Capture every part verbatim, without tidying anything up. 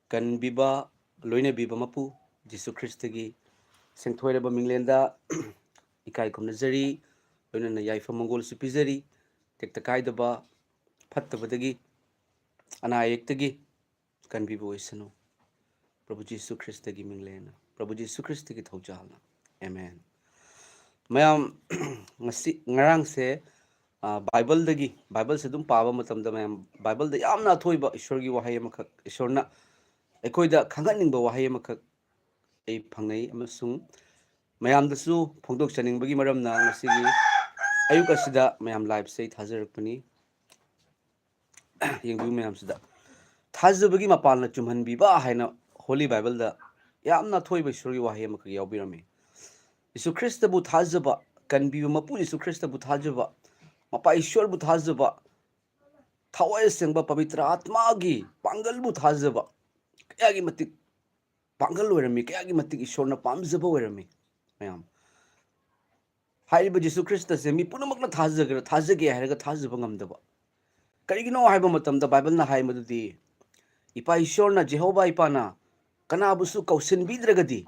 ꯀꯟꯕꯤꯕ, ꯂꯣꯏꯅꯕꯤꯕ ꯃꯄꯨ ꯖꯤꯁꯨ ꯈ꯭ꯔꯤꯁꯇꯒꯤ ꯁꯦꯡꯊꯣꯏꯔꯕ ꯃꯤꯡꯂꯦꯟꯗ ꯏꯀꯥꯏ ꯈꯨꯝꯅꯖꯔꯤ, ꯂꯣꯏꯅꯅ ꯌꯥꯏꯐ ꯃꯪꯒꯣꯜꯁꯨ ꯄꯤꯖꯔꯤ꯫ ꯇꯦꯛꯇ ꯀꯥꯏꯗꯕ, ꯐꯠꯇꯕꯗꯒꯤ, ꯑꯅꯥ ꯑꯌꯦꯛꯇꯒꯤ ꯀꯟꯕꯤꯕ ꯑꯣꯏꯁꯅꯨ꯫ ꯄ꯭ꯔꯚꯨ ꯖꯤꯁꯨ ꯈ꯭ꯔꯤꯁꯇꯒꯤ ꯃꯤꯡꯂꯦꯟꯅ, ꯄ꯭ꯔꯚꯨ ꯖꯤꯁꯨ ꯈ꯭ꯔꯤꯁꯇꯒꯤ ꯊꯧꯖꯥꯜꯅ꯫ ꯑꯦꯃꯦꯟ꯫ ꯃꯌꯥꯝ, ꯉꯁꯤ, ꯉꯔꯥꯡꯁꯦ, ꯑ, ꯕꯥꯏꯕꯜꯗꯒꯤ, ꯕꯥꯏꯕꯜꯁꯦ ꯑꯗꯨꯝ ꯄꯥꯕ ꯃꯇꯝꯗ ꯃꯌꯥꯝ ꯕꯥꯏꯕꯜꯗ ꯌꯥꯝꯅ ꯑꯊꯣꯏꯕ ꯏꯁꯣꯔꯒꯤ ꯋꯥꯍꯩ ꯑꯃꯈꯛ, ꯏꯁꯣꯔꯅ ꯑꯩꯈꯣꯏꯗ ꯈꯪꯍꯟꯅꯤꯡꯕ ꯋꯥꯍꯩ ꯑꯃꯈꯛ ꯑꯩ ꯐꯪꯅꯩ, ꯑꯃꯁꯨꯡ ꯃꯌꯥꯝꯗꯁꯨ ꯐꯣꯡꯗꯣꯛꯆꯅꯤꯡꯕꯒꯤ ꯃꯔꯝꯅ ꯉꯁꯤꯒꯤ ꯑꯌꯨꯛ ꯑꯁꯤꯗ ꯃꯌꯥꯝ ꯂꯥꯏꯚꯁꯦ ꯑꯩ ꯊꯥꯖꯔꯛꯄꯅꯤ꯫ ꯌꯦꯡꯕꯤꯌꯨ ꯃꯌꯥꯝꯁꯤꯗ, "ꯊꯥꯖꯕꯒꯤ ꯃꯄꯥꯟꯅ ꯆꯨꯝꯍꯟꯕꯤꯕ" ꯍꯥꯏꯅ ꯍꯣꯂꯤ ꯕꯥꯏꯕꯜꯗ ꯌꯥꯝꯅ ꯑꯊꯣꯏꯕ ꯏꯁꯣꯔꯒꯤ ꯋꯥꯍꯩ ꯑꯃꯈꯛ ꯌꯥꯎꯕꯤꯔꯝꯃꯤ꯫ ꯌꯤꯁꯨ ꯈ꯭ꯔꯤꯁꯇꯕꯨ ꯊꯥꯖꯕ, ꯀꯟꯕꯤꯕ ꯃꯄꯨ ꯌꯤꯁꯨ ꯈ꯭ꯔꯤꯁꯇꯕꯨ ꯊꯥꯖꯕ, ꯃꯄꯥ ꯏꯁꯣꯔꯕꯨ ꯊꯥꯖꯕ, ꯊꯋꯥꯏ ꯑꯁꯦꯡꯕ ꯄꯕꯤꯇ꯭ꯔ ꯑꯥꯠꯃꯥꯒꯤ ꯄꯥꯡꯒꯜꯕꯨ ꯊꯥꯖꯕ ꯀꯌꯥꯒꯤ ꯃꯇꯤꯛ ꯄꯥꯡꯒꯜ ꯑꯣꯏꯔꯝꯃꯤ, ꯀꯌꯥꯒꯤ ꯃꯇꯤꯛ ꯏꯁꯣꯔꯅ ꯄꯥꯝꯖꯕ ꯑꯣꯏꯔꯝꯃꯤ꯫ ꯃꯌꯥꯝ, ꯍꯥꯏꯔꯤꯕ ꯖꯤꯁꯨ ꯈ꯭ꯔꯤꯁꯇꯁꯦ ꯃꯤ ꯄꯨꯝꯅꯃꯛꯅ ꯊꯥꯖꯒꯦꯔꯥ, ꯊꯥꯖꯒꯦ ꯍꯥꯏꯔꯒ ꯊꯥꯖꯕ ꯉꯝꯗꯕ꯫ ꯀꯔꯤꯒꯤꯅꯣ ꯍꯥꯏꯕ ꯃꯇꯝꯗ ꯕꯥꯏꯕꯜꯅ ꯍꯥꯏ ꯃꯗꯨꯗꯤ, ꯏꯄꯥ ꯏꯁꯣꯔꯅ, ꯖꯦꯍꯣꯚꯥ ꯏꯄꯥꯅ ꯀꯅꯥꯕꯨꯁꯨ ꯀꯧꯁꯤꯟꯕꯤꯗ꯭ꯔꯒꯗꯤ,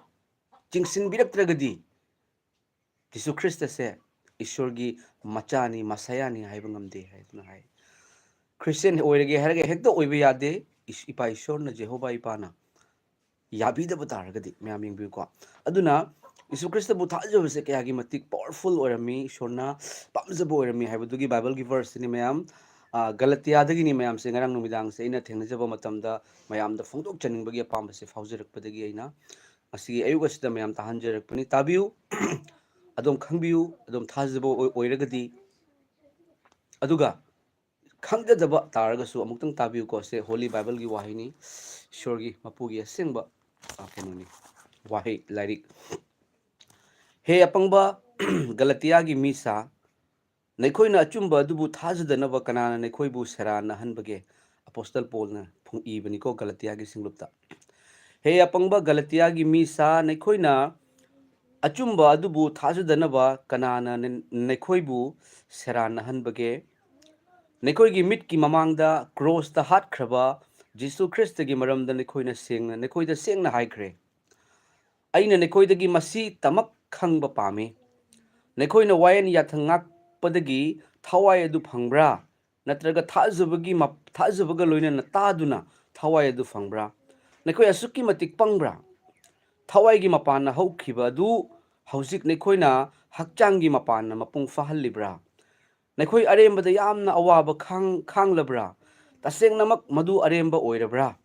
ꯆꯤꯡꯁꯤꯟꯕꯤꯔꯛꯇ꯭ꯔꯒꯗꯤ, ꯖꯤꯁꯨ ꯈ꯭ꯔꯤꯁꯇꯁꯦ ꯏꯁꯣꯔꯒꯤ ꯃꯆꯥꯅꯤ, ꯃꯁꯥꯌꯥꯅꯤ ꯍꯥꯏꯕ ꯉꯝꯗꯦ ꯍꯥꯏꯗꯨꯅ ꯍꯥꯏ꯫ ꯈ꯭ꯔꯤꯁꯇꯤꯌꯟ ꯑꯣꯏꯔꯒꯦ ꯍꯥꯏꯔꯒ ꯍꯦꯛꯇ ꯑꯣꯏꯕ ꯌꯥꯗꯦ꯫ ꯏꯁ-, ꯏꯄꯥ ꯏꯁꯣꯔꯅ, ꯖꯦꯍꯣꯚꯥ ꯏꯄꯥꯅ ꯌꯥꯕꯤꯗꯕ ꯇꯥꯔꯒꯗꯤ, ꯃꯌꯥꯝ ꯌꯦꯡꯕꯤꯌꯨꯀꯣ꯫ ꯑꯗꯨꯅ ꯌꯤꯁꯨ ꯈ꯭ꯔꯤꯁꯇꯕꯨ ꯊꯥꯖꯕꯁꯦ ꯀꯌꯥꯒꯤ ꯃꯇꯤꯛ ꯄꯥꯋꯔꯐꯨꯜ ꯑꯣꯏꯔꯝꯃꯤ, ꯏꯁꯣꯔꯅ ꯄꯥꯝꯖꯕ ꯑꯣꯏꯔꯝꯃꯤ ꯍꯥꯏꯕꯗꯨꯒꯤ ꯕꯥꯏꯕꯜꯒꯤ ꯚꯔꯁꯁꯤꯅꯤ ꯃꯌꯥꯝ꯫ ꯑ, ꯒꯂꯇꯤꯌꯥꯗꯒꯤꯅꯤ ꯃꯌꯥꯝꯁꯦ꯫ ꯉꯔꯥꯡ ꯅꯨꯃꯤꯗꯥꯡꯁꯦ ꯑꯩꯅ ꯊꯦꯡꯅꯖꯕ ꯃꯇꯝꯗ ꯃꯌꯥꯝꯗ ꯐꯣꯡꯗꯣꯛꯆꯅꯤꯡꯕꯒꯤ ꯑꯄꯥꯝꯕꯁꯦ ꯐꯥꯎꯖꯔꯛꯄꯗꯒꯤ ꯑꯩꯅ ꯉꯁꯤꯒꯤ ꯑꯌꯨꯛ ꯑꯁꯤꯗ ꯃꯌꯥꯝ ꯇꯥꯍꯟꯖꯔꯛꯄꯅꯤ꯫ ꯇꯥꯕꯤꯌꯨ꯫ ꯑꯗꯨꯝ ꯈꯪꯕꯤꯌꯨ, ꯑꯗꯨꯝ ꯊꯥꯖꯕ ꯑꯣꯏ-, ꯑꯣꯏꯔꯒꯗꯤ꯫ ꯑꯗꯨꯒ ꯈꯪꯖꯗꯕ ꯇꯥꯔꯒꯁꯨ ꯑꯃꯨꯛꯇꯪ ꯇꯥꯕꯤꯌꯨꯀꯣ꯫ ꯁꯦ ꯍꯣꯂꯤ ꯕꯥꯏꯕꯜꯒꯤ ꯋꯥꯍꯩꯅꯤ, ꯏꯁꯣꯔꯒꯤ ꯃꯄꯨꯒꯤ ꯑꯁꯦꯡꯕ, ꯑ, ꯀꯩꯅꯣꯅꯤ, ꯋꯥꯍꯩ ꯂꯥꯏꯔꯤꯛ꯫ "ꯍꯦ ꯑꯄꯪꯕ ꯒꯂꯇꯤꯌꯥꯒꯤ ꯃꯤꯁꯥ, ꯅꯈꯣꯏꯅ ꯑꯆꯨꯝꯕ ꯑꯗꯨꯕꯨ ꯊꯥꯖꯗꯅꯕ ꯀꯅꯥꯅ ꯅꯈꯣꯏꯕꯨ ꯁꯦꯔꯥꯟꯅꯍꯟꯕꯒꯦ?" ꯑꯄꯣꯁꯇꯜ ꯄꯣꯜꯅ ꯐꯣꯡ-, ꯏꯕꯅꯤꯀꯣ ꯒꯂꯇꯤꯌꯥꯒꯤ ꯁꯤꯡꯂꯨꯞꯇ꯫ "ꯍꯦ ꯑꯄꯪꯕ ꯒꯂꯇꯤꯌꯥꯒꯤ ꯃꯤꯁꯥ, ꯅꯈꯣꯏꯅ ꯑꯆꯨꯝꯕ ꯑꯗꯨꯕꯨ ꯊꯥꯖꯗꯅꯕ ꯀꯅꯥꯅ ꯅ-, ꯅꯈꯣꯏꯕꯨ ꯁꯦꯔꯥꯟꯅꯍꯟꯕꯒꯦ? ꯅꯈꯣꯏꯒꯤ ꯃꯤꯠꯀꯤ ꯃꯃꯥꯡꯗ ꯀ꯭ꯔꯣꯁꯇ ꯍꯥꯠꯈ꯭ꯔꯕ ꯖꯤꯁꯨ ꯈ꯭ꯔꯤꯁꯇꯒꯤ ꯃꯔꯝꯗ ꯅꯈꯣꯏꯅ ꯁꯦꯡꯅ, ꯅꯈꯣꯏꯗ ꯁꯦꯡꯅ ꯍꯥꯏꯈ꯭ꯔꯦ꯫ ꯑꯩꯅ ꯅꯈꯣꯏꯗꯒꯤ ꯃꯁꯤ ꯇꯃꯛ ꯈꯪꯕ ꯄꯥꯝꯃꯤ꯫ ꯅꯈꯣꯏꯅ ꯋꯥꯌꯦꯟ ꯌꯥꯊꯪ ꯉꯥꯛꯄꯗꯒꯤ ꯊꯋꯥꯏ ꯑꯗꯨ ꯐꯪꯕ꯭ꯔꯥ? ꯅꯠꯇ꯭ꯔꯒ ꯊꯥꯖꯕꯒꯤ ꯃꯞ-, ꯊꯥꯖꯕꯒ ꯂꯣꯏꯅꯅ ꯇꯥꯗꯨꯅ ꯊꯋꯥꯏ ꯑꯗꯨ ꯐꯪꯕ꯭ꯔꯥ? ꯅꯈꯣꯏ ꯑꯁꯨꯛꯀꯤ ꯃꯇꯤꯛ ꯄꯪꯕ꯭ꯔꯥ? ꯊꯋꯥꯏꯒꯤ ꯃꯄꯥꯟꯅ ꯍꯧꯈꯤꯕ ꯑꯗꯨ ꯍꯧꯖꯤꯛ ꯅꯈꯣꯏꯅ ꯍꯛꯆꯥꯡꯒꯤ ꯃꯄꯥꯟꯅ ꯃꯄꯨꯡ ꯐꯥꯍꯜꯂꯤꯕ꯭ꯔꯥ? ꯅꯈꯣꯏ ꯑꯔꯦꯝꯕꯗ ꯌꯥꯝꯅ ꯑꯋꯥꯕ ꯈꯥꯡ-, ꯈꯥꯡꯂꯕ꯭ꯔꯥ? ꯇꯁꯦꯡꯅꯃꯛ ꯃꯗꯨ ꯑꯔꯦꯝꯕ ꯑꯣꯏꯔꯕ꯭ꯔꯥ?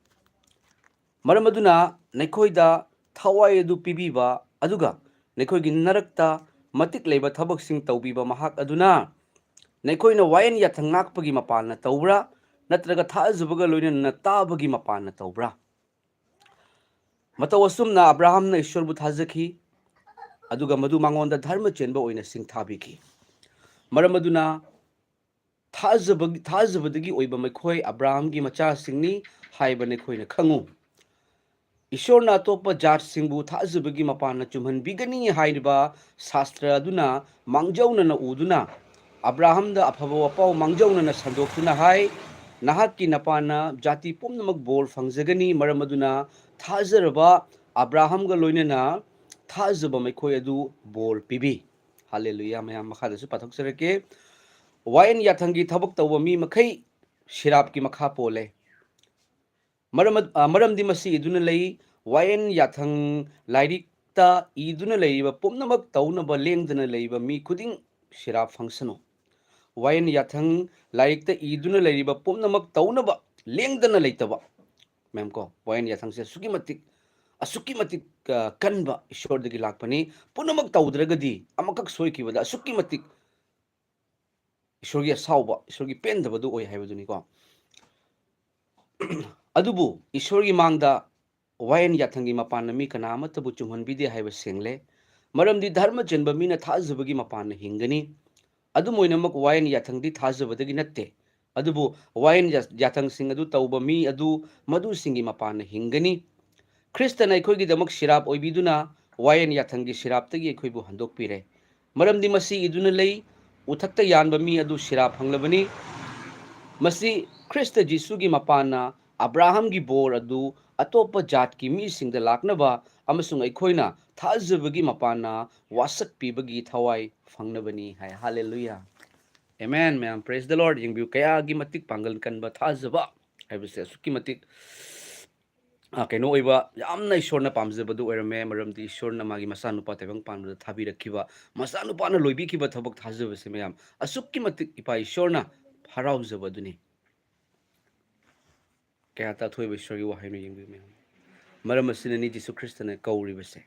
ꯃꯔꯝ ꯑꯗꯨꯅ ꯅꯈꯣꯏꯗ ꯊꯋꯥꯏ ꯑꯗꯨ ꯄꯤꯕꯤꯕ, ꯑꯗꯨꯒ ꯅꯈꯣꯏꯒꯤ ꯅꯔꯛꯇ ꯃꯇꯤꯛ ꯂꯩꯕ ꯊꯕꯛꯁꯤꯡ ꯇꯧꯕꯤꯕ ꯃꯍꯥꯛ ꯑꯗꯨꯅ ꯅꯈꯣꯏꯅ ꯋꯥꯌꯦꯟ ꯌꯥꯊꯪ ꯉꯥꯛꯄꯒꯤ ꯃꯄꯥꯟꯅ ꯇꯧꯕ꯭ꯔꯥ, ꯅꯠꯇ꯭ꯔꯒ ꯊꯥꯖꯕꯒ ꯂꯣꯏꯅꯅ ꯇꯥꯕꯒꯤ ꯃꯄꯥꯟꯅ ꯇꯧꯕ꯭ꯔꯥ? ꯃꯇꯧ ꯑꯁꯨꯝꯅ ꯑꯕ꯭ꯔꯥꯍꯥꯝꯅ ꯏꯁꯣꯔꯕꯨ ꯊꯥꯖꯈꯤ, ꯑꯗꯨꯒ ꯃꯗꯨ ꯃꯉꯣꯟꯗ ꯙꯔꯃ ꯆꯦꯟꯕ ꯑꯣꯏꯅ ꯁꯤꯡꯊꯥꯕꯤꯈꯤ꯫ ꯃꯔꯝ ꯑꯗꯨꯅ ꯊꯥꯖꯕ-, ꯊꯥꯖꯕꯗꯒꯤ ꯑꯣꯏꯕ ꯃꯈꯣꯏ ꯑꯕ꯭ꯔꯥꯍꯥꯝꯒꯤ ꯃꯆꯥꯁꯤꯡꯅꯤ ꯍꯥꯏꯕ ꯅꯈꯣꯏꯅ ꯈꯪꯉꯨ꯫ ꯏꯁꯣꯔꯅ ꯑꯇꯣꯞꯄ ꯖꯥꯠꯁꯤꯡꯕꯨ ꯊꯥꯖꯕꯒꯤ ꯃꯄꯥꯟꯅ ꯆꯨꯝꯍꯟꯕꯤꯒꯅꯤ ꯍꯥꯏꯔꯤꯕ ꯁꯥꯁꯇ꯭ꯔ ꯑꯗꯨꯅ ꯃꯥꯡꯖꯧꯅꯅ ꯎꯗꯨꯅ, ꯑꯕ꯭ꯔꯥꯍꯥꯝꯗ ꯑꯐꯕ ꯋꯥꯄꯥꯎ ꯃꯥꯡꯖꯧꯅꯅ ꯁꯟꯗꯣꯛꯇꯨꯅ ꯍꯥꯏ, "ꯅꯍꯥꯛꯀꯤ ꯅꯄꯥꯅ ꯖꯥꯇꯤ ꯄꯨꯝꯅꯃꯛ ꯕꯣꯔ ꯐꯪꯖꯒꯅꯤ"꯫ ꯃꯔꯝ ꯑꯗꯨꯅ ꯊꯥꯖꯔꯕ ꯑꯕ꯭ꯔꯥꯍꯥꯝꯒ ꯂꯣꯏꯅꯅ ꯊꯥꯖꯕ ꯃꯈꯣꯏ ꯑꯗꯨ ꯕꯣꯔ ꯄꯤꯕꯤ꯫ ꯍꯥꯂꯦꯂꯨꯌꯥ꯫ ꯃꯌꯥꯝ ꯃꯈꯥꯗꯁꯨ ꯄꯥꯊꯣꯛꯆꯔꯛꯀꯦ꯫ ꯋꯥꯌꯦꯟ ꯌꯥꯊꯪꯒꯤ ꯊꯕꯛ ꯇꯧꯕ ꯃꯤ ꯃꯈꯩ ꯁꯤꯔꯥꯞꯀꯤ ꯃꯈꯥ ꯄꯣꯜꯂꯦ꯫ ꯃꯔꯝ ꯑꯗ-, ꯑ, ꯃꯔꯝꯗꯤ ꯃꯁꯤ ꯏꯗꯨꯅ ꯂꯩ, ꯋꯥꯌꯦꯟ ꯌꯥꯊꯪ ꯂꯥꯏꯔꯤꯛꯇ ꯏꯗꯨꯅ ꯂꯩꯔꯤꯕ ꯄꯨꯝꯅꯃꯛ ꯇꯧꯅꯕ ꯂꯦꯡꯗꯅ ꯂꯩꯕ ꯃꯤ ꯈꯨꯗꯤꯡ ꯁꯤꯔꯥꯞ ꯐꯪꯁꯅꯨ꯫ ꯋꯥꯌꯦꯟ ꯌꯥꯊꯪ ꯂꯥꯏꯔꯤꯛꯇ ꯏꯗꯨꯅ ꯂꯩꯔꯤꯕ ꯄꯨꯝꯅꯃꯛ ꯇꯧꯅꯕ ꯂꯦꯡꯗꯅ ꯂꯩꯇꯕ꯫ ꯃꯦꯝ ꯀꯣ, ꯋꯥꯌꯦꯟ ꯌꯥꯊꯪꯁꯦ ꯑꯁꯨꯛꯀꯤ ꯃꯇꯤꯛ, ꯑꯁꯨꯛꯀꯤ ꯃꯇꯤꯛ, ꯑ, ꯀꯟꯕ, ꯏꯁꯣꯔꯗꯒꯤ ꯂꯥꯛꯄꯅꯤ꯫ ꯄꯨꯝꯅꯃꯛ ꯇꯧꯗ꯭ꯔꯒꯗꯤ, ꯑꯃꯈꯛ ꯁꯣꯏꯈꯤꯕꯗ ꯑꯁꯨꯛꯀꯤ ꯃꯇꯤꯛ ꯏꯁꯣꯔꯒꯤ ꯑꯁꯥꯎꯕ, ꯏꯁꯣꯔꯒꯤ ꯄꯦꯟꯗꯕꯗꯨ ꯑꯣꯏ ꯍꯥꯏꯕꯗꯨꯅꯤꯀꯣ꯫ ꯑꯗꯨꯕꯨ ꯏꯁꯣꯔꯒꯤ ꯃꯥꯡꯗ ꯋꯥꯌꯦꯟ ꯌꯥꯊꯪꯒꯤ ꯃꯄꯥꯟꯅ ꯃꯤ ꯀꯅꯥ ꯑꯃꯠꯇꯕꯨ ꯆꯨꯝꯍꯟꯕꯤꯗꯦ ꯍꯥꯏꯕ ꯁꯦꯡꯂꯦ꯫ ꯃꯔꯝꯗꯤ ꯙꯔꯃ ꯆꯦꯟꯕ ꯃꯤꯅ ꯊꯥꯖꯕꯒꯤ ꯃꯄꯥꯟꯅ ꯍꯤꯡꯒꯅꯤ꯫ ꯑꯗꯨꯝ ꯑꯣꯏꯅꯃꯛ, ꯋꯥꯌꯦꯟ ꯌꯥꯊꯪꯗꯤ ꯊꯥꯖꯕꯗꯒꯤ ꯅꯠꯇꯦ, ꯑꯗꯨꯕꯨ ꯋꯥꯌꯦꯟ ꯌꯥ-, ꯌꯥꯊꯪꯁꯤꯡ ꯑꯗꯨ ꯇꯧꯕ ꯃꯤ ꯑꯗꯨ ꯃꯗꯨꯁꯤꯡꯒꯤ ꯃꯄꯥꯟꯅ ꯍꯤꯡꯒꯅꯤ꯫ ꯈ꯭ꯔꯤꯁꯇꯅ ꯑꯩꯈꯣꯏꯒꯤꯗꯃꯛ ꯁꯤꯔꯥꯞ ꯑꯣꯏꯕꯤꯗꯨꯅ ꯋꯥꯌꯦꯟ ꯌꯥꯊꯪꯒꯤ ꯁꯤꯔꯥꯞꯇꯒꯤ ꯑꯩꯈꯣꯏꯕꯨ ꯍꯟꯗꯣꯛꯄꯤꯔꯦ꯫ ꯃꯔꯝꯗꯤ ꯃꯁꯤ ꯏꯗꯨꯅ ꯂꯩ, "ꯎꯊꯛꯇ ꯌꯥꯟꯕ ꯃꯤ ꯑꯗꯨ ꯁꯤꯔꯥꯞ ꯐꯪꯂꯕꯅꯤ"꯫ ꯃꯁꯤ ꯈ꯭ꯔꯤꯁꯇ ꯖꯤꯁꯨꯒꯤ ꯃꯄꯥꯟꯅ ꯑꯕ꯭ꯔꯥꯍꯝꯒꯤ ꯕꯣꯔ ꯑꯗꯨ ꯑꯇꯣꯞꯄ ꯖꯥꯠꯀꯤ ꯃꯤꯁꯤꯡꯗ ꯂꯥꯛꯅꯕ ꯑꯃꯁꯨꯡ ꯑꯩꯈꯣꯏꯅ ꯊꯥꯖꯕꯒꯤ ꯃꯄꯥꯟꯅ ꯋꯥꯁꯛ ꯄꯤꯕꯒꯤ ꯊꯋꯥꯏ ꯐꯪꯅꯕꯅꯤ ꯍꯥꯏ꯫ ꯍꯥꯂꯦꯂꯨꯌꯥ꯫ ꯑꯦꯃꯦꯟ, ꯃꯌꯥꯝ꯫ Praise the Lord꯫ ꯌꯦꯡꯕꯤꯌꯨ, ꯀꯌꯥꯒꯤ ꯃꯇꯤꯛ ꯄꯥꯡꯒꯜ ꯀꯟꯕ ꯊꯥꯖꯕ ꯍꯥꯏꯕꯁꯦ ꯑꯁꯨꯛꯀꯤ ꯃꯇꯤꯛ, ꯑ, ꯀꯩꯅꯣ ꯑꯣꯏꯕ, ꯌꯥꯝꯅ ꯏꯁꯣꯔꯅ ꯄꯥꯝꯖꯕꯗꯨ ꯑꯣꯏꯔꯝꯃꯦ꯫ ꯃꯔꯝꯗꯤ ꯏꯁꯣꯔꯅ ꯃꯥꯒꯤ ꯃꯆꯥꯅꯨꯄꯥ ꯇꯥꯏꯕꯪ ꯄꯥꯟꯕꯗ ꯊꯥꯕꯤꯔꯛꯈꯤꯕ, ꯃꯆꯥꯅꯨꯄꯥꯅ ꯂꯣꯏꯕꯤꯈꯤꯕ ꯊꯕꯛ ꯊꯥꯖꯕꯁꯦ, ꯃꯌꯥꯝ, ꯑꯁꯨꯛꯀꯤ ꯃꯇꯤꯛ ꯏꯄꯥ ꯏꯁꯣꯔꯅ ꯍꯔꯥꯎꯖꯕ ꯑꯗꯨꯅꯤ꯫ ꯀꯌꯥ ꯇꯥꯊꯣꯏꯕ ꯏꯁꯣꯔꯒꯤ ꯋꯥꯍꯩꯅꯣ ꯌꯦꯡꯕꯤꯌꯨ, ꯃꯌꯥꯝ꯫ ꯃꯔꯝ ꯑꯁꯤꯅꯅꯤ ꯖꯤꯁꯨ ꯈ꯭ꯔꯤꯁꯇꯅ ꯀꯧꯔꯤꯕꯁꯦ,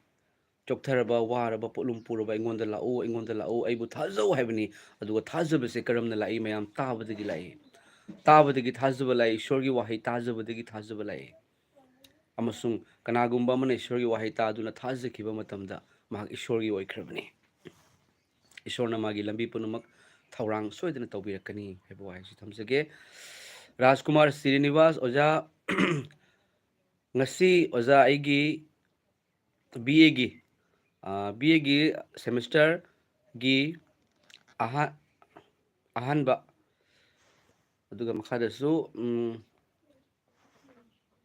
"ꯆꯣꯛꯊꯔꯕ, ꯋꯥꯔꯕ, ꯄꯣꯠꯂꯨꯝ ꯄꯨꯔꯕ, ꯑꯩꯉꯣꯟꯗ ꯂꯥꯛꯎ, ꯑꯩꯉꯣꯟꯗ ꯂꯥꯛꯎ, ꯑꯩꯕꯨ ꯊꯥꯖꯧ" ꯍꯥꯏꯕꯅꯤ꯫ ꯑꯗꯨꯒ ꯊꯥꯖꯕꯁꯦ ꯀꯔꯝꯅ ꯂꯥꯛꯏ, ꯃꯌꯥꯝ? ꯇꯥꯕꯗꯒꯤ ꯂꯥꯛꯏ꯫ ꯇꯥꯕꯗꯒꯤ ꯊꯥꯖꯕ ꯂꯥꯛꯏ꯫ ꯏꯁꯣꯔꯒꯤ ꯋꯥꯍꯩ ꯇꯥꯖꯕꯗꯒꯤ ꯊꯥꯖꯕ ꯂꯥꯛꯏ꯫ ꯑꯃꯁꯨꯡ ꯀꯅꯥꯒꯨꯝꯕ ꯑꯃꯅ ꯏꯁꯣꯔꯒꯤ ꯋꯥꯍꯩ ꯇꯥꯗꯨꯅ ꯊꯥꯖꯈꯤꯕ ꯃꯇꯝꯗ, ꯃꯍꯥꯛ ꯏꯁꯣꯔꯒꯤ ꯑꯣꯏꯈ꯭ꯔꯕꯅꯤ꯫ ꯏꯁꯣꯔꯅ ꯃꯥꯒꯤ ꯂꯝꯕꯤ ꯄꯨꯝꯅꯃꯛ ꯊꯧꯔꯥꯡ ꯁꯣꯏꯗꯅ ꯇꯧꯕꯤꯔꯛꯀꯅꯤ ꯍꯥꯏꯕ ꯋꯥꯍꯩꯁꯤ ꯊꯝꯖꯒꯦ꯫ ꯔꯥꯖꯀꯨꯃꯥꯔ ꯁ꯭ꯔꯤꯅꯤꯋꯥꯁ ꯑꯣꯖꯥ, ꯉꯁꯤ ꯑꯣꯖꯥ ꯑꯩꯒꯤ ꯕꯤ ꯑꯦꯒꯤ, ꯑ, ꯕꯤ ꯑꯦꯒꯤ ꯁꯦꯃꯤꯁꯇꯔꯒꯤ ꯑꯍꯥ-, ꯑꯍꯥꯟꯕ, ꯑꯗꯨꯒ ꯃꯈꯥꯗꯁꯨ, ꯎꯝ,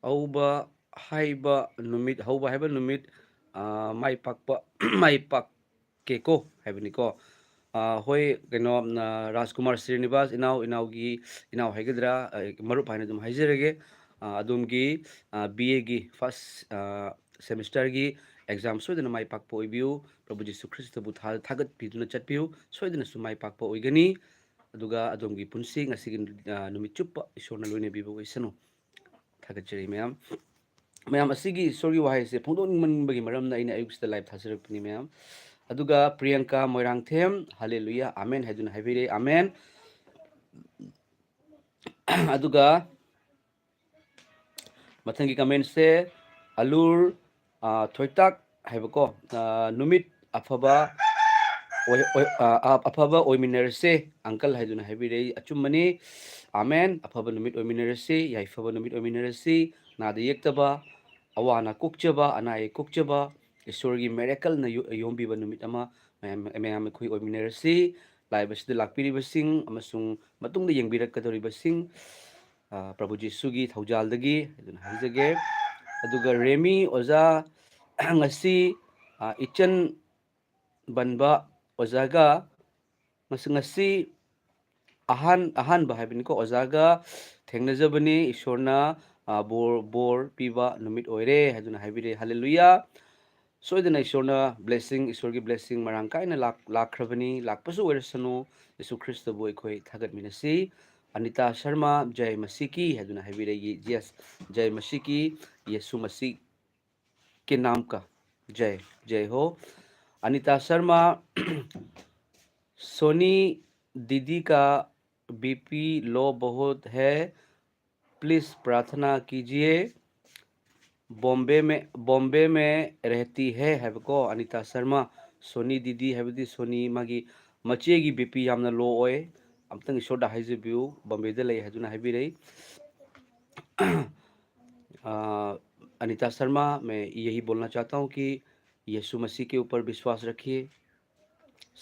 ꯍꯧꯕ ꯍꯥꯏꯕ ꯅꯨꯃꯤꯠ, ꯍꯧꯕ ꯍꯥꯏꯕ ꯅꯨꯃꯤꯠ, ꯑ, ꯃꯥꯏ ꯄꯥꯛꯄ, ꯃꯥꯏ ꯄꯥꯛꯀꯦꯀꯣ ꯍꯥꯏꯕꯅꯤꯀꯣ꯫ ꯑ, ꯍꯣꯏ, ꯀꯩꯅꯣ, ꯑ, ꯔꯥꯖꯀꯨꯃꯥꯔ ꯁ꯭ꯔꯤꯅꯤꯕꯥꯁ, ꯏꯅꯥꯎ, ꯏꯅꯥꯎꯒꯤ, ꯏꯅꯥꯎ ꯍꯥꯏꯒꯗ꯭ꯔꯥ, ꯑ, ꯃꯔꯨꯞ ꯍꯥꯏꯅ ꯑꯗꯨꯝ ꯍꯥꯏꯖꯔꯒꯦ꯫ ꯑ, ꯑꯗꯣꯝꯒꯤ, ꯑ, ꯕꯤ ꯑꯦꯒꯤ ꯐꯥꯔꯁ, ꯑ, ꯁꯦꯃꯤꯁꯇꯔꯒꯤ ꯑꯦꯛꯖꯥꯝ ꯁꯣꯏꯗꯅ ꯃꯥꯏ ꯄꯥꯛꯄ ꯑꯣꯏꯕꯤꯌꯨ꯫ ꯄ꯭ꯔꯚꯨ ꯖꯤꯁꯨ ꯈ꯭ꯔꯤꯁꯇꯕꯨ ꯊꯥ-, ꯊꯥꯒꯠꯄꯤꯗꯨꯅ ꯆꯠꯄꯤꯌꯨ꯫ ꯁꯣꯏꯗꯅꯁꯨ ꯃꯥꯏ ꯄꯥꯛꯄ ꯑꯣꯏꯒꯅꯤ꯫ ꯑꯗꯨꯒ ꯑꯗꯣꯝꯒꯤ ꯄꯨꯟꯁꯤ ꯉꯁꯤꯒꯤ, ꯑ, ꯅꯨꯃꯤꯠ ꯆꯨꯞꯄ ꯏꯁꯣꯔꯅ ꯂꯣꯏꯅꯕꯤꯕ ꯑꯣꯏꯁꯅꯨ꯫ ꯊꯥꯒꯠꯆꯔꯤ, ꯃꯌꯥꯝ꯫ ꯃꯌꯥꯝ, ꯑꯁꯤꯒꯤ ꯏꯁꯣꯔꯒꯤ ꯋꯥꯍꯩꯁꯦ ꯐꯣꯡꯗꯣꯛꯅꯤꯡꯃꯟꯕꯒꯤ ꯃꯔꯝꯅ ꯑꯩꯅ ꯑꯌꯨꯛꯁꯤꯗ ꯂꯥꯏꯚ ꯊꯥꯖꯔꯛꯄꯅꯤ, ꯃꯌꯥꯝ꯫ ꯑꯗꯨꯒ ꯄ꯭ꯔꯤꯌꯪꯀꯥ ꯃꯣꯏꯔꯥꯡꯊꯦꯝ, "ꯍꯥꯂꯦꯂꯨꯌꯥ, ꯑꯃꯦꯟ" ꯍꯥꯏꯗꯨꯅ ꯍꯥꯏꯕꯤꯔꯦ, ꯑꯃꯦꯟ꯫ ꯑꯗꯨꯒ ꯃꯊꯪꯒꯤ ꯀꯃꯦꯟꯁꯦ ꯑꯂꯨꯔ, ꯑ, ꯊꯣꯏꯇꯥꯛ ꯍꯥꯏꯕꯀꯣ, ꯑ, "ꯅꯨꯃꯤꯠ ꯑꯐꯕ ꯑꯣꯏ-, ꯑꯣꯏ-, ꯑ, ꯑ-, ꯑꯐꯕ ꯑꯣꯏꯃꯤꯟꯅꯔꯁꯦ ꯑꯪꯀꯜ" ꯍꯥꯏꯗꯨꯅ ꯍꯥꯏꯕꯤꯔꯛꯏ꯫ ꯑꯆꯨꯝꯕꯅꯤ꯫ ꯑꯃꯦꯟ꯫ ꯑꯐꯕ ꯅꯨꯃꯤꯠ ꯑꯣꯏꯃꯤꯟꯅꯔꯁꯤ, ꯌꯥꯏꯐꯕ ꯅꯨꯃꯤꯠ ꯑꯣꯏꯃꯤꯟꯅꯔꯁꯤ꯫ ꯅꯥꯗ ꯌꯦꯛꯇꯕ, ꯑꯋꯥ ꯑꯅꯥ ꯀꯣꯛꯆꯕ, ꯑꯅꯥ ꯑꯌꯦꯛ ꯀꯣꯛꯆꯕ, ꯏꯁꯣꯔꯒꯤ ꯃꯦꯔꯦꯀꯜꯅ ꯌꯣ-, ꯌꯣꯝꯕꯤꯕ ꯅꯨꯃꯤꯠ ꯑꯃ ꯃꯌꯥꯝ, ꯃꯌꯥꯝ ꯑꯩꯈꯣꯏ ꯑꯣꯏꯃꯤꯟꯅꯔꯁꯤ꯫ ꯂꯥꯏꯚ ꯑꯁꯤꯗ ꯂꯥꯛꯄꯤꯔꯤꯕꯁꯤꯡ ꯑꯃꯁꯨꯡ ꯃꯇꯨꯡꯗ ꯌꯦꯡꯕꯤꯔꯛꯀꯗꯧꯔꯤꯕꯁꯤꯡ, ꯑ, ꯄ꯭ꯔꯚꯨ ꯖꯤꯁꯨꯒꯤ ꯊꯧꯖꯥꯜꯗꯒꯤ ꯑꯗꯨꯅ ꯍꯥꯏꯖꯒꯦ꯫ ꯑꯗꯨꯒ ꯔꯦꯃꯤ ꯑꯣꯖꯥ, ꯉꯁꯤ, ꯑ, ꯏꯆꯟ ꯕꯟꯕ ꯑꯣꯖꯥꯒ ꯉꯁꯤ, ꯉꯁꯤ ꯑꯍꯥꯟ-, ꯑꯍꯥꯟꯕ ꯍꯥꯏꯕꯅꯤꯀꯣ, ꯑꯣꯖꯥꯒ ꯊꯦꯡꯅꯖꯕꯅꯤ꯫ ꯏꯁꯣꯔꯅ, ꯑ, ꯕꯣꯔ, ꯕꯣꯔ ꯄꯤꯕ ꯅꯨꯃꯤꯠ ꯑꯣꯏꯔꯦ ꯍꯥꯏꯗꯨꯅ ꯍꯥꯏꯕꯤꯔꯦ꯫ ꯍꯜꯂꯦꯂꯨꯌꯥ! ꯁꯣꯏꯗꯅ ꯏꯁꯣꯔꯅ blessing, ꯏꯁꯣꯔꯒꯤ blessing ꯃꯔꯥꯡ ꯀꯥꯏꯅ ꯂꯥꯛ-, ꯂꯥꯛꯈ꯭ꯔꯕꯅꯤ꯫ ꯂꯥꯛꯄꯁꯨ ꯑꯣꯏꯔꯁꯅꯨ꯫ ꯌꯤꯁꯨ ꯈ꯭ꯔꯤꯁꯇꯕꯨ ꯑꯩꯈꯣꯏ ꯊꯥꯒꯠꯃꯤꯟꯅꯁꯤ꯫ ꯑꯅꯤꯇꯥ ꯁꯔꯃ, ꯖꯥꯏ ꯃꯁꯤꯀꯤ ꯍꯥꯏꯗꯨꯅ ꯍꯥꯏꯕꯤꯔꯛꯏ꯫ Yes, ꯖꯥꯏ ꯃꯁꯤꯀꯤ, ꯌꯤꯁꯨ ꯃꯁꯤ ꯀꯦ ꯅꯥꯝ ꯀꯥ ꯖꯥꯏ, ꯖꯥꯏ ꯍꯣ꯫ ꯑꯅꯤꯇꯥ ꯁꯔꯃ, सोनी दीदी का बीपी लो बहुत है, प्लीज प्रार्थना कीजिए। बॉम्बे में, बॉम्बे में रहती है ꯍꯥꯏꯕꯀꯣ, ꯑꯅꯤꯇꯥ ꯁꯔꯃ꯫ ꯁꯣꯅꯤ ꯗꯤꯗꯤ ꯍꯥꯏꯕꯗꯤ ꯁꯣꯅꯤ, ꯃꯥꯒꯤ ꯃꯆꯦꯒꯤ ꯕꯤ ꯄꯤ ꯌꯥꯝꯅ ꯂꯣ ꯑꯣꯏ꯫ ꯑꯝꯇꯪ ꯏꯁꯣꯔꯗ ꯍꯥꯏꯖꯕꯤꯌꯨ, ꯕꯣꯝꯕꯦꯗ ꯂꯩ ꯍꯥꯏꯗꯨꯅ ꯍꯥꯏꯕꯤꯔꯛꯏ꯫ ꯑ, अनिता शर्मा, मैं यही बोलना चाहता हूँ कि यीशु मसीह के ऊपर विश्वास रखिए,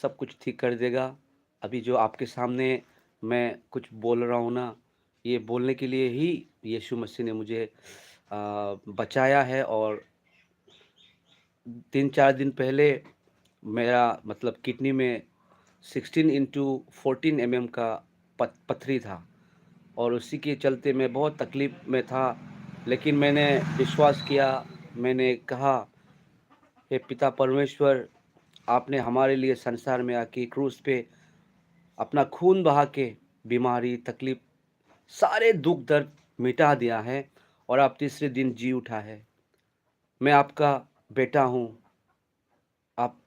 सब कुछ ठीक कर देगा। अभी जो आपके सामने मैं कुछ बोल रहा हूँ ना, ये बोलने के लिए ही यीशु मसीह ने मुझे, अ, बचाया है। और तीन चार दिन पहले मेरा, मतलब, किडनी में सिक्सटीन इंटू फ़ोर्टीन एमएम का पथ-, पथरी था और उसी के चलते मैं बहुत तकलीफ में था। लेकिन मैंने विश्वास किया, मैंने कहा, "हे पिता परमेश्वर, आपने हमारे लिए संसार में आके क्रूस पे अपना खून बहा के बीमारी, तकलीफ, सारे दुख दर्द मिटा दिया है और आप तीसरे दिन जी उठा है। मैं आपका बेटा हूँ। आप,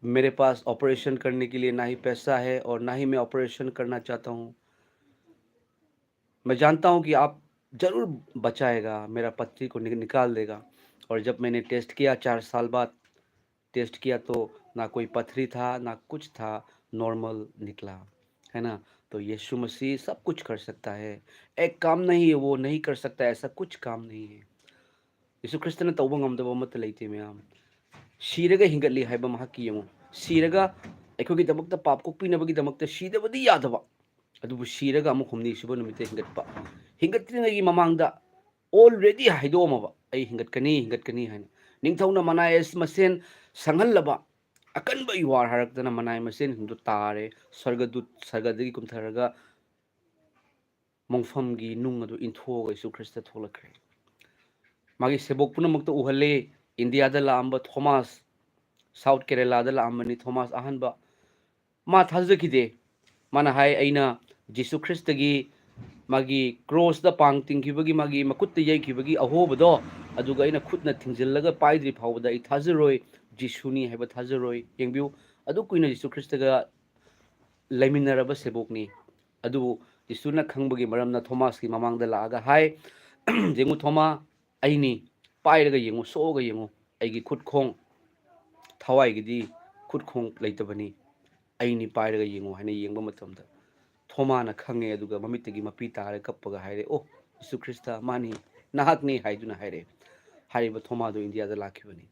मेरे पास ऑपरेशन करने के लिए ना ही पैसा है और ना ही मैं ऑपरेशन करना चाहता हूँ। मैं जानता हूँ कि आप ज़रूर बचाएगा, मेरा पथरी को नि-, निकाल देगा।" और जब मैंने टेस्ट किया चार साल बाद, टेस्ट किया तो ना कोई पथरी था, ना कुछ था, नॉर्मल निकला, है ना? तो यीशु मसीह सब कुछ कर सकता है। एक काम नहीं है, वो नहीं कर सकता, ऐसा कुछ काम नहीं है। ꯌꯤꯁꯨ ꯈ꯭ꯔꯤꯁꯇꯅ ꯇꯧꯕ ꯉꯝꯗꯕ ꯑꯃꯠꯇ ꯂꯩꯇꯦ, ꯃꯌꯥꯝ꯫ ꯁꯤꯔꯒ ꯍꯤꯡꯒꯠꯂꯤ ꯍꯥꯏꯕ ꯃꯍꯥꯛꯀꯤ ꯌꯦꯡꯉꯨ꯫ ꯁꯤꯔꯒ ꯑꯩꯈꯣꯏꯒꯤꯗꯃꯛꯇ, ꯄꯥꯞ ꯀꯣꯛꯄꯤꯅꯕꯒꯤꯗꯃꯛꯇ ꯁꯤꯗꯕꯗꯤ ꯌꯥꯗꯕ꯫ ꯑꯗꯨꯕꯨ ꯁꯤꯔꯒ ꯑꯃꯨꯛ ꯍꯨꯝꯅꯤ ꯁꯨꯕ ꯅꯨꯃꯤꯠꯇ ꯍꯤꯡꯒꯠꯄ꯫ ꯍꯤꯡꯒꯠꯇ꯭ꯔꯤꯉꯩꯒꯤ ꯃꯃꯥꯡꯗ already ꯍꯥꯏꯗꯣꯛꯑꯝꯃꯕ, "ꯑꯩ ꯍꯤꯡꯒꯠꯀꯅꯤ, ꯍꯤꯡꯒꯠꯀꯅꯤ" ꯍꯥꯏꯅ꯫ ꯅꯤꯡꯊꯧꯅ ꯃꯅꯥꯏ ꯑꯁ-, ꯃꯁꯦꯟ ꯁꯪꯍꯜꯂꯕ ꯑꯀꯟꯕ ꯌꯨꯍꯥꯔ ꯍꯥꯏꯔꯛꯇꯅ ꯃꯅꯥꯏ ꯃꯁꯦꯟꯁꯤꯡꯗꯨ ꯇꯥꯔꯦ꯫ ꯁꯔꯒꯗꯨꯠ ꯁꯔꯒꯗꯒꯤ ꯀꯨꯝꯊꯔꯒ ꯃꯣꯡꯐꯝꯒꯤ ꯅꯨꯡ ꯑꯗꯨ ꯏꯟꯊꯣꯛꯑꯒ ꯌꯤꯁꯨ ꯈ꯭ꯔꯤꯁꯇ ꯊꯣꯛꯂꯛꯈ꯭ꯔꯦ꯫ ꯃꯥꯒꯤ ꯁꯦꯕꯣꯛ ꯄꯨꯝꯅꯃꯛꯇ ꯎꯍꯜꯂꯦ꯫ ꯏꯟꯗꯤꯌꯥꯗ ꯂꯥꯛꯑꯝꯕ ꯊꯣꯃꯥꯁ, ꯁꯥꯎꯠ ꯀꯦꯔꯦꯂꯥꯗ ꯂꯥꯛꯑꯝꯕꯅꯤ ꯊꯣꯃꯥꯁ ꯑꯍꯥꯟꯕ꯫ ꯃꯥ ꯊꯥꯖꯈꯤꯗꯦ꯫ ꯃꯥꯅ ꯍꯥꯏ, "ꯑꯩꯅ ꯖꯤꯁꯨ ꯈ꯭ꯔꯤꯁꯇꯒꯤ ꯃꯥꯒꯤ ꯀ꯭ꯔꯣꯁꯇ ꯄꯥꯡ ꯇꯤꯡꯈꯤꯕꯒꯤ, ꯃꯥꯒꯤ ꯃꯈꯨꯠꯇ ꯌꯩꯈꯤꯕꯒꯤ ꯑꯍꯣꯕꯗꯣ, ꯑꯗꯨꯒ ꯑꯩꯅ ꯈꯨꯠꯅ ꯊꯤꯡꯖꯤꯜꯂꯒ ꯄꯥꯏꯗ꯭ꯔꯤ ꯐꯥꯎꯕꯗ ꯑꯩ ꯊꯥꯖꯔꯣꯏ, ꯖꯤꯁꯨꯅꯤ ꯍꯥꯏꯕ ꯊꯥꯖꯔꯣꯏ"꯫ ꯌꯦꯡꯕꯤꯌꯨ, ꯑꯗꯨ ꯀꯨꯏꯅ ꯖꯤꯁꯨ ꯈ꯭ꯔꯤꯁꯇꯒ ꯂꯩꯃꯤꯟꯅꯔꯕ ꯁꯦꯕꯣꯛꯅꯤ꯫ ꯑꯗꯨꯕꯨ ꯖꯤꯁꯨꯅ ꯈꯪꯕꯒꯤ ꯃꯔꯝꯅ ꯊꯣꯃꯥꯁꯀꯤ ꯃꯃꯥꯡꯗ ꯂꯥꯛꯑꯒ ꯍꯥꯏ, "ꯌꯦꯡꯉꯨ ꯊꯣꯃꯥ, ꯑꯩꯅꯤ, ꯄꯥꯏꯔꯒ ꯌꯦꯡꯉꯨ, ꯁꯣꯛꯑꯒ ꯌꯦꯡꯉꯨ, ꯑꯩꯒꯤ ꯈꯨꯠꯈꯣꯡ, ꯊꯋꯥꯏꯒꯤꯗꯤ ꯈꯨꯠꯈꯣꯡ ꯂꯩꯇꯕꯅꯤ, ꯑꯩꯅꯤ, ꯄꯥꯏꯔꯒ ꯌꯦꯡꯉꯨ" ꯍꯥꯏꯅ ꯌꯦꯡꯕ ꯃꯇꯝꯗ ꯊꯣꯃꯥꯅ ꯈꯪꯉꯦ, ꯑꯗꯨꯒ ꯃꯃꯤꯠꯇꯒꯤ ꯃꯄꯤ ꯇꯥꯔꯦ, ꯀꯞꯄꯒ ꯍꯥꯏꯔꯦ, "ꯑꯣ, ꯖꯤꯁꯨ ꯈ꯭ꯔꯤꯁꯇ, ꯃꯥꯅꯤ, ꯅꯍꯥꯛꯅꯤ" ꯍꯥꯏꯗꯨꯅ ꯍꯥꯏꯔꯦ꯫ ꯍꯥꯏꯔꯤꯕ ꯊꯣꯃꯥꯗꯨ ꯏꯟꯗꯤꯌꯥꯗ ꯂꯥꯛꯈꯤꯕꯅꯤ꯫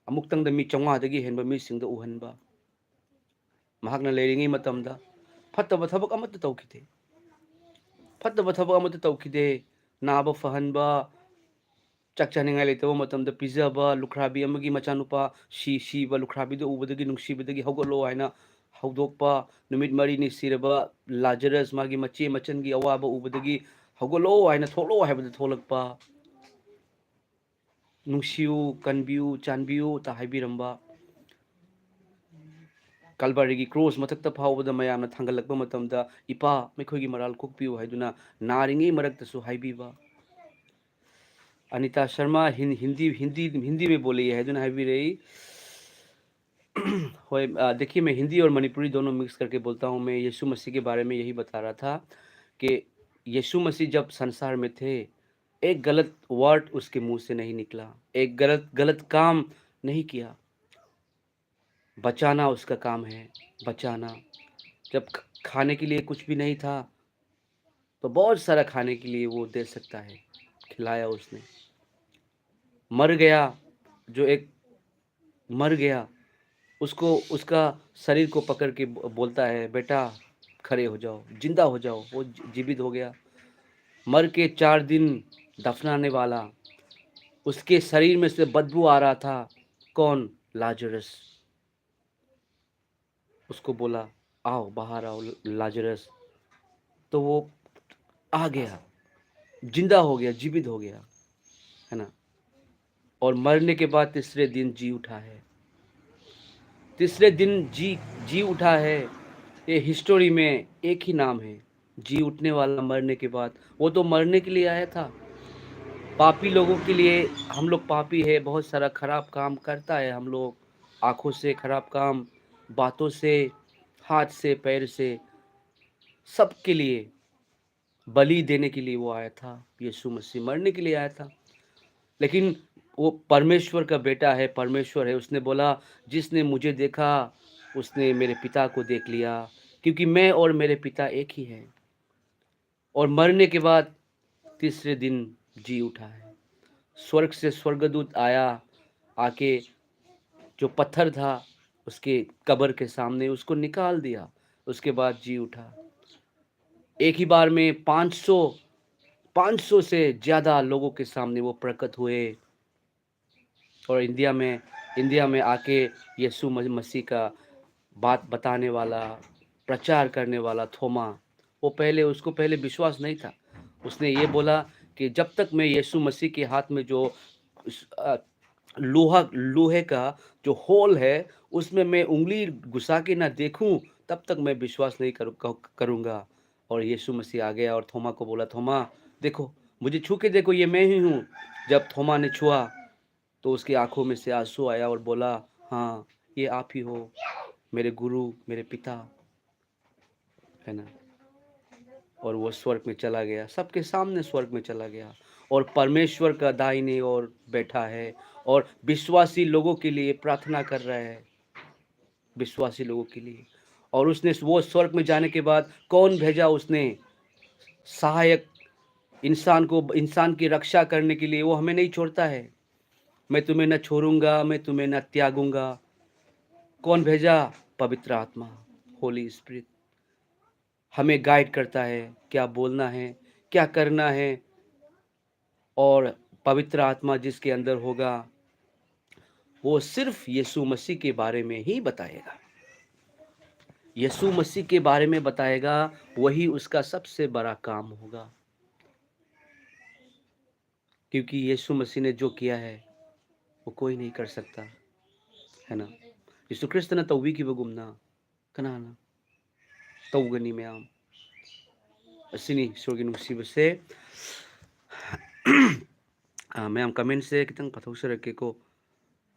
ꯑꯃꯨꯛꯇꯪꯗ ꯃꯤ ꯆꯥꯝꯃꯉꯥꯗꯒꯤ ꯍꯦꯟꯕ ꯃꯤꯁꯤꯡꯗ ꯎꯍꯟꯕ꯫ ꯃꯍꯥꯛꯅ ꯂꯩꯔꯤꯉꯩ ꯃꯇꯝꯗ ꯐꯠꯇꯕ ꯊꯕꯛ ꯑꯃꯠꯇ ꯇꯧꯈꯤꯗꯦ꯫ ꯐꯠꯇꯕ ꯊꯕꯛ ꯑꯃꯠꯇ ꯇꯧꯈꯤꯗꯦ꯫ ꯅꯥꯕ ꯐꯍꯟꯕ, ꯆꯥꯛ ꯆꯥꯅꯤꯡꯉꯥꯏ ꯂꯩꯇꯕ ꯃꯇꯝꯗ ꯄꯤꯖꯕ, ꯂꯨꯈ꯭ꯔꯥꯕꯤ ꯑꯃꯒꯤ ꯃꯆꯥꯅꯨꯄꯥ ꯁꯤ-, ꯁꯤꯕ ꯂꯨꯈ꯭ꯔꯥꯕꯤꯗꯨ ꯎꯕꯗꯒꯤ ꯅꯨꯡꯁꯤꯕꯗꯒꯤ "ꯍꯧꯒꯠꯂꯣ" ꯍꯥꯏꯅ ꯍꯧꯗꯣꯛꯄ, ꯅꯨꯃꯤꯠ ꯃꯔꯤꯅꯤ ꯁꯤꯔꯕ ꯂꯥꯖꯔꯁ ꯃꯥꯒꯤ ꯃꯆꯦ ꯃꯆꯟꯒꯤ ꯑꯋꯥꯕ ꯎꯕꯗꯒꯤ "ꯍꯧꯒꯠꯂꯣ" ꯍꯥꯏꯅ, "ꯊꯣꯛꯂꯛꯑꯣ" ꯍꯥꯏꯕꯗ ꯊꯣꯛꯂꯛꯄ, "ꯅꯨꯡꯁꯤꯌꯨ, ꯀꯟꯕꯤꯌꯨ, ꯆꯥꯟꯕꯤꯌꯨ" ꯇ ꯍꯥꯏꯕꯤꯔꯝꯕ꯫ ꯀꯜꯕꯥꯔꯤꯒꯤ ꯀ꯭ꯔꯣꯁ ꯃꯊꯛꯇ ꯐꯥꯎꯕꯗ ꯃꯌꯥꯝꯅ ꯊꯥꯡꯒꯠꯂꯛꯄ ꯃꯇꯝꯗ, "ꯏꯄꯥ, ꯃꯈꯣꯏꯒꯤ ꯃꯔꯥꯜ ꯀꯣꯛꯄꯤꯌꯨ" ꯍꯥꯏꯗꯨꯅ ꯅꯥꯔꯤꯉꯩ ꯃꯔꯛꯇꯁꯨ ꯍꯥꯏꯕꯤꯕ꯫ ꯑꯅꯤꯇꯥ ꯁꯔꯃ ꯍꯤꯟ-, ꯍꯤꯟꯗꯤ, ꯍꯤꯟꯗꯤ, ꯍꯤꯟꯗꯤ ꯃꯦ ꯕꯣꯂꯤꯌꯦ ꯍꯥꯏꯗꯨꯅ ꯍꯥꯏꯕꯤꯔꯛꯏ꯫ ꯍꯣꯏ, ꯑ, देखिए, मैं हिंदी और मणिपुरी दोनों मिक्स करके बोलता हूँ। मैं यीशु मसीह के बारे में यही बता रहा था कि यीशु मसीह जब संसार में थे, एक गलत वर्ड उसके मुंह से नहीं निकला, एक गलत, गलत काम नहीं किया। बचाना उसका काम है, बचाना। जब ख-, खाने के लिए कुछ भी नहीं था, तो बहुत सारा खाने के लिए वो दे सकता है, खिलाया उसने। मर गया, जो एक मर गया, उसको, उसका शरीर को पकड़ के ब-, बोलता है, "बेटा, खड़े हो जाओ, जिंदा हो जाओ। वो जीवित हो गया। मर के चार दिन दफनाने वाला, उसके शरीर में से बदबू आ रहा था। कौन? लाजरस। उसको बोला, आओ, बाहर आओ लाजरस। तो वो आ गया, जिंदा हो गया, जीवित हो गया, है ना। और मरने के बाद तीसरे दिन जी उठा है। तीसरे दिन जी जी उठा है। ये हिस्टोरी में एक ही नाम है, जी उठने वाला। मरने के बाद वो तो मरने के लिए आया था। पापी लोगों के लिए, हम लोग पापी है, बहुत सारा खराब काम करता है हम लोग, आंखों से खराब काम, बातों से, हाथ से, पैर से, सबके लिए बलि देने के लिए वो आया था। यीशु मसीह मरने के लिए आया था। लेकिन वो परमेश्वर का बेटा है, परमेश्वर है। उसने बोला, जिसने मुझे देखा, उसने मेरे पिता को देख लिया, क्योंकि मैं और मेरे पिता एक ही है। और मरने के बाद तीसरे दिन जी उठा है। स्वर्ग से स्वर्गदूत आया, आके जो पत्थर था उसके कब्र के सामने, उसको निकाल दिया। उसके बाद जी उठा। एक ही बार में पाँच सौ, पाँच सौ से ज़्यादा लोगों के सामने वो प्रकट हुए। और इंडिया में, इंडिया में आके यीशु म-, मसीह का बात बताने वाला, प्रचार करने वाला थोमा, वो पहले, उसको पहले विश्वास नहीं था। उसने ये बोला कि जब तक मैं यीशु मसीह के हाथ में जो उस, अ, लोहा, लोहे का जो होल है, उसमें मैं उंगली घुसा के ना देखूं, तब तक मैं विश्वास नहीं करूं-, क-, करूंगा। और यीशु मसीह आ गया और थोमा को बोला, थोमा, देखो, मुझे छू के देखो, ये मैं ही हूँ। जब थोमा ने छुआ, तो उसकी आंखों में से आंसू आया और बोला, हाँ, ये आप ही हो, मेरे गुरु, मेरे पिता, है ना। और वो स्वर्ग में चला गया, सबके सामने स्वर्ग में चला गया, और परमेश्वर का दाहिने ओर बैठा है और विश्वासी लोगों के लिए प्रार्थना कर रहा है, विश्वासी लोगों के लिए। और उसने, वो स्वर्ग में जाने के बाद कौन भेजा उसने? सहायक, इंसान को, इंसान की रक्षा करने के लिए। वो हमें नहीं छोड़ता है। मैं तुम्हें न छोड़ूंगा, मैं तुम्हें न त्यागूंगा। कौन भेजा? पवित्र आत्मा, होली स्पिरिट। हमें गाइड करता है, क्या बोलना है, क्या करना है, और पवित्र आत्मा जिसके अंदर होगा, वो सिर्फ यीशु मसीह के बारे में ही बताएगा। यीशु मसीह के बारे में बताएगा, वही उसका सबसे बड़ा काम होगा। क्योंकि यीशु मसीह ने जो किया है, वो कोई नहीं कर सकता, है ना? यीशु ख्रीस्त ने तौवी की बगुमना, कनाना, तौगनी मैम। ꯑꯁꯤꯅꯤ ꯏꯁꯣꯔꯒꯤ ꯅꯨꯡꯁꯤꯕꯁꯦ꯫ ꯑꯥ, ꯃꯌꯥꯝ ꯀꯃꯦꯟꯁꯦ ꯈꯤꯇꯪ ꯄꯥꯊꯣꯛꯆꯔꯛꯀꯦꯀꯣ꯫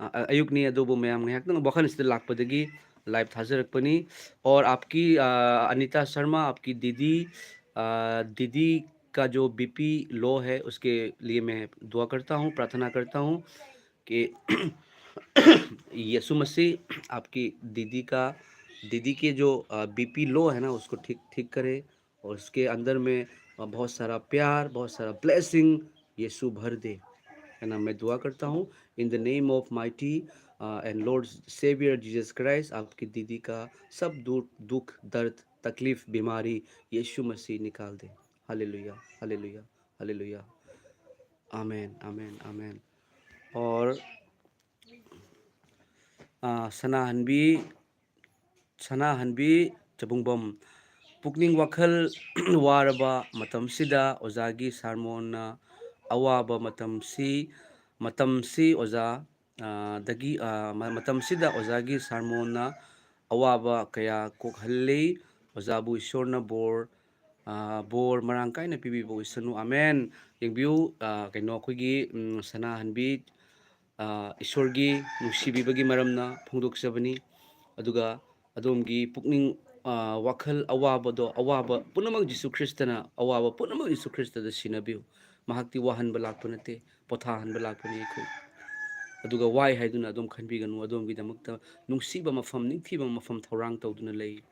ꯑꯥ, ꯑ-, ꯑꯌꯨꯛꯅꯤ, ꯑꯗꯨꯕꯨ ꯃꯌꯥꯝ ꯉꯥꯏꯍꯥꯛꯇꯪ ꯋꯥꯈꯜꯁꯤꯗ ꯂꯥꯛꯄꯗꯒꯤ ꯂꯥꯏꯚ ꯊꯥꯖꯔꯛꯄꯅꯤ꯫ और आपकी, आ, अनिता शर्मा, आपकी दीदी, आ, दीदी का जो बीपी लो है, उसके लिए मैं दुआ करता हूँ, प्रार्थना करता हूँ कि यीशु मसीह आपकी दीदी का, दीदी के जो, आ, बीपी लो है ना, उसको ठीक, ठीक करे। और उसके अंदर में, अ, बहुत सारा प्यार, बहुत सारा ब्लेसिंग यीशु भर दे, है ना? मैं दुआ करता हूँ, in the name of mighty, uh, and Lord Savior Jesus Christ, आपकी दीदी का सब दु-, दुख, दर्द, तकलीफ, बीमारी यीशु मसीह निकाल दे। Hallelujah, hallelujah, hallelujah. Amen, amen, amen. और, आ, सनाहनबी, ꯁꯅꯥꯍꯟꯕꯤ ꯆꯕꯨꯡꯕꯝ, ꯄꯨꯛꯅꯤꯡ ꯋꯥꯈꯜ ꯋꯥꯔꯕ ꯃꯇꯝꯁꯤꯗ ꯑꯣꯖꯥꯒꯤ ꯁꯥꯔꯃꯣꯟꯅ ꯑꯋꯥꯕ ꯃꯇꯝꯁꯤ, ꯃꯇꯝꯁꯤ ꯑꯣꯖꯥ, ꯑ, ꯗꯒꯤ, ꯑ, ꯃ-, ꯃꯇꯝꯁꯤꯗ ꯑꯣꯖꯥꯒꯤ ꯁꯥꯔꯃꯣꯟꯅ ꯑꯋꯥꯕ ꯀꯌꯥ ꯀꯣꯛꯍꯜꯂꯤ꯫ ꯑꯣꯖꯥꯕꯨ ꯏꯁꯣꯔꯅ ꯕꯣꯔ, ꯑ, ꯕꯣꯔ ꯃꯔꯥꯡ ꯀꯥꯏꯅ ꯄꯤꯕꯤꯕ ꯑꯣꯏꯁꯅꯨ꯫ ꯑꯃꯦꯟ꯫ ꯌꯦꯡꯕꯤꯌꯨ, ꯑ, ꯀꯩꯅꯣ, ꯑꯩꯈꯣꯏꯒꯤ, ꯎꯝ, ꯁꯅꯥꯍꯟꯕꯤ, ꯑ, ꯏꯁꯣꯔꯒꯤ ꯅꯨꯡꯁꯤꯕꯤꯕꯒꯤ ꯃꯔꯝꯅ ꯐꯣꯡꯗꯣꯛꯆꯕꯅꯤ꯫ ꯑꯗꯨꯒ ꯑꯗꯣꯝꯒꯤ ꯄꯨꯛꯅꯤꯡ, ꯑ, ꯋꯥꯈꯜ ꯑꯋꯥꯕꯗꯣ, ꯑꯋꯥꯕ ꯄꯨꯝꯅꯃꯛ ꯖꯤꯁꯨ ꯈ꯭ꯔꯤꯁꯇꯅ, ꯑꯋꯥꯕ ꯄꯨꯝꯅꯃꯛ ꯖꯤꯁꯨ ꯈ꯭ꯔꯤꯁꯇꯗ ꯁꯤꯟꯅꯕꯤꯌꯨ꯫ ꯃꯍꯥꯛꯇꯤ ꯋꯥꯍꯟꯕ ꯂꯥꯛꯄ ꯅꯠꯇꯦ, ꯄꯣꯊꯥꯍꯟꯕ ꯂꯥꯛꯄꯅꯤ ꯑꯩꯈꯣꯏ꯫ ꯑꯗꯨꯒ ꯋꯥꯏ ꯍꯥꯏꯗꯨꯅ ꯑꯗꯨꯝ ꯈꯟꯕꯤꯒꯅꯨ, ꯑꯗꯣꯝꯒꯤꯗꯃꯛꯇ ꯅꯨꯡꯁꯤꯕ ꯃꯐꯝ, ꯅꯤꯡꯊꯤꯕ ꯃꯐꯝ ꯊꯧꯔꯥꯡ ꯇꯧꯗꯨꯅ ꯂꯩ,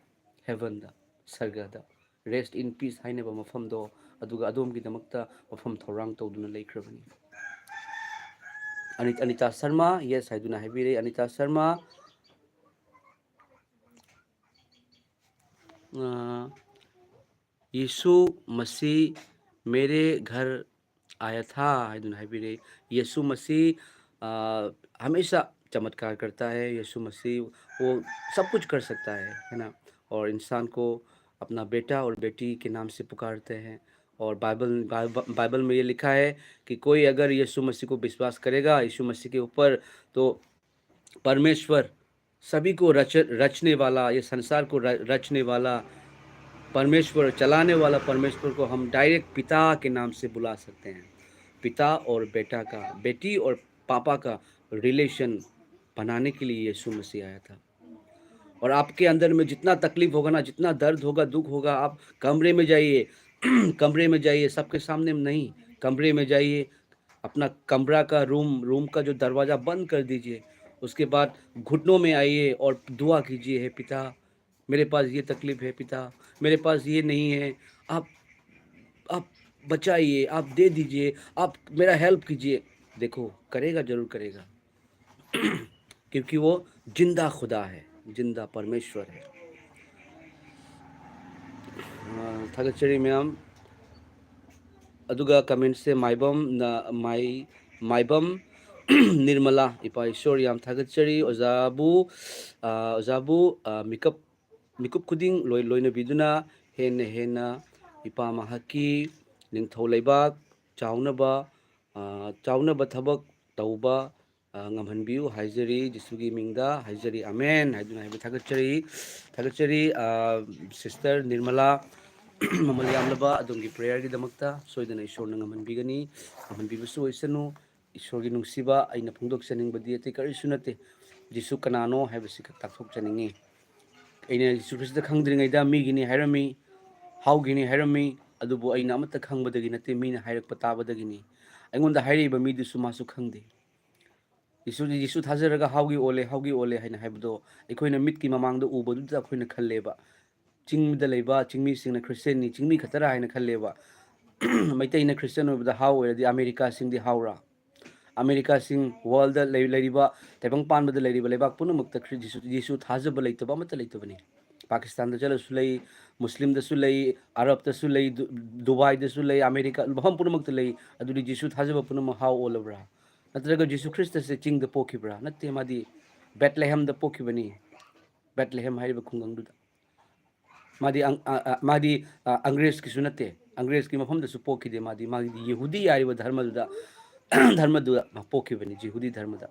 ꯍꯦꯚꯟꯗ, ꯁꯔꯒꯗ꯫ Rest in peace ꯍꯥꯏꯅꯕ ꯃꯐꯝꯗꯣ, ꯑꯗꯨꯒ ꯑꯗꯣꯝꯒꯤꯗꯃꯛꯇ ꯃꯐꯝ ꯊꯧꯔꯥꯡ ꯇꯧꯗꯨꯅ ꯂꯩꯈ꯭ꯔꯕꯅꯤ꯫ ꯑꯅꯤ-, ꯑꯅꯤꯇꯥ ꯁꯔꯃ, yes ꯍꯥꯏꯗꯨꯅ ꯍꯥꯏꯕꯤꯔꯦ, ꯑꯅꯤꯇꯥ ꯁꯔꯃ꯫ ꯑ, यीशु मसीह मेरे घर आया था, ꯍꯥꯏꯗꯨꯅ ꯍꯥꯏꯕꯤꯔꯦ꯫ यीशु मसीह, ꯑ, हमेशा चमत्कार करता है। यीशु मसीह, वो सब कुछ कर सकता है, है ना? और इंसान को अपना बेटा और बेटी के नाम से पुकारते हैं। और बाइबल, बाइब-, बाइबल में ये लिखा है कि कोई अगर यीशु मसीह को विश्वास करेगा, यीशु मसीह के ऊपर, तो परमेश्वर सभी को रच-, रचने वाला, ये संसार को र-, रचने वाला, परमेश्वर, चलाने वाला परमेश्वर को हम डायरेक्ट पिता के नाम से बुला सकते हैं। पिता और बेटा का, बेटी और पापा का रिलेशन बनाने के लिए यीशु मसीह आया था। और आपके अंदर में जितना तकलीफ होगा ना, जितना दर्द होगा, दुख होगा, आप कमरे में जाइए, कमरे में जाइए, सबके सामने नहीं, कमरे में जाइए, अपना कमरा का, रूम, रूम का जो दरवाज़ा बंद कर दीजिए। उसके बाद घुटनों में आइए और दुआ कीजिए, "हे पिता, मेरे पास ये तकलीफ है पिता, मेरे पास ये नहीं है, आप, आप बचाइए, आप दे दीजिए, आप मेरा हेल्प कीजिए।" देखो, करेगा, ज़रूर करेगा। क्योंकि वो जिंदा खुदा है, जिंदा परमेश्वर है। ꯑ, ꯊꯥꯒꯠꯆꯔꯤ ꯃꯌꯥꯝ꯫ ꯑꯗꯨꯒ ꯀꯃꯦꯟꯁꯦ ꯃꯥꯏꯕꯝꯅ, ꯃꯥꯏ-, ꯃꯥꯏꯕꯝ ꯅꯤꯔꯃꯂꯥ, ꯏꯄꯥ ꯏꯁꯣꯔ ꯌꯥꯝ ꯊꯥꯒꯠꯆꯔꯤ꯫ ꯑꯣꯖꯥꯕꯨ, ꯑ, ꯑꯣꯖꯥꯕꯨ, ꯑ, ꯃꯤꯀꯞ, ꯃꯤꯀꯨꯞ ꯈꯨꯗꯤꯡ ꯂꯣꯏ-, ꯂꯣꯏꯅꯕꯤꯗꯨꯅ ꯍꯦꯟꯅ ꯍꯦꯟꯅ ꯏꯄꯥ ꯃꯍꯥꯛꯀꯤ ꯅꯤꯡꯊꯧ ꯂꯩꯕꯥꯛ ꯆꯥꯎꯅꯕ, ꯑ, ꯆꯥꯎꯅꯕ ꯊꯕꯛ ꯇꯧꯕ, ꯑ, ꯉꯝꯍꯟꯕꯤꯌꯨ ꯍꯥꯏꯖꯔꯤ, ꯖꯤꯁꯨꯒꯤ ꯃꯤꯡꯗ ꯍꯥꯏꯖꯔꯤ, ꯑꯃꯦꯟ ꯍꯥꯏꯗꯨꯅ ꯍꯥꯏꯕ ꯊꯥꯒꯠꯆꯔꯤ꯫ ꯊꯥꯒꯠꯆꯔꯤ, ꯑ, ꯁꯤꯁꯇꯔ ꯅꯤꯔꯃꯂꯥ, ꯃꯃꯜ ꯌꯥꯝꯂꯕ ꯑꯗꯣꯝꯒꯤ ꯄ꯭ꯔꯦꯌꯔꯒꯤꯗꯃꯛꯇ꯫ ꯁꯣꯏꯗꯅ ꯏꯁꯣꯔꯅ ꯉꯝꯍꯟꯕꯤꯒꯅꯤ, ꯉꯝꯍꯟꯕꯤꯕꯁꯨ ꯑꯣꯏꯁꯅꯨ꯫ ꯏꯁꯣꯔꯒꯤ ꯅꯨꯡꯁꯤꯕ, ꯑꯩꯅ ꯐꯣꯡꯗꯣꯛꯆꯅꯤꯡꯕꯗꯤ ꯑꯇꯩ ꯀꯔꯤꯁꯨ ꯅꯠꯇꯦ, ꯖꯤꯁꯨ ꯀꯅꯥꯅꯣ ꯍꯥꯏꯕꯁꯤ ꯈꯛ ꯇꯥꯛꯊꯣꯛꯆꯅꯤꯡꯉꯤ꯫ ꯑꯩꯅ ꯖꯤꯁꯨ ꯈ꯭ꯔꯤꯁꯇ ꯈꯪꯗ꯭ꯔꯤꯉꯩꯗ ꯃꯤꯒꯤꯅꯤ ꯍꯥꯏꯔꯝꯃꯤ, ꯍꯥꯎꯒꯤꯅꯤ ꯍꯥꯏꯔꯝꯃꯤ, ꯑꯗꯨꯕꯨ ꯑꯩꯅ ꯑꯃꯠꯇ ꯈꯪꯕꯗꯒꯤ ꯅꯠꯇꯦ, ꯃꯤꯅ ꯍꯥꯏꯔꯛꯄ ꯇꯥꯕꯗꯒꯤꯅꯤ꯫ ꯑꯩꯉꯣꯟꯗ ꯍꯥꯏꯔꯛꯏꯕ ꯃꯤꯗꯨꯁꯨ ꯃꯥꯁꯨ ꯈꯪꯗꯦ꯫ ꯖꯤꯁꯨ, ꯖꯤꯁꯨ ꯊꯥꯖꯔꯒ ꯍꯥꯎꯒꯤ ꯑꯣꯜꯂꯦ, ꯍꯥꯎꯒꯤ ꯑꯣꯜꯂꯦ ꯍꯥꯏꯅ ꯍꯥꯏꯕꯗꯣ ꯑꯩꯈꯣꯏꯅ ꯃꯤꯠꯀꯤ ꯃꯃꯥꯡꯗ ꯎꯕꯗꯨꯗ ꯑꯩꯈꯣꯏꯅ ꯈꯜꯂꯦꯕ, ꯆꯤꯡꯗ ꯂꯩꯕ ꯆꯤꯡꯃꯤꯁꯤꯡꯅ ꯈ꯭ꯔꯤꯁꯇꯦꯟꯅꯤ, ꯆꯤꯡꯃꯤ ꯈꯛꯇꯔꯥ ꯍꯥꯏꯅ ꯈꯜꯂꯦꯕ꯫ ꯃꯩꯇꯩꯅ ꯈ꯭ꯔꯤꯁꯇꯦꯟ ꯑꯣꯏꯕꯗ ꯍꯥꯎ ꯑꯣꯏꯔꯗꯤ ꯑꯃꯦꯔꯤꯀꯥꯁꯤꯡꯗꯤ ꯍꯥꯎꯔꯥ? ꯑꯃꯦꯔꯤꯀꯥꯁꯤꯡ, ꯋꯥꯔꯜꯗ ꯂꯩ-, ꯂꯩꯔꯤꯕ, ꯇꯥꯏꯕꯪ ꯄꯥꯟꯕꯗ ꯂꯩꯔꯤꯕ ꯂꯩꯕꯥꯛ ꯄꯨꯝꯅꯃꯛꯇ ꯈ꯭ꯔꯤ-, ꯖꯤꯁꯨ, ꯖꯤꯁꯨ ꯊꯥꯖꯕ ꯂꯩꯇꯕ ꯑꯃꯠꯇ ꯂꯩꯇꯕꯅꯤ꯫ ꯄꯥꯀꯤꯁꯇꯥꯟꯗ ꯆꯠꯂꯁꯨ ꯂꯩ, ꯃꯨꯁꯂꯤꯝꯗꯁꯨ ꯂꯩ, ꯑꯔꯕꯇꯁꯨ ꯂꯩ, ꯗꯨ-, ꯗꯨꯕꯥꯏꯗꯁꯨ ꯂꯩ, ꯑꯃꯦꯔꯤꯀꯥ, ꯃꯐꯝ ꯄꯨꯝꯅꯃꯛꯇ ꯂꯩ꯫ ꯑꯗꯨꯗꯤ ꯖꯤꯁꯨ ꯊꯥꯖꯕ ꯄꯨꯝꯅꯃꯛ ꯍꯥꯎ ꯑꯣꯜꯂꯕ꯭ꯔꯥ? ꯅꯠꯇ꯭ꯔꯒ ꯖꯤꯁꯨ ꯈ꯭ꯔꯤꯁꯇꯁꯦ ꯆꯤꯡꯗ ꯄꯣꯛꯈꯤꯕ꯭ꯔꯥ? ꯅꯠꯇꯦ, ꯃꯥꯗꯤ ꯕꯦꯠꯂꯦꯍꯦꯝꯗ ꯄꯣꯛꯈꯤꯕꯅꯤ꯫ ꯕꯦꯠꯂꯦꯍꯦꯝ ꯍꯥꯏꯔꯤꯕ ꯈꯨꯡꯒꯪꯗꯨꯗ꯫ ꯃꯥꯗꯤ ꯑꯪ-, ꯑ, ꯑ, ꯃꯥꯗꯤ, ꯑ, ꯑꯪꯒ꯭ꯔꯦꯖꯀꯤꯁꯨ ꯅꯠꯇꯦ, ꯑꯪꯒ꯭ꯔꯦꯖꯀꯤ ꯃꯐꯝꯗꯁꯨ ꯄꯣꯛꯈꯤꯗꯦ꯫ ꯃꯥꯗꯤ, ꯃꯥꯒꯤꯗꯤ ꯌꯦꯍꯨꯗꯤ ꯍꯥꯏꯔꯤꯕ ꯙꯔꯃꯗꯨꯗ, ꯙꯔꯃꯗꯨꯗ ꯃꯥ ꯄꯣꯛꯈꯤꯕꯅꯤ, ꯌꯦꯍꯨꯗꯤ ꯙꯔꯃꯗ꯫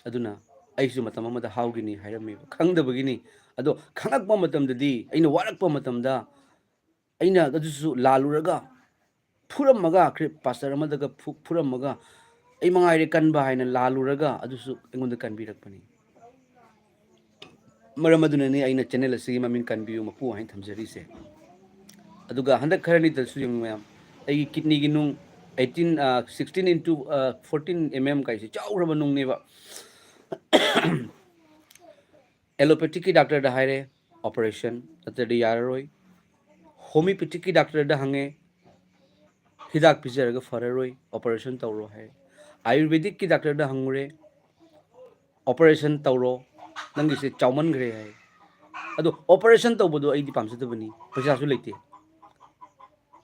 ꯑꯗꯨꯅ ꯑꯩꯁꯨ ꯃꯇꯝ ꯑꯃꯗ ꯍꯥꯎꯒꯤꯅꯤ ꯍꯥꯏꯔꯝꯃꯦꯕ, ꯈꯪꯗꯕꯒꯤꯅꯤ꯫ ꯑꯗꯣ ꯈꯪꯉꯛꯄ ꯃꯇꯝꯗꯗꯤ, ꯑꯩꯅ ꯋꯥꯔꯛꯄ ꯃꯇꯝꯗ, ꯑꯩꯅ ꯑꯗꯨꯁꯨ ꯂꯥꯜꯂꯨꯔꯒ, ꯐꯨꯔꯝꯃꯒ, ꯈ꯭ꯔꯤ-, ꯄꯥꯁꯇꯔ ꯑꯃꯗꯒ ꯐꯨ-, ꯐꯨꯔꯝꯃꯒ, ꯑꯩ ꯃꯉꯥꯏꯔꯦ ꯀꯟꯕ ꯍꯥꯏꯅ ꯂꯥꯜꯂꯨꯔꯒ, ꯑꯗꯨꯁꯨ ꯑꯩꯉꯣꯟꯗ ꯀꯟꯕꯤꯔꯛꯄꯅꯤ꯫ ꯃꯔꯝ ꯑꯗꯨꯅꯅꯤ ꯑꯩꯅ ꯆꯦꯅꯦꯜ ꯑꯁꯤꯒꯤ ꯃꯃꯤꯡ ꯀꯟꯕꯤꯌꯨ ꯃꯄꯨ ꯍꯥꯏꯅ ꯊꯝꯖꯔꯤꯁꯦ꯫ ꯑꯗꯨꯒ ꯍꯟꯗꯛ ꯈꯔꯅꯤꯗꯁꯨ ꯌꯦꯡꯉꯨ ꯃꯌꯥꯝ, ꯑꯩꯒꯤ ꯀꯤꯠꯅꯤꯒꯤ ꯅꯨꯡ eighteen, ꯑ, sixteen into, ꯑ, fourteen M M ꯀꯥꯏꯁꯦ ꯆꯥꯎꯈ꯭ꯔꯕ ꯅꯨꯡꯅꯦꯕ꯫ ꯑꯦꯂꯣꯄꯦꯊꯤꯛꯀꯤ ꯗꯥꯛꯇꯔꯗ ꯍꯥꯏꯔꯦ, operation ꯅꯠꯇ꯭ꯔꯗꯤ ꯌꯥꯔꯔꯣꯏ꯫ ꯍꯣꯃꯤꯑꯣꯄꯦꯊꯤꯛꯀꯤ ꯗꯥꯛꯇꯔꯗ ꯍꯪꯉꯦ, ꯍꯤꯗꯥꯛ ꯄꯤꯖꯔꯒ ꯐꯔꯔꯣꯏ, operation ꯇꯧꯔꯣ ꯍꯥꯏ꯫ ꯑꯥꯌꯨꯔꯕꯦꯗꯤꯛꯀꯤ ꯗꯥꯛꯇꯔꯗ ꯍꯪꯉꯨꯔꯦ, operation ꯇꯧꯔꯣ, ꯅꯪꯒꯤꯁꯦ ꯆꯥꯎꯃꯟꯈ꯭ꯔꯦ ꯍꯥꯏ꯫ ꯑꯗꯣ operation ꯇꯧꯕꯗꯣ ꯑꯩꯗꯤ ꯄꯥꯝꯖꯗꯕꯅꯤ, ꯄꯩꯁꯥꯁꯨ ꯂꯩꯇꯦ꯫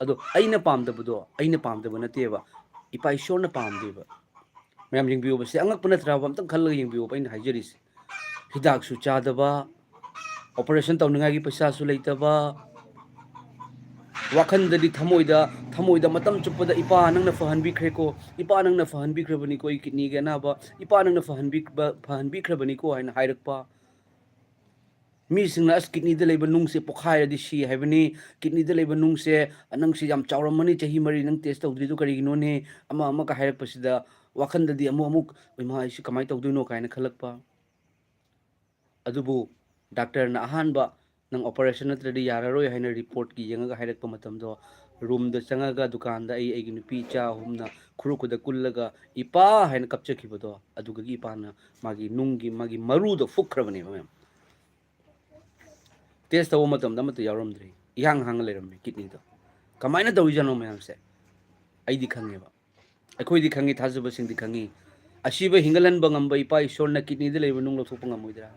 ꯑꯗꯣ ꯑꯩꯅ ꯄꯥꯝꯗꯕꯗꯣ ꯑꯩꯅ ꯄꯥꯝꯗꯕ ꯅꯠꯇꯦꯕ, ꯏꯄꯥ ꯏꯁꯣꯔꯅ ꯄꯥꯝꯗꯦꯕ꯫ ꯃꯌꯥꯝ ꯌꯦꯡꯕꯤꯌꯣꯕ, ꯁꯤ ꯑꯉꯛꯄ ꯅꯠꯇ꯭ꯔꯕ? ꯑꯝꯇꯪ ꯈꯜꯂꯒ ꯌꯦꯡꯕꯤꯌꯣꯕ ꯑꯩꯅ ꯍꯥꯏꯖꯔꯤꯁꯦ꯫ ꯍꯤꯗꯥꯛꯁꯨ ꯆꯥꯗꯕ, operation ꯇꯧꯅꯤꯡꯉꯥꯏꯒꯤ ꯄꯩꯁꯥꯁꯨ ꯂꯩꯇꯕ, ꯋꯥꯈꯟꯗꯗꯤ ꯊꯃꯣꯏꯗ, ꯊꯃꯣꯏꯗ ꯃꯇꯝ ꯆꯨꯞꯄꯗ, "ꯏꯄꯥ, ꯅꯪꯅ ꯐꯍꯟꯕꯤꯈ꯭ꯔꯦꯀꯣ, ꯏꯄꯥ, ꯅꯪꯅ ꯐꯍꯟꯕꯤꯈ꯭ꯔꯕꯅꯤꯀꯣ ꯑꯩ ꯀꯤꯠꯅꯤꯒꯤ ꯑꯅꯥꯕ, ꯏꯄꯥ, ꯅꯪꯅ ꯐꯍꯟꯕꯤ-, ꯐꯍꯟꯕꯤꯈ꯭ꯔꯕꯅꯤꯀꯣ" ꯍꯥꯏꯅ ꯍꯥꯏꯔꯛꯄ꯫ ꯃꯤꯁꯤꯡꯅ, "ꯑꯁ, ꯀꯤꯠꯅꯤꯗ ꯂꯩꯕ ꯅꯨꯡꯁꯦ ꯄꯣꯛꯈꯥꯏꯔꯗꯤ ꯁꯤ ꯍꯥꯏꯕꯅꯤ, ꯀꯤꯠꯅꯤꯗ ꯂꯩꯕ ꯅꯨꯡꯁꯦ, ꯅꯪꯁꯤ ꯌꯥꯝ ꯆꯥꯎꯔꯝꯃꯅꯤ, ꯆꯍꯤ ꯃꯔꯤ ꯅꯪ test ꯇꯧꯗ꯭ꯔꯤꯗꯨ ꯀꯔꯤꯒꯤꯅꯣꯅꯦ?" ꯑꯃ ꯑꯃꯒ ꯍꯥꯏꯔꯛꯄꯁꯤꯗ ꯋꯥꯈꯟꯗꯗꯤ ꯑꯃꯨꯛ ꯑꯃꯨꯛ, "ꯏꯃꯥ, ꯑꯩꯁꯤ ꯀꯃꯥꯏꯅ ꯇꯧꯗꯣꯏꯅꯣ?" ꯀꯥꯏꯅ ꯈꯜꯂꯛꯄ꯫ ꯑꯗꯨꯕꯨ ꯗꯥꯛꯇꯔꯅ ꯑꯍꯥꯟꯕ ꯅꯪ operation ꯅꯠꯇ꯭ꯔꯗꯤ ꯌꯥꯔꯔꯣꯏ ꯍꯥꯏꯅ reportꯀꯤ ꯌꯦꯡꯉꯒ ꯍꯥꯏꯔꯛꯄ ꯃꯇꯝꯗꯣ, roomꯗ ꯆꯪꯉꯒ ꯗꯨꯀꯥꯟꯗ ꯑꯩ ꯑꯩꯒꯤ ꯅꯨꯄꯤ ꯏꯆꯥ ꯑꯍꯨꯝꯅ ꯈꯨꯔꯨ ꯈꯨꯗ ꯀꯨꯜꯂꯒ "ꯏꯄꯥ" ꯍꯥꯏꯅ ꯀꯞꯆꯈꯤꯕꯗꯣ, ꯑꯗꯨꯗꯒꯤ ꯏꯄꯥꯅ ꯃꯥꯒꯤ ꯅꯨꯡꯒꯤ, ꯃꯥꯒꯤ ꯃꯔꯨꯗꯣ ꯐꯨꯛꯈ꯭ꯔꯕꯅꯦꯕ ꯃꯌꯥꯝ꯫ Test ꯇꯧꯕ ꯃꯇꯝꯗ ꯑꯃꯠꯇ ꯌꯥꯎꯔꯝꯗ꯭ꯔꯦ, ꯏꯍꯥꯡ ꯍꯥꯡꯉ ꯂꯩꯔꯝꯃꯦ ꯀꯤꯠꯅꯤꯗꯣ꯫ ꯀꯃꯥꯏꯅ ꯇꯧꯔꯤꯖꯥꯠꯅꯣ ꯃꯌꯥꯝꯁꯦ? ꯑꯩꯗꯤ ꯈꯪꯉꯦꯕ, ꯑꯩꯈꯣꯏꯗꯤ ꯈꯪꯉꯤ, ꯊꯥꯖꯕꯁꯤꯡꯗꯤ ꯈꯪꯉꯤ꯫ ꯑꯁꯤꯕ ꯍꯤꯡꯒꯠꯍꯟꯕ ꯉꯝꯕ ꯏꯄꯥ ꯏꯁꯣꯔꯅ ꯀꯤꯠꯅꯤꯗ ꯂꯩꯕ ꯅꯨꯡ ꯂꯧꯊꯣꯛꯄ ꯉꯝꯃꯣꯏꯗ꯭ꯔꯥ?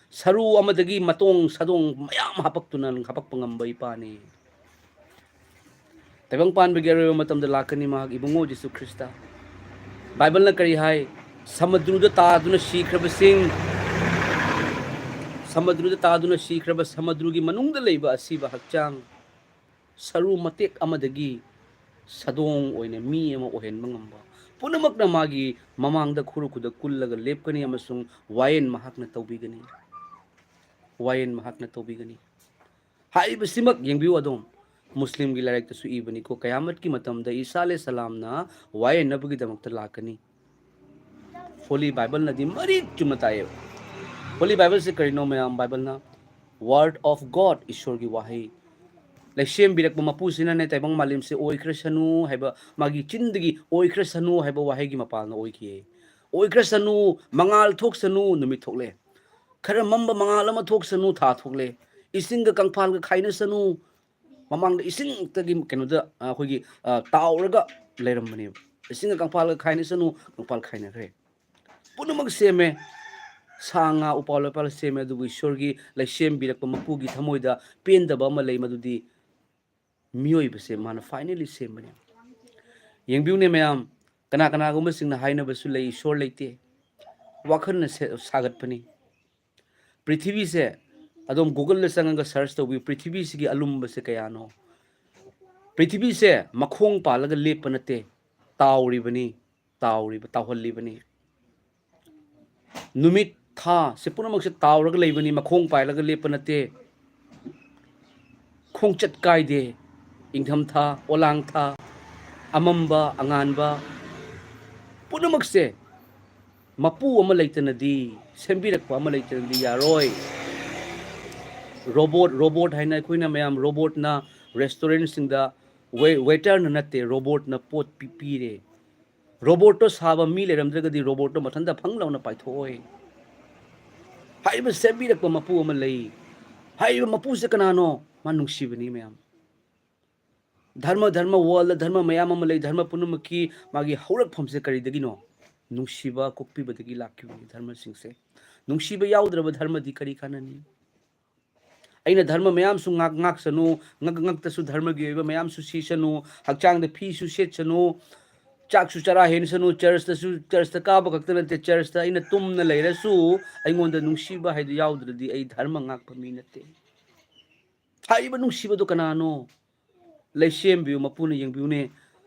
ꯁꯔꯨ ꯑꯃꯗꯒꯤ ꯃꯇꯣꯡ ꯁꯥꯗꯣꯡ ꯃꯌꯥꯝ ꯍꯥꯄꯛꯇꯨꯅ ꯍꯥꯄꯛꯄ ꯉꯝꯕ ꯏꯄꯥꯅꯤ꯫ ꯇꯥꯏꯕꯪ ꯄꯥꯟꯕꯒꯤ ꯑꯔꯣꯏꯕ ꯃꯇꯝꯗ ꯂꯥꯛꯀꯅꯤ ꯃꯍꯥꯛ, ꯏꯕꯨꯡꯉꯣ ꯖꯤꯁꯨ ꯈ꯭ꯔꯤꯁꯇ꯫ ꯕꯥꯏꯕꯜꯅ ꯀꯔꯤ ꯍꯥꯏ? ꯁꯃꯨꯗ꯭ꯔꯨꯗ ꯇꯥꯗꯨꯅ ꯁꯤꯈ꯭ꯔꯕꯁꯤꯡ, ꯁꯃꯨꯗ꯭ꯔꯨꯗ ꯇꯥꯗꯨꯅ ꯁꯤꯈ꯭ꯔꯕ, ꯁꯃꯨꯗ꯭ꯔꯨꯒꯤ ꯃꯅꯨꯡꯗ ꯂꯩꯕ ꯑꯁꯤꯕ ꯍꯛꯆꯥꯡ, ꯁꯔꯨ ꯃꯇꯦꯛ ꯑꯃꯗꯒꯤ ꯁꯥꯗꯣꯡ ꯑꯣꯏꯅ ꯃꯤ ꯑꯃ ꯑꯣꯏꯍꯟꯕ ꯉꯝꯕ ꯄꯨꯝꯅꯃꯛꯅ ꯃꯥꯒꯤ ꯃꯃꯥꯡꯗ ꯈꯨꯔꯨ ꯈꯨꯗ ꯀꯨꯜꯂꯒ ꯂꯦꯞꯀꯅꯤ ꯑꯃꯁꯨꯡ ꯋꯥꯌꯦꯟ ꯃꯍꯥꯛꯅ ꯇꯧꯕꯤꯒꯅꯤ꯫ ꯋꯥꯌꯦꯟ ꯃꯍꯥꯛꯅ ꯇꯧꯕꯤꯒꯅꯤ꯫ ꯍꯥꯏꯔꯤꯕꯁꯤꯃꯛ ꯌꯦꯡꯕꯤꯌꯨ ꯑꯗꯣꯝ, ꯃꯨꯁꯂꯤꯝꯒꯤ ꯂꯥꯏꯔꯤꯛꯇꯁꯨ ꯏꯕꯅꯤꯀꯣ, ꯀꯌꯥꯃꯠꯀꯤ ꯃꯇꯝꯗ ꯏꯁꯥ ꯑꯂꯩꯍꯤꯁꯁꯂꯥꯝꯅ ꯋꯥꯌꯦꯟꯅꯕꯒꯤꯗꯃꯛꯇ ꯂꯥꯛꯀꯅꯤ꯫ ꯍꯣꯂꯤ ꯕꯥꯏꯕꯜꯅꯗꯤ ꯃꯔꯤꯛ ꯆꯨꯝꯅ ꯇꯥꯛꯑꯦꯕ꯫ ꯍꯣꯂꯤ ꯕꯥꯏꯕꯜꯁꯦ ꯀꯔꯤꯅꯣ ꯃꯌꯥꯝ? ꯕꯥꯏꯕꯜꯅ Word of God, ꯏꯁꯣꯔꯒꯤ ꯋꯥꯍꯩ, ꯂꯩꯁꯦꯝꯕꯤꯔꯛꯄ ꯃꯄꯨꯁꯤꯅꯅꯦ ꯇꯥꯏꯕꯪ ꯃꯥꯂꯦꯝꯁꯦ ꯑꯣꯏꯈ꯭ꯔꯁꯅꯨ ꯍꯥꯏꯕ, ꯃꯥꯒꯤ ꯆꯤꯟꯗꯒꯤ ꯑꯣꯏꯈ꯭ꯔꯁꯅꯨ ꯍꯥꯏꯕ ꯋꯥꯍꯩꯒꯤ ꯃꯄꯥꯜꯅ ꯑꯣꯏꯈꯤꯌꯦ꯫ ꯑꯣꯏꯈ꯭ꯔꯁꯅꯨ, ꯃꯉꯥꯜ ꯊꯣꯛꯁꯅꯨ, ꯅꯨꯃꯤꯠ ꯊꯣꯛꯂꯦ꯫ ꯈꯔ ꯃꯝꯕ ꯃꯉꯥꯜ ꯑꯃ ꯊꯣꯛꯁꯅꯨ, ꯊꯥ ꯊꯣꯛꯂꯦ꯫ ꯏꯁꯤꯡꯒ ꯀꯪꯐꯥꯜꯒ ꯈꯥꯏꯅꯁꯅꯨ, ꯃꯃꯥꯡꯗ ꯏꯁꯤꯡ ꯈꯛꯇꯒꯤ ꯀꯩꯅꯣꯗ, ꯑ, ꯑꯩꯈꯣꯏꯒꯤ, ꯑ, ꯇꯥꯎꯔꯒ ꯂꯩꯔꯝꯕꯅꯦꯕ꯫ ꯏꯁꯤꯡꯒ ꯀꯪꯐꯥꯜꯒ ꯈꯥꯏꯅꯁꯅꯨ, ꯀꯪꯐꯥꯜ ꯈꯥꯏꯅꯈ꯭ꯔꯦ꯫ ꯄꯨꯝꯅꯃꯛ ꯁꯦꯝꯃꯦ꯫ ꯁꯥ ꯉꯥ, ꯎꯄꯥꯜ ꯋꯥꯄꯥꯜ ꯁꯦꯝꯃꯦ, ꯑꯗꯨꯕꯨ ꯏꯁꯣꯔꯒꯤ ꯂꯩꯁꯦꯝꯕꯤꯔꯛꯄ ꯃꯄꯨꯒꯤ ꯊꯃꯣꯏꯗ ꯄꯦꯟꯗꯕ ꯑꯃ ꯂꯩ, ꯃꯗꯨꯗꯤ ꯃꯤꯑꯣꯏꯕꯁꯦ ꯃꯥꯅ finally ꯁꯦꯝꯕꯅꯦ꯫ ꯌꯦꯡꯕꯤꯌꯨꯅꯦ ꯃꯌꯥꯝ, ꯀꯅꯥ ꯀꯅꯥꯒꯨꯝꯕꯁꯤꯡꯅ ꯍꯥꯏꯅꯕꯁꯨ ꯂꯩ, ꯏꯁꯣꯔ ꯂꯩꯇꯦ, ꯋꯥꯈꯜꯅ ꯁꯦ-, ꯁꯥꯒꯠꯄꯅꯤ꯫ ꯄ꯭ꯔꯤꯊꯤꯕꯤꯁꯦ ꯑꯗꯨꯝ Google-ꯗ ꯆꯪꯉꯒ search ꯇꯧꯕꯤꯌꯨ, ꯄ꯭ꯔꯤꯊꯤꯕꯤꯁꯤꯒꯤ ꯑꯂꯨꯝꯕꯁꯦ ꯀꯌꯥꯅꯣ? ꯄ꯭ꯔꯤꯊꯤꯕꯤꯁꯦ ꯃꯈꯣꯡ ꯄꯥꯜꯂꯒ ꯂꯦꯞꯄ ꯅꯠꯇꯦ, ꯇꯥꯎꯔꯤꯕꯅꯤ, ꯇꯥꯎꯔꯤꯕ, ꯇꯥꯎꯍꯜꯂꯤꯕꯅꯤ꯫ ꯅꯨꯃꯤꯠ ꯊꯥꯁꯦ ꯄꯨꯝꯅꯃꯛꯁꯦ ꯇꯥꯎꯔꯒ ꯂꯩꯕꯅꯤ, ꯃꯈꯣꯡ ꯄꯥꯏꯔꯒ ꯂꯦꯞꯄ ꯅꯠꯇꯦ꯫ ꯈꯣꯡꯆꯠ ꯀꯥꯏꯗꯦ꯫ ꯏꯪꯊꯝꯊꯥ, ꯑꯣꯂꯥꯡꯊꯥ, ꯑꯃꯝꯕ, ꯑꯉꯥꯟꯕ, ꯄꯨꯝꯅꯃꯛꯁꯦ ꯃꯄꯨ ꯑꯃ ꯂꯩꯇꯅꯗꯤ, ꯁꯦꯝꯕꯤꯔꯛꯄ ꯑꯃ ꯂꯩꯇꯅꯗꯤ ꯌꯥꯔꯣꯏ꯫ Robot, robot ꯍꯥꯏꯅ ꯑꯩꯈꯣꯏꯅ ꯃꯌꯥꯝ, robot-ꯅ restaurant-ꯁꯤꯡꯗ wai-, waiter-ꯅ ꯅꯠꯇꯦ, robot-ꯅ ꯄꯣꯠ ꯄꯤ-, ꯄꯤꯔꯦ꯫ Robot-ꯇꯣ ꯁꯥꯕ ꯃꯤ ꯂꯩꯔꯝꯗ꯭ꯔꯒꯗꯤ robot-ꯇꯣ ꯃꯊꯟꯇ ꯐꯪ ꯂꯥꯎꯅ ꯄꯥꯏꯊꯣꯛꯑꯣꯏ꯫ ꯍꯥꯏꯔꯤꯕ ꯁꯦꯝꯕꯤꯔꯛꯄ ꯃꯄꯨ ꯑꯃ ꯂꯩ꯫ ꯍꯥꯏꯔꯤꯕ ꯃꯄꯨꯁꯦ ꯀꯅꯥꯅꯣ? ꯃꯥ ꯅꯨꯡꯁꯤꯕꯅꯤ ꯃꯌꯥꯝ꯫ ꯙꯔꯃ, ꯙꯔꯃ, world-ꯗ ꯙꯔꯃ ꯃꯌꯥꯝ ꯑꯃ ꯂꯩ꯫ ꯙꯔꯃ ꯄꯨꯝꯅꯃꯛꯀꯤ ꯃꯥꯒꯤ ꯍꯧꯔꯛꯐꯝꯁꯦ ꯀꯔꯤꯗꯒꯤꯅꯣ? ꯅꯨꯡꯁꯤꯕ ꯀꯣꯛꯄꯤꯕꯗꯒꯤ ꯂꯥꯛꯈꯤꯕꯅꯤ ꯙꯔꯃꯁꯤꯡꯁꯦ꯫ ꯅꯨꯡꯁꯤꯕ ꯌꯥꯎꯗ꯭ꯔꯕ ꯙꯔꯃꯗꯤ ꯀꯔꯤ ꯀꯥꯟꯅꯅꯤ? ꯑꯩꯅ ꯙꯔꯃ ꯃꯌꯥꯝꯁꯨ ꯉꯥꯛ ꯉꯥꯛꯁꯅꯨ, ꯉꯛ ꯉꯛꯇꯁꯨ ꯙꯔꯃꯒꯤ ꯑꯣꯏꯕ ꯃꯌꯥꯝꯁꯨ ꯁꯤꯁꯅꯨ, ꯍꯛꯆꯥꯡꯗ ꯐꯤꯁꯨ ꯁꯦꯠꯁꯅꯨ, ꯆꯥꯛꯁꯨ ꯆꯔꯥ ꯍꯦꯟꯁꯅꯨ, ꯆꯔꯆꯇꯁꯨ, ꯆꯔꯆꯇ ꯀꯥꯕ ꯈꯛꯇ ꯅꯠꯇꯦ, ꯆꯔꯆꯇ ꯑꯩꯅ ꯇꯨꯝꯅ ꯂꯩꯔꯁꯨ ꯑꯩꯉꯣꯟꯗ ꯅꯨꯡꯁꯤꯕ ꯍꯥꯏꯗꯨ ꯌꯥꯎꯗ꯭ꯔꯗꯤ ꯑꯩ ꯙꯔꯃ ꯉꯥꯛꯄ ꯃꯤ ꯅꯠꯇꯦ꯫ ꯍꯥꯏꯔꯤꯕ ꯅꯨꯡꯁꯤꯕꯗꯨ ꯀꯅꯥꯅꯣ? ꯂꯩꯁꯦꯝꯕꯤꯌꯨ, ꯃꯄꯨꯅ ꯌꯦꯡꯕꯤꯌꯨꯅꯦ꯫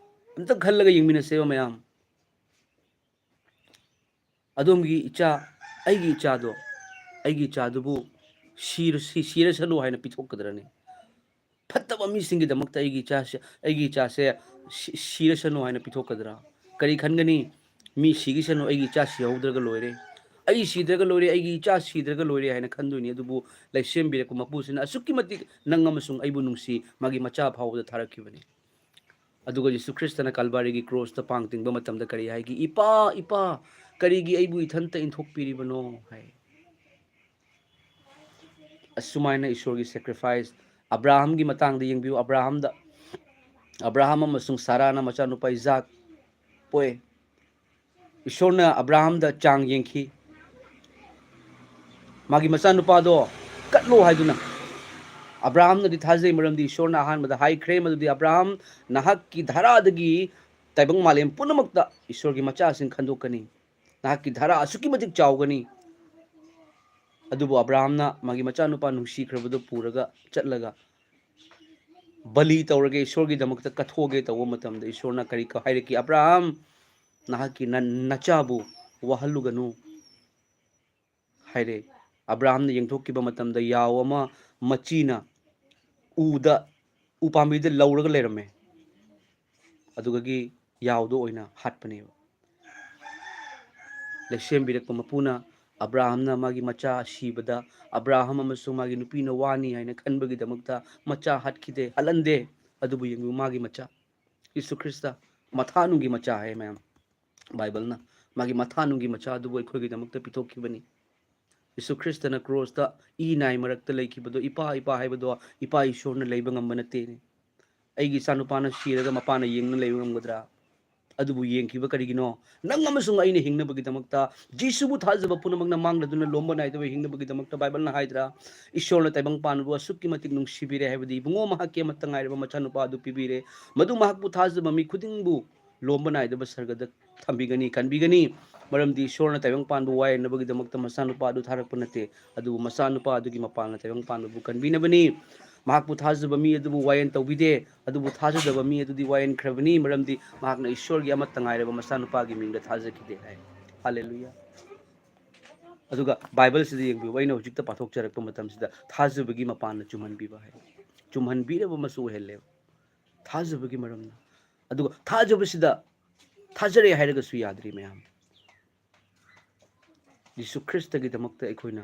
ꯑꯝꯇ ꯈꯜꯂꯒ ꯌꯦꯡꯃꯤꯟꯅꯁꯦꯕ ꯃꯌꯥꯝ꯫ ꯑꯗꯣꯝꯒꯤ ꯏꯆꯥ, ꯑꯩꯒꯤ ꯏꯆꯥꯗꯣ, ꯑꯩꯒꯤ ꯏꯆꯥꯗꯨꯕꯨ ꯁꯤꯔ-, ꯁꯤ-, ꯁꯤꯔꯁꯅꯨ ꯍꯥꯏꯅ ꯄꯤꯊꯣꯛꯀꯗ꯭ꯔꯅꯤ? ꯐꯠꯇꯕ ꯃꯤꯁꯤꯡꯒꯤꯗꯃꯛꯇ ꯑꯩꯒꯤ ꯏꯆꯥꯁꯦ, ꯑꯩꯒꯤ ꯏꯆꯥꯁꯦ ꯁꯤ-, ꯁꯤꯔꯁꯅꯨ ꯍꯥꯏꯅ ꯄꯤꯊꯣꯛꯀꯗ꯭ꯔꯥ? ꯀꯔꯤ ꯈꯟꯒꯅꯤ? "ꯃꯤ ꯁꯤꯈꯤꯁꯅꯨ, ꯑꯩꯒꯤ ꯏꯆꯥ ꯁꯤꯍꯧꯗ꯭ꯔꯒ ꯂꯣꯏꯔꯦ꯫ ꯑꯩ ꯁꯤꯗ꯭ꯔꯒ ꯂꯣꯏꯔꯦ, ꯑꯩꯒꯤ ꯏꯆꯥ ꯁꯤꯗ꯭ꯔꯒ ꯂꯣꯏꯔꯦ" ꯍꯥꯏꯅ ꯈꯟꯗꯣꯏꯅꯤ꯫ ꯑꯗꯨꯕꯨ ꯂꯩꯁꯦꯝꯕꯤꯔꯛꯄ ꯃꯄꯨꯁꯤꯅ ꯑꯁꯨꯛꯀꯤ ꯃꯇꯤꯛ ꯅꯪ ꯑꯃꯁꯨꯡ ꯑꯩꯕꯨ ꯅꯨꯡꯁꯤ, ꯃꯥꯒꯤ ꯃꯆꯥ ꯐꯥꯎꯕꯗ ꯊꯥꯔꯛꯈꯤꯕꯅꯤ꯫ ꯑꯗꯨꯒ ꯖꯤꯁꯨ ꯈ꯭ꯔꯤꯁꯇꯅ ꯀꯜꯕꯥꯔꯤꯒꯤ ꯀ꯭ꯔꯣꯁꯇ ꯄꯥꯡ ꯇꯤꯡꯕ ꯃꯇꯝꯗ ꯀꯔꯤ ꯍꯥꯏꯒꯦ? "ꯏꯄꯥ, ꯏꯄꯥ, ꯀꯔꯤꯒꯤ ꯑꯩꯕꯨ ꯏꯊꯟꯇ ꯏꯟꯊꯣꯛꯄꯤꯔꯤꯕꯅꯣ?" ꯍꯥꯏ꯫ ꯑꯁꯨꯃꯥꯏꯅ ꯏꯁꯣꯔꯒꯤ ꯁꯦꯀ꯭ꯔꯤꯐꯥꯏꯁ, ꯑꯕ꯭ꯔꯥꯍꯝꯒꯤ ꯃꯇꯥꯡꯗ ꯌꯦꯡꯕꯤꯌꯨ꯫ ꯑꯕ꯭ꯔꯥꯍꯝꯗ, ꯑꯕ꯭ꯔꯥꯍꯝ ꯑꯃꯁꯨꯡ ꯁꯥꯔꯥꯅ ꯃꯆꯥꯅꯨꯄꯥ ꯏꯖꯥꯛ ꯄꯣꯛꯑꯦ꯫ ꯏꯁꯣꯔꯅ ꯑꯕ꯭ꯔꯥꯍꯝꯗ ꯆꯥꯡ ꯌꯦꯡꯈꯤ꯫ ꯃꯥꯒꯤ ꯃꯆꯥꯅꯨꯄꯥꯗꯣ ꯀꯠꯂꯣ ꯍꯥꯏꯗꯨꯅ꯫ ꯑꯕ꯭ꯔꯥꯍꯝꯅꯗꯤ ꯊꯥꯖꯩ, ꯃꯔꯝꯗꯤ ꯏꯁꯣꯔꯅ ꯑꯍꯥꯟꯕꯗ ꯍꯥꯏꯈ꯭ꯔꯦ ꯃꯗꯨꯗꯤ, "ꯑꯕ꯭ꯔꯥꯍꯝ, ꯅꯍꯥꯛꯀꯤ ꯙꯔꯥꯗꯒꯤ ꯇꯥꯏꯕꯪ ꯃꯥꯂꯦꯝ ꯄꯨꯝꯅꯃꯛꯇ ꯏꯁꯣꯔꯒꯤ ꯃꯆꯥꯁꯤꯡ ꯈꯟꯗꯣꯛꯀꯅꯤ꯫ ꯅꯍꯥꯛꯀꯤ ꯙꯔꯥ ꯑꯁꯨꯛꯀꯤ ꯃꯇꯤꯛ ꯆꯥꯎꯒꯅꯤ꯫" ꯑꯗꯨꯕꯨ ꯑꯕ꯭ꯔꯥꯍꯝꯅ ꯃꯥꯒꯤ ꯃꯆꯥꯅꯨꯄꯥ ꯅꯨꯡꯁꯤꯈ꯭ꯔꯕꯗꯨ ꯄꯨꯔꯒ ꯆꯠꯂꯒ ꯕꯂꯤ ꯇꯧꯔꯒꯦ, ꯏꯁꯣꯔꯒꯤꯗꯃꯛꯇ ꯀꯠꯊꯣꯛꯑꯒꯦ ꯇꯧꯕ ꯃꯇꯝꯗ ꯏꯁꯣꯔꯅ ꯀꯔꯤ ꯀ-, ꯍꯥꯏꯔꯛꯈꯤ? "ꯑꯕ꯭ꯔꯥꯍꯝ, ꯅꯍꯥꯛꯀꯤ ꯅ-, ꯅꯆꯥꯕꯨ ꯋꯥꯍꯜꯂꯨꯒꯅꯨ" ꯍꯥꯏꯔꯦ꯫ ꯑꯕ꯭ꯔꯥꯍꯝꯅ ꯌꯦꯡꯊꯣꯛꯈꯤꯕ ꯃꯇꯝꯗ ꯌꯥꯎ ꯑꯃ ꯃꯆꯤꯅ ꯎꯗ, ꯎꯄꯥꯝꯕꯤꯗ ꯂꯧꯔꯒ ꯂꯩꯔꯝꯃꯦ꯫ ꯑꯗꯨꯗꯒꯤ ꯌꯥꯎꯗꯣ ꯑꯣꯏꯅ ꯍꯥꯠꯄꯅꯦꯕ꯫ ꯂꯩꯁꯦꯝꯕꯤꯔꯛꯄ ꯃꯄꯨꯅ ꯑꯕ꯭ꯔꯥꯍꯝꯅ ꯃꯥꯒꯤ ꯃꯆꯥ ꯁꯤꯕꯗ ꯑꯕ꯭ꯔꯥꯍꯝ ꯑꯃꯁꯨꯡ ꯃꯥꯒꯤ ꯅꯨꯄꯤꯅ ꯋꯥꯅꯤ ꯍꯥꯏꯅ ꯈꯟꯕꯒꯤꯗꯃꯛꯇ ꯃꯆꯥ ꯍꯥꯠꯈꯤꯗꯦ, ꯍꯥꯠꯍꯟꯗꯦ꯫ ꯑꯗꯨꯕꯨ ꯌꯦꯡꯕꯤꯌꯨ, ꯃꯥꯒꯤ ꯃꯆꯥ ꯌꯤꯁꯨ ꯈ꯭ꯔꯤꯁꯇ ꯃꯊꯥꯅꯨꯡꯒꯤ ꯃꯆꯥ ꯍꯥꯏ ꯃꯌꯥꯝ꯫ ꯕꯥꯏꯕꯜꯅ ꯃꯥꯒꯤ ꯃꯊꯥꯅꯨꯡꯒꯤ ꯃꯆꯥ ꯑꯗꯨꯕꯨ ꯑꯩꯈꯣꯏꯒꯤꯗꯃꯛꯇ ꯄꯤꯊꯣꯛꯈꯤꯕꯅꯤ꯫ ꯌꯤꯁꯨ ꯈ꯭ꯔꯤꯁꯇꯅ ꯀ꯭ꯔꯣꯁꯇ ꯏ ꯅꯥꯏ ꯃꯔꯛꯇ ꯂꯩꯈꯤꯕꯗꯣ, ꯏꯄꯥ, ꯏꯄꯥ ꯍꯥꯏꯕꯗꯣ ꯏꯄꯥ ꯏꯁꯣꯔꯅ ꯂꯩꯕ ꯉꯝꯕ ꯅꯠꯇꯦ꯫ ꯑꯩꯒꯤ ꯏꯆꯥꯅꯨꯄꯥꯅ ꯁꯤꯔꯒ ꯃꯄꯥꯅ ꯌꯦꯡꯅ ꯂꯩꯕ ꯉꯝꯒꯗ꯭ꯔꯥ? ꯑꯗꯨꯕꯨ ꯌꯦꯡꯈꯤꯕ ꯀꯔꯤꯒꯤꯅꯣ? ꯅꯪ ꯑꯃꯁꯨꯡ ꯑꯩꯅ ꯍꯤꯡꯅꯕꯒꯤꯗꯃꯛꯇ, ꯖꯤꯁꯨꯕꯨ ꯊꯥꯖꯕ ꯄꯨꯝꯅꯃꯛꯅ ꯃꯥꯡꯂꯗꯨꯅ ꯂꯣꯝꯕ ꯅꯥꯏꯗꯕ ꯍꯤꯡꯅꯕꯒꯤꯗꯃꯛꯇ ꯕꯥꯏꯕꯜꯅ ꯍꯥꯏꯗ꯭ꯔꯥ? ꯏꯁꯣꯔꯅ ꯇꯥꯏꯕꯪ ꯄꯥꯟꯕꯕꯨ ꯑꯁꯨꯛꯀꯤ ꯃꯇꯤꯛ ꯅꯨꯡꯁꯤꯕꯤꯔꯦ, ꯍꯥꯏꯕꯗꯤ ꯏꯕꯨꯡꯉꯣ ꯃꯍꯥꯛꯀꯤ ꯑꯃꯠꯇ ꯉꯥꯏꯔꯕ ꯃꯆꯥꯅꯨꯄꯥ ꯑꯗꯨ ꯄꯤꯕꯤꯔꯦ, ꯃꯗꯨ ꯃꯍꯥꯛꯄꯨ ꯊꯥꯖꯕ ꯃꯤ ꯈꯨꯗꯤꯡꯕꯨ ꯂꯣꯝꯕ ꯅꯥꯏꯗꯕ ꯁꯔꯒꯗ ꯊꯝꯕꯤꯒꯅꯤ, ꯀꯟꯕꯤꯒꯅꯤ꯫ ꯃꯔꯝꯗꯤ ꯏꯁꯣꯔꯅ ꯇꯥꯏꯕꯪ ꯄꯥꯟꯕ ꯋꯥꯌꯦꯟꯅꯕꯒꯤꯗꯃꯛꯇ ꯃꯆꯥꯅꯨꯄꯥ ꯑꯗꯨ ꯊꯥꯔꯛꯄ ꯅꯠꯇꯦ, ꯑꯗꯨꯕꯨ ꯃꯆꯥꯅꯨꯄꯥ ꯑꯗꯨꯒꯤ ꯃꯄꯥꯟꯅ ꯇꯥꯏꯕꯪ ꯄꯥꯟꯕꯕꯨ ꯀꯟꯕꯤꯅꯕꯅꯤ꯫ ꯃꯍꯥꯛꯄꯨ ꯊꯥꯖꯕ ꯃꯤ ꯑꯗꯨꯕꯨ ꯋꯥꯌꯦꯟ ꯇꯧꯕꯤꯗꯦ, ꯑꯗꯨꯕꯨ ꯊꯥꯖꯗꯕ ꯃꯤ ꯑꯗꯨꯗꯤ ꯋꯥꯌꯦꯟꯈ꯭ꯔꯕꯅꯤ, ꯃꯔꯝꯗꯤ ꯃꯍꯥꯛꯅ ꯏꯁꯣꯔꯒꯤ ꯑꯃꯠꯇ ꯉꯥꯏꯔꯕ ꯃꯆꯥꯅꯨꯄꯥꯒꯤ ꯃꯤꯡꯗ ꯊꯥꯖꯈꯤꯗꯦ ꯍꯥꯏ꯫ ꯍꯥꯂꯦꯂꯨꯌꯥ꯫ ꯑꯗꯨꯒ ꯕꯥꯏꯕꯜꯁꯤꯗ ꯌꯦꯡꯕꯤꯌꯨ, ꯑꯩꯅ ꯍꯧꯖꯤꯛꯇ ꯄꯥꯊꯣꯛꯆꯔꯛꯄ ꯃꯇꯝꯁꯤꯗ ꯊꯥꯖꯕꯒꯤ ꯃꯄꯥꯟꯅ ꯆꯨꯝꯍꯟꯕꯤꯕ ꯍꯥꯏ, ꯆꯨꯝꯍꯟꯕꯤꯅꯕ ꯑꯃꯁꯨ ꯑꯣꯏꯍꯜꯂꯦꯕ꯫ ꯊꯥꯖꯕꯒꯤ ꯃꯔꯝꯅ꯫ ꯑꯗꯨꯒ ꯊꯥꯖꯕꯁꯤꯗ ꯊꯥꯖꯔꯦ ꯍꯥꯏꯔꯒꯁꯨ ꯌꯥꯗ꯭ꯔꯤ ꯃꯌꯥꯝ꯫ ꯖꯤꯁꯨ ꯈ꯭ꯔꯤꯁꯇꯒꯤꯗꯃꯛꯇ ꯑꯩꯈꯣꯏꯅ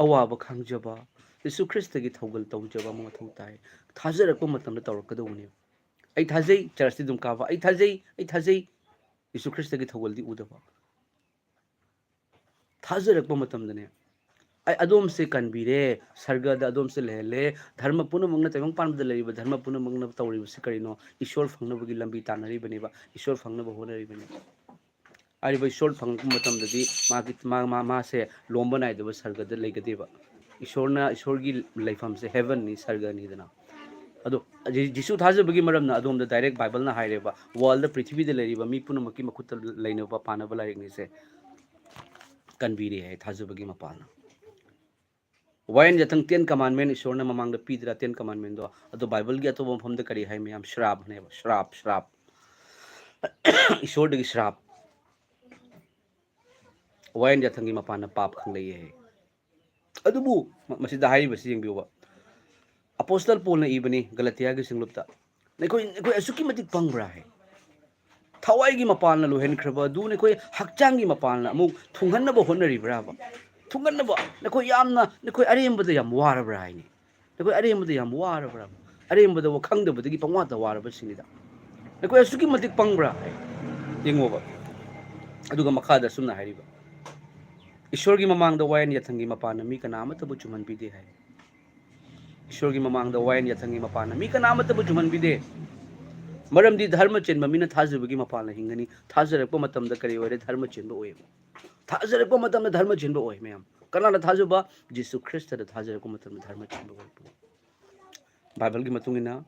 ꯑꯋꯥꯕ ꯈꯥꯡꯖꯕ, ꯖꯤꯁꯨ ꯈ꯭ꯔꯤꯁꯇꯒꯤ ꯊꯧꯒꯜ ꯇꯧꯖꯕ ꯑꯃ ꯃꯊꯧ ꯇꯥꯏ꯫ ꯊꯥꯖꯔꯛꯄ ꯃꯇꯝꯗ ꯇꯧꯔꯛꯀꯗꯧꯕꯅꯦꯕ꯫ ꯑꯩ ꯊꯥꯖꯩ, ꯆꯔꯆꯇꯤ ꯑꯗꯨꯝ ꯀꯥꯕ, ꯑꯩ ꯊꯥꯖꯩ, ꯑꯩ ꯊꯥꯖꯩ, ꯖꯤꯁꯨ ꯈ꯭ꯔꯤꯁꯇꯒꯤ ꯊꯧꯒꯜꯗꯤ ꯎꯗꯕ꯫ ꯊꯥꯖꯔꯛꯄ ꯃꯇꯝꯗꯅꯦ, ꯑꯩ ꯑꯗꯣꯝꯁꯦ ꯀꯟꯕꯤꯔꯦ, ꯁꯔꯒꯗ ꯑꯗꯣꯝꯁꯦ ꯂꯩꯍꯜꯂꯦ, ꯙꯔꯃ ꯄꯨꯝꯅꯃꯛꯅ, ꯇꯥꯏꯕꯪ ꯄꯥꯟꯕꯗ ꯂꯩꯔꯤꯕ ꯙꯔꯃ ꯄꯨꯝꯅꯃꯛꯅ ꯇꯧꯔꯤꯕꯁꯤ ꯀꯔꯤꯅꯣ? ꯏꯁꯣꯔ ꯐꯪꯅꯕꯒꯤ ꯂꯝꯕꯤ ꯇꯥꯟꯅꯔꯤꯕꯅꯦꯕ, ꯏꯁꯣꯔ ꯐꯪꯅꯕ ꯍꯣꯠꯅꯔꯤꯕꯅꯦꯕ꯫ ꯍꯥꯏꯔꯤꯕ ꯏꯁꯣꯔ ꯐꯪꯂꯛꯄ ꯃꯇꯝꯗꯗꯤ ꯃꯥꯒꯤ, ꯃꯥ, ꯃꯥ, ꯃꯥꯁꯦ ꯂꯣꯝꯕ ꯅꯥꯏꯗꯕ ꯁꯔꯒꯗ ꯂꯩꯒꯗꯦꯕ꯫ ꯏꯁꯣꯔꯅ, ꯏꯁꯣꯔꯒꯤ ꯂꯩꯐꯝꯁꯦ ꯍꯦꯕꯟꯅꯤ, ꯁꯔꯒꯅꯤꯗꯅ꯫ ꯑꯗꯣ ꯖꯤ-, ꯖꯤꯁꯨ ꯊꯥꯖꯕꯒꯤ ꯃꯔꯝꯅ ꯑꯗꯣꯝꯗ ꯗꯥꯏꯔꯦꯛ ꯕꯥꯏꯕꯜꯅ ꯍꯥꯏꯔꯦꯕ, ꯋꯥꯔꯜꯗ, ꯄ꯭ꯔꯤꯊꯤꯕꯤꯗ ꯂꯩꯔꯤꯕ ꯃꯤ ꯄꯨꯝꯅꯃꯛꯀꯤ ꯃꯈꯨꯠꯇ ꯂꯩꯅꯕ ꯄꯥꯅꯕ ꯂꯥꯏꯔꯤꯛꯅꯤꯁꯦ꯫ ꯀꯟꯕꯤꯔꯦ ꯍꯥꯏ ꯊꯥꯖꯕꯒꯤ ꯃꯄꯥꯟꯅ꯫ ꯋꯥꯌꯦꯟ ꯌꯥꯊꯪ, ꯇꯦꯟ ꯀꯃꯥꯟꯃꯦꯟ ꯏꯁꯣꯔꯅ ꯃꯃꯥꯡꯗ ꯄꯤꯗ꯭ꯔꯥ? ꯇꯦꯟ ꯀꯃꯥꯟꯃꯦꯟꯗꯣ꯫ ꯑꯗꯣ ꯕꯥꯏꯕꯜꯒꯤ ꯑꯇꯣꯞꯄ ꯃꯐꯝꯗ ꯀꯔꯤ ꯍꯥꯏ ꯃꯌꯥꯝ? ꯁ꯭ꯔꯥꯞꯅꯦꯕ, ꯁ꯭ꯔꯥꯞ, ꯁ꯭ꯔꯥꯞ꯫ ꯏꯁꯣꯔꯗꯒꯤ ꯁ꯭ꯔꯥꯞ꯫ ꯋꯥꯌꯦꯟ ꯌꯥꯊꯪꯒꯤ ꯃꯄꯥꯟꯅ ꯄꯥꯞ ꯈꯪꯂꯛꯏ ꯍꯥꯏ꯫ ꯑꯗꯨꯕꯨ ꯃ-, ꯃꯁꯤꯗ ꯍꯥꯏꯔꯤꯕꯁꯤ ꯌꯦꯡꯕꯤꯌꯨꯕ꯫ ꯑꯄꯣꯁꯇꯜ ꯄꯣꯜꯅ ꯏꯕꯅꯤ ꯒꯂꯇꯤꯌꯥꯒꯤ ꯁꯤꯡꯂꯨꯞꯇ, "ꯅꯈꯣꯏ, ꯅꯈꯣꯏ ꯑꯁꯨꯛꯀꯤ ꯃꯇꯤꯛ ꯄꯪꯕ꯭ꯔꯥ?" ꯍꯥꯏ꯫ "ꯊꯋꯥꯏꯒꯤ ꯃꯄꯥꯟꯅ ꯂꯣꯏꯍꯟꯈ꯭ꯔꯕ ꯑꯗꯨ ꯅꯈꯣꯏ ꯍꯛꯆꯥꯡꯒꯤ ꯃꯄꯥꯟꯅ ꯑꯃꯨꯛ ꯊꯨꯡꯍꯟꯅꯕ ꯍꯣꯠꯅꯔꯤꯕ꯭ꯔꯥꯕ? ꯊꯨꯡꯍꯟꯅꯕ ꯅꯈꯣꯏ ꯌꯥꯝꯅ, ꯅꯈꯣꯏ ꯑꯔꯦꯝꯕꯗ ꯌꯥꯝ ꯋꯥꯔꯕ꯭ꯔꯥ?" ꯍꯥꯏꯅꯤ꯫ "ꯅꯈꯣꯏ ꯑꯔꯦꯝꯕꯗ ꯌꯥꯝ ꯋꯥꯔꯕ꯭ꯔꯥ? ꯑꯔꯦꯝꯕꯗ ꯋꯥ-, ꯈꯪꯗꯕꯗꯒꯤ ꯄꯪꯋꯥꯗ ꯋꯥꯔꯕꯁꯤꯡꯅꯤꯗ꯫ ꯅꯈꯣꯏ ꯑꯁꯨꯛꯀꯤ ꯃꯇꯤꯛ ꯄꯪꯕ꯭ꯔꯥ?" ꯍꯥꯏ꯫ ꯌꯦꯡꯉꯣꯕ꯫ ꯑꯗꯨꯒ ꯃꯈꯥꯗ ꯑꯁꯨꯝꯅ ꯍꯥꯏꯔꯤꯕ, "ꯏꯁꯣꯔꯒꯤ ꯃꯃꯥꯡꯗ ꯋꯥꯌꯦꯟ ꯌꯥꯊꯪꯒꯤ ꯃꯄꯥꯟꯅ ꯃꯤ ꯀꯅꯥ ꯑꯃꯠꯇꯕꯨ ꯆꯨꯝꯍꯟꯕꯤꯗꯦ" ꯍꯥꯏ꯫ ꯏꯁꯣꯔꯒꯤ ꯃꯃꯥꯡꯗ ꯋꯥꯌꯦꯟ ꯌꯥꯊꯪꯒꯤ ꯃꯄꯥꯟꯅ ꯃꯤ ꯀꯅꯥ ꯑꯃꯠꯇꯕꯨ ꯆꯨꯝꯍꯟꯕꯤꯗꯦ꯫ ꯃꯔꯝꯗꯤ ꯙꯔꯃ ꯆꯦꯟꯕ ꯃꯤꯅ ꯊꯥꯖꯕꯒꯤ ꯃꯄꯥꯟꯅ ꯍꯤꯡꯒꯅꯤ꯫ ꯊꯥꯖꯔꯛꯄ ꯃꯇꯝꯗ ꯀꯔꯤ ꯑꯣꯏꯔꯦ? ꯙꯔꯃ ꯆꯦꯟꯕ ꯑꯣꯏꯌꯦꯕ꯫ ꯊꯥꯖꯔꯛꯄ ꯃꯇꯝꯗ ꯙꯔꯃ ꯆꯦꯟꯕ ꯑꯣꯏ, ꯃꯌꯥꯝ꯫ ꯀꯅꯥꯅ ꯊꯥꯖꯕ? ꯖꯤꯁꯨ ꯈ꯭ꯔꯤꯁꯇꯗ ꯊꯥꯖꯔꯛꯄ ꯃꯇꯝꯗ ꯙꯔꯃ ꯆꯦꯟꯕ ꯑꯣꯏꯕ꯫ ꯕꯥꯏꯕꯜꯒꯤ ꯃꯇꯨꯡ ꯏꯟꯅ,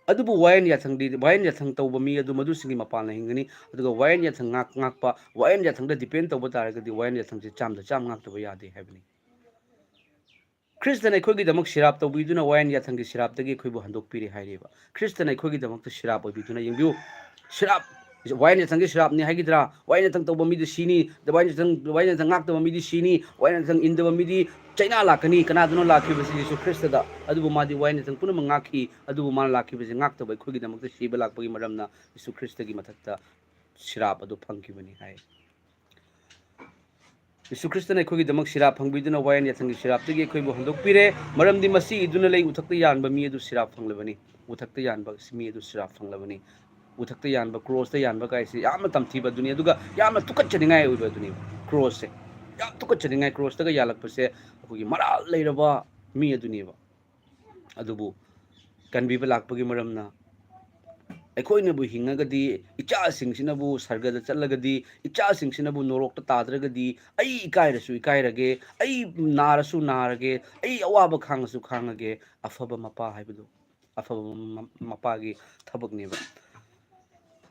"ꯑꯗꯨꯕꯨ ꯋꯥꯌꯦꯜ ꯌꯥꯊꯪꯗꯤ, ꯋꯥꯌꯦꯜ ꯌꯥꯊꯪ ꯇꯧꯕ ꯃꯤ ꯑꯗꯨ ꯃꯗꯨꯁꯤꯡꯒꯤ ꯃꯄꯥꯟꯅ ꯍꯤꯡꯒꯅꯤ, ꯑꯗꯨꯒ ꯋꯥꯌꯦꯜ ꯌꯥꯊꯪ ꯉꯥꯛ-, ꯉꯥꯛꯄ, ꯋꯥꯌꯦꯜ ꯌꯥꯊꯪꯗ ꯗꯤꯄꯦꯟ ꯇꯧꯕ ꯇꯥꯔꯒꯗꯤ ꯋꯥꯌꯦꯜ ꯌꯥꯊꯪꯁꯦ ꯆꯥꯝꯗ ꯆꯥꯝ ꯉꯥꯛꯇꯕ ꯌꯥꯗꯦ" ꯍꯥꯏꯕꯅꯤ꯫ ꯈ꯭ꯔꯤꯁꯇꯅ ꯑꯩꯈꯣꯏꯒꯤꯗꯃꯛ ꯁꯤꯔꯥꯞ ꯇꯧꯕꯤꯗꯨꯅ ꯋꯥꯌꯦꯜ ꯌꯥꯊꯪꯒꯤ ꯁꯤꯔꯥꯞꯇꯒꯤ ꯑꯩꯈꯣꯏꯕꯨ ꯍꯟꯗꯣꯛꯄꯤꯔꯦ ꯍꯥꯏꯔꯤꯕ꯫ ꯈ꯭ꯔꯤꯁꯇꯅ ꯑꯩꯈꯣꯏꯒꯤꯗꯃꯛꯇ ꯁꯤꯔꯥꯞ ꯑꯣꯏꯕꯤꯗꯨꯅ, ꯌꯦꯡꯕꯤꯌꯨ, ꯁꯤꯔꯥꯞ, ꯋꯥꯌꯦꯜ ꯌꯥꯊꯪꯒꯤ ꯁꯤꯔꯥꯞꯅꯤ ꯍꯥꯏꯒꯗ꯭ꯔꯥ? ꯋꯥꯌꯦꯜ ꯌꯥꯊꯪ ꯇꯧꯕ ꯃꯤꯗꯤ ꯁꯤꯅꯤ, ꯋꯥꯌꯦꯜ ꯌꯥꯊꯪ, ꯋꯥꯌꯦꯜ ꯌꯥꯊꯪ ꯉꯥꯛꯇꯕ ꯃꯤꯗꯤ ꯁꯤꯅꯤ, ꯋꯥꯌꯦꯜ ꯌꯥꯊꯪ ꯏꯟꯗꯕ ꯃꯤꯗꯤ ꯆꯩꯅꯥ ꯂꯥꯛꯀꯅꯤ꯫ ꯀꯅꯥꯗꯅꯣ ꯂꯥꯛꯈꯤꯕꯁꯤ? ꯌꯤꯁꯨ ꯈ꯭ꯔꯤꯁꯇꯗ꯫ ꯑꯗꯨꯕꯨ ꯃꯥꯗꯤ ꯋꯥꯌꯦꯜ ꯌꯥꯊꯪ ꯄꯨꯝꯅꯃꯛ ꯉꯥꯛꯈꯤ, ꯑꯗꯨꯕꯨ ꯃꯥꯅ ꯂꯥꯛꯈꯤꯕꯁꯤ ꯉꯥꯛꯇꯕ ꯑꯩꯈꯣꯏꯒꯤꯗꯃꯛꯇ ꯁꯤꯕ ꯂꯥꯛꯄꯒꯤ ꯃꯔꯝꯅ ꯌꯤꯁꯨ ꯈ꯭ꯔꯤꯁꯇꯒꯤ ꯃꯊꯛꯇ ꯁꯤꯔꯥꯞ ꯑꯗꯨ ꯐꯪꯈꯤꯕꯅꯤ ꯍꯥꯏ꯫ ꯌꯤꯁꯨ ꯈ꯭ꯔꯤꯁꯇꯅ ꯑꯩꯈꯣꯏꯒꯤꯗꯃꯛ ꯁꯤꯔꯥꯞ ꯐꯪꯕꯤꯗꯨꯅ ꯋꯥꯌꯦꯜ ꯌꯥꯊꯪꯒꯤ ꯁꯤꯔꯥꯞꯇꯒꯤ ꯑꯩꯈꯣꯏꯕꯨ ꯍꯟꯗꯣꯛꯄꯤꯔꯦ꯫ ꯃꯔꯝꯗꯤ ꯃꯁꯤ ꯏꯗꯨꯅ ꯂꯩ, ꯎꯊꯛꯇ ꯌꯥꯟꯕ ꯃꯤ ꯑꯗꯨ ꯁꯤꯔꯥꯞ ꯐꯪꯂꯕꯅꯤ꯫ ꯎꯊꯛꯇ ꯌꯥꯟꯕ ꯃꯤ ꯑꯗꯨ ꯁꯤꯔꯥꯞ ꯐꯪꯂꯕꯅꯤ꯫ ꯎꯊꯛꯇ ꯌꯥꯟꯕ, ꯀ꯭ꯔꯣꯁꯇ ꯌꯥꯟꯕ ꯀꯥꯏꯁꯦ ꯌꯥꯝꯅ ꯇꯝꯊꯤꯕ ꯑꯗꯨꯅꯤ, ꯑꯗꯨꯒ ꯌꯥꯝꯅ ꯇꯨꯀꯠꯆꯅꯤꯡꯉꯥꯏ ꯑꯣꯏꯕ ꯑꯗꯨꯅꯤ꯫ ꯀ꯭ꯔꯣꯁꯁꯦ ꯌꯥꯝ ꯇꯨꯀꯠꯆꯅꯤꯡꯉꯥꯏ꯫ ꯀ꯭ꯔꯣꯁꯇꯒ ꯌꯥꯜꯂꯛꯄꯁꯦ ꯑꯩꯈꯣꯏꯒꯤ ꯃꯔꯥꯜ ꯂꯩꯔꯕ ꯃꯤ ꯑꯗꯨꯅꯦꯕ꯫ ꯑꯗꯨꯕꯨ ꯀꯟꯕꯤꯕ ꯂꯥꯛꯄꯒꯤ ꯃꯔꯝꯅ, ꯑꯩꯈꯣꯏꯅꯕꯨ ꯍꯤꯡꯉꯒꯗꯤ, ꯏꯆꯥꯁꯤꯡꯁꯤꯅꯕꯨ ꯁꯔꯒꯗ ꯆꯠꯂꯒꯗꯤ, ꯏꯆꯥꯁꯤꯡꯁꯤꯅꯕꯨ ꯅꯣꯔꯣꯛꯇ ꯇꯥꯗ꯭ꯔꯒꯗꯤ, ꯑꯩ ꯏꯀꯥꯏꯔꯁꯨ ꯏꯀꯥꯏꯔꯒꯦ, ꯑꯩ ꯅꯥꯔꯁꯨ ꯅꯥꯔꯒꯦ, ꯑꯩ ꯑꯋꯥꯕ ꯈꯥꯡꯉꯁꯨ ꯈꯥꯡꯉꯒꯦ, ꯑꯐꯕ ꯃꯄꯥ ꯍꯥꯏꯕꯗꯨ, ꯑꯐꯕ ꯃ-, ꯃꯄꯥꯒꯤ ꯊꯕꯛꯅꯦꯕ꯫